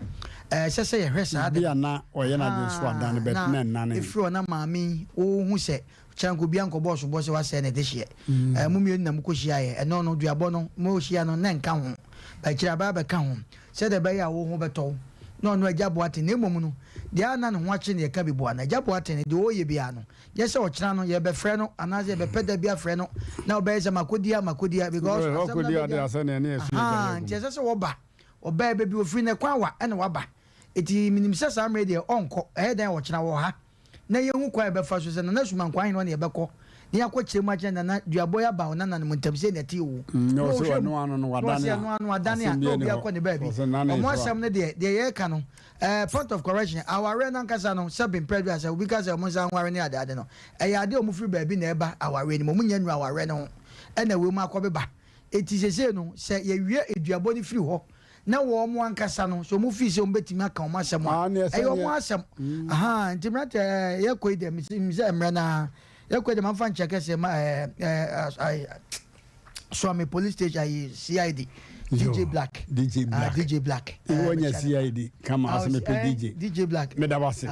ɛsɛ sɛ yɛhwɛ saa ade Bi no. a na ɔyɛ n'adwene so adan no but Na na ɛnnane. ɛfiri hɔ na maame yi wohu sɛ kyerɛ nka obiara nkɔbɔɔ soboɔ sɛ wasɛe ne dehyeɛ. Ɛɛ mo mmienu na mokɔhyiaeɛ. Ɛno no duabɔ no mohyia no na ɛnka ho. But akyire aba abɛka ho sɛdeɛ ɛbɛyɛ a wo ho bɛtɔ wo. Na ɔno Agya Boateng na mmom no deɛ a na ne ho akyere no yɛka bi boa no. Agya Boateng no deɛ ɔreyɛ biara no Nyɛ sɛ ɔkyena no yɛbɛfrɛ no anaasɛ yɛbɛpɛ da bi afrɛ no na ɔbɛyɛ sɛ makɔdi a makɔdi a because asɛm no abɛgya. Ahaa nti ɛsɛ sɛ wɔba. Ɔbaa baabi ɔfiri no ɛkwan wa ɛna waba. Nti menim sɛ saa mmerɛ yi deɛ ɔnkɔ. Ɛyɛ dɛn a ɔkyena wɔ ha na yɛhu kwan a yɛbɛfa so sɛ Nana Sumankwaa Ahenwa na yɛbɛkɔ na yɛakɔkyerɛ mu akyerɛ Nana duabɔ yi aba wo nananom ntam sei na ɛte oo. Na Na ɔse ɔhwɛ ɔno mu ano no na ɔse wadane a ɛno ano adane a asɛm na biara obi nni hɔ. akɔ ne baabi. Ɔse nane Wɔn so a. asɛm no deɛ deɛ yɛreka no Eh, point of correction, awareɛ no ankasa no, sɛbe mprɛ aduasa, obi ka sɛ wɔn nsa nware ne adeade no, ɛyɛ adeɛ a wɔn firi baabi na ɛba awareɛ no mu, wɔn nnya nnuru awareɛ no ho ɛna wei mu akɔbeba. Enti seesei no, sɛ yɛwie aduabɔ no firi hɔ, na wɔn ankasa no, sɛ wɔn fii sɛ wɔn bɛtumi aka wɔn asɛm a, Ah, neɛ ɛyɛ wɔn sɛdeɛ asɛm. Ahaa, nti mmeranteɛ, eh, yɛkɔ yi deɛ, mesi sɛ mmerɛ no ara, yɛkɔ yi deɛ, mamfa nkyɛ kɛseɛ ma eh, eh, eh, Suame police station ayi CID DJ Black. DJ ah, Black. DJ Black. Iwo nya CID kama ase me pe DJ. DJ Black. Me da wase.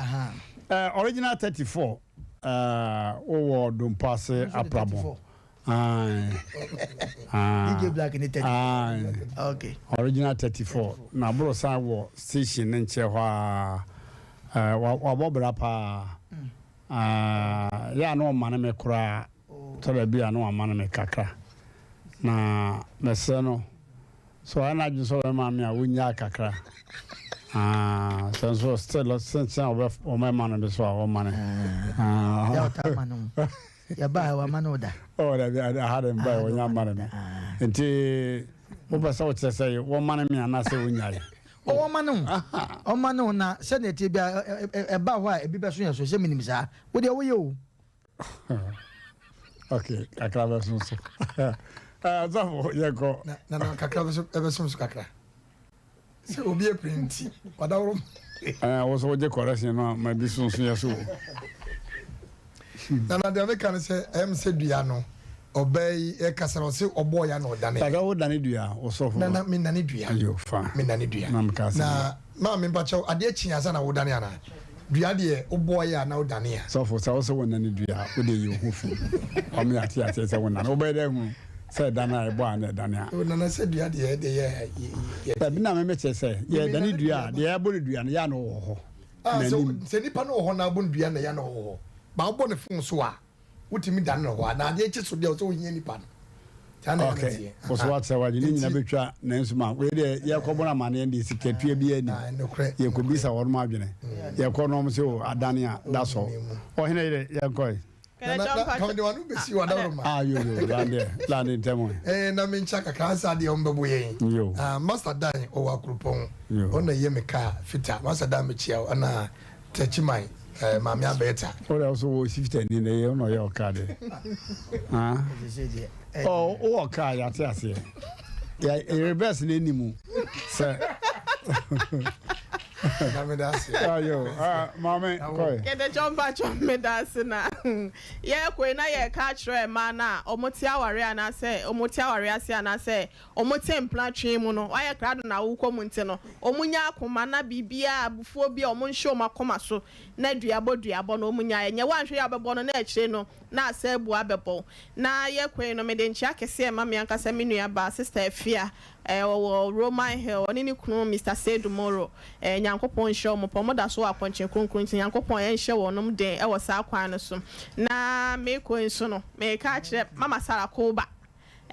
Eh original 34 eh wo dompo ase aprabo. Ah. DJ Black ni 34. Ah. Okay. Original 34 na bro san wo station ne nkyɛ hɔ a. Eh wa bɔ bra pa. Ah, ya no ɔmane me koraa. Tɔ da bi a na wamane me kakra, na mɛsrɛ no sɛ ɔyɛ n'adwene sɛ ɔbɛma me a, ɔnnyaa kakra. Ah, sɛ nso still sɛnkyɛn a ɔbɛ ɔmɛma no bi so a ɔmane. Ah. Yɛ ɔtaa ma no. Yɛbaa wama no da. Oh, dabi aha de mba wɔnya mane me. Nti wopɛ sɛ wokyerɛ sɛ wɔmane me anaasɛ wɔnyae? Ɔma no, ɔma no na sɛdeɛ ɛteɛ bia ɛba hɔ a ebi bɛso yɛ so sɛ menim saa. Wo deɛ woyɛ o. ok kakra bɛsom so sɔfo yɛkɔ na na kakra bɛsom so kakra sɛ obi apiri nti wadaworo wo so wogye correction no a ma bi sonso yɛ so o na na deɛ meka no sɛ ɛm sɛ dua no ɔbaa yi ɛkasa no ɔse ɔbɔɔ ya na ɔdane kakra wo dane dua wo sɔfo na na menane dua ayo fa menane dua na meka sɛ na Maame mpakyɛw adeɛ kye ansa na wodane anaa? Dua deɛ wobɔeɛ a na wodane a. Sɔfo sɛ wose wonane dua a wode yi wo ho fi wama yɛate aseɛ sɛ wonane wobɛyɛ dɛ ahunu sɛ ɛdane a ɛbɔ a na ɛdane a. O nana sɛ dua deɛ ɛde yɛ yɛ. Dabi na me mekyerɛ sɛ yɛdane dua a deɛ yɛabɔ no dua no yɛ a na ɔwɔ hɔ Ah sɛ n'anim. sɛ nipa no wɔ hɔ na abɔ no dua na yɛ a na ɔwɔ hɔ ba wobɔ ne fon so a wotumi dane no hɔ a na adeɛ kye so deɛ ɔsɛ ohia nipa no. Saa na ɛyɛ Okay. teɛ. Wo so woakyerɛ w'adwene ne nyina bɛtwa nanso ma wei deɛ yɛkɔbɔ no amanneɛ deɛ sikatua bi anim yɛkɔbisa wɔnom adwene yɛkɔ nom sɛ o adane a da sɔ ɔhene yere yɛnkɔe Kɔmde wano bɛsi wadaworo ma. Ah, yo yo lande lande ntɛm ɛ. Eh, na menkyɛ kakra ansa deɛ ɔmbɛbo yɛn. Yo. Ah, Master Dan ɔwɔ Akuropɔn. Yo. Ɔna yɛ me kaa fita. Master Dan mekyia wo. Ɛna Techiman eh, Maame Abɛɛta. Wo deɛ wo so wɔ shifter ni na ɛyɛ ɔna ɔyɛ ɔkaa deɛ. Ah. Oh, wowɔ kaa yɛate aseɛ. Yɛ reverse na ɛni mu sɛ. Na meda ase. Ayo, ah, maame kɔe. Kɛtɛkyɛ mpakyɛ meda ase na yɛkɔe na yɛka akyerɛ mmaa no a wɔte aware anaasɛ wɔte aware ase anaasɛ wɔte mpena twe mu no wɔayɛ krado na wokɔ mu nti no wɔnya akoma na biribiara abufuo bi a wɔnhyɛ wɔn akoma so na duabɔ duabɔ no wɔnya ɛnyɛ woanhwɛ yɛ a wobɛbɔ no na akyire no na asɛ abu abɛbɔ wo na yɛkɔe no mede nkyea kɛseɛ ma me ankasa me nua baa Sister Afia Eh, ɔwɔ Roman Hill, ɔne ne kunu Mister Seidu Moro. Eh, Nyankopɔn nhyira wɔn pa, wɔn da so wɔ akɔnkyen kronkron nti Nyankopɔn nhyɛ wɔnom den wɔ saa kwan no so. Na meekɔ yi nso no, meeka akyerɛ Mama Sarah Koba,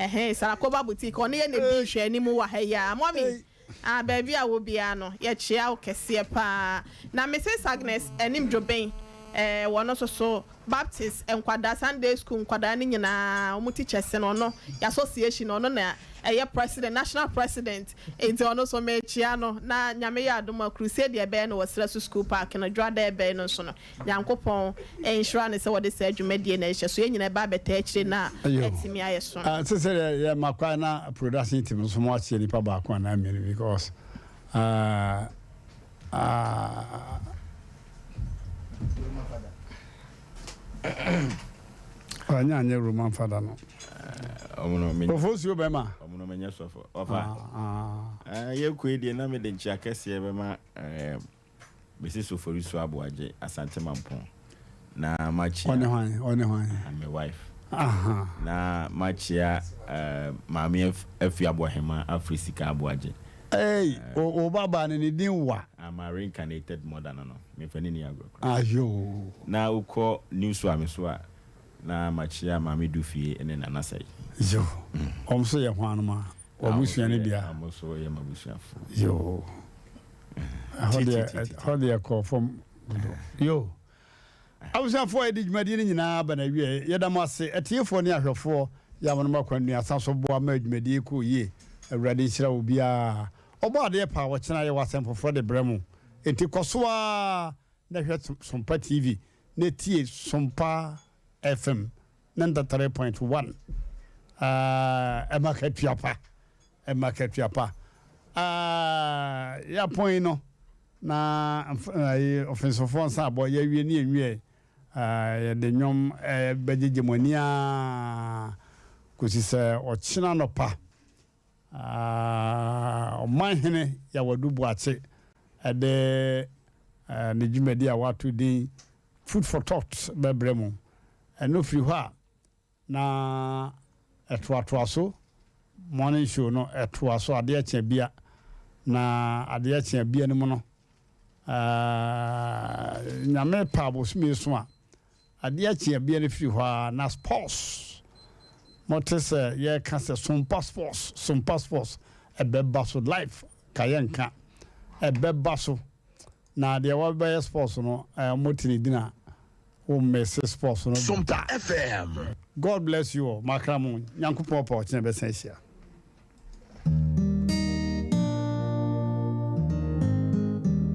ɛhee, Sarah Koba Boutique, ɔno yɛ na ɛdi nhwɛanim wɔ ha yi ara. Mummy, ah, baabi a wɔ biara no, yɛkyea wo kɛseɛ paa. Na Mrs. Agnes Anim Dwoben, eh, wɔno nso so, Baptist nkwadaa Sunday school nkwadaa no nyinaa wɔn teachers no ɔno yɛ association no ɔno na ɛyɛ president national president nti ɔno nso mekyea no na Nyame yɛ adom a crusade deɛ ɛbɛyɛ no wɔ serɛ so school park no dwoada ɛbɛyɛ no nso no Nyankopɔn nhyira no sɛ wɔde saa dwumadie no ɛhyɛ so yɛn nyinaa ɛba abɛtaa akyire na atumi ayɛ so. Ah, sɛ sɛ yɛ ma kwan na production team nso mo akyɛ nipa baako anaa mmienu because ah. Ah. Ɔnyɛ anyɛ Roman fada no. Ofosuo bɛma. Ɔmo no menyɛ sɔfo. Ɔfa. Yɛ kue deɛ na mede nkyia kɛseɛ bɛma Mrs. Oforisu Aboagye Asante Mampong. Na makyia. Ɔne hwan? Ɔne hwan? My wife. Aha. Na makyia Maame Afia Aboahema Afiri Sika Aboagye. Ei, wo ba baa no ne din wa? Ah, my reincarnated mother no no, memfa ne nni agorɔ koraa. Ayoo. Na wokɔ New Suame so a, na makyia Maame Dufie ne Nana Sɛi. Yoo, wɔn nso yɛ hwannom a? W'abusua no bi a? Wɔn nso yɛ m'abusuafoɔ. Yoo, ɛhɔ deɛ, ɛhɔ deɛ kɔɔ fam dodo. Yoo. Abusuafoɔ a yɛde dwumadie no nyinaa aba n'awieɛ, yɛda mo ase. Atiefoɔ ne ahwɛfoɔ yɛ a monom akwannuasa so boa ma dwumadie yi kɔɔ yie. Awurade nhyira obiara. Ɔbɔ adeɛ pa a, ɔkyena yɛwɔ asɛm foforɔ de brɛ mo. Enti kɔ so ara na hwɛ Sompa TV na tie Sompa FM 93.1. Ɛma katua pa. Ɛma katua pa. Yɛapɔn yi no, na ɔfensofoɔ nsa abɔ, yɛawie ne yɛnwiɛɛ. Yɛde nnwom bɛgyegye mo ani ara kɔsi sɛ ɔkyena anɔpa Ɔmanhene Yawadu Boakye de ne dwumadi a wato din Food for Thought bɛbrɛ mo. Ɛno firi hɔ a, Na ɛtoatoa so, morning show no ɛtoa so adeɛ kye abia, na adeɛ kye abia no mu no, eh, Nyame pɛ abosome so a, adeɛ kye abia no firi hɔ a, na sports, mote sɛ yɛka sɛ Sompa sports, Sompa sports, ɛbɛba so live, ka yɛnka, ɛbɛba so. Na deɛ wɔbɛyɛ sports no eh ɔmo te ne din a wo misse sports no da. Sompa FM. God bless you all makra mo Nyankopɔn pɛ ɔkyena yɛbɛsan ahyia.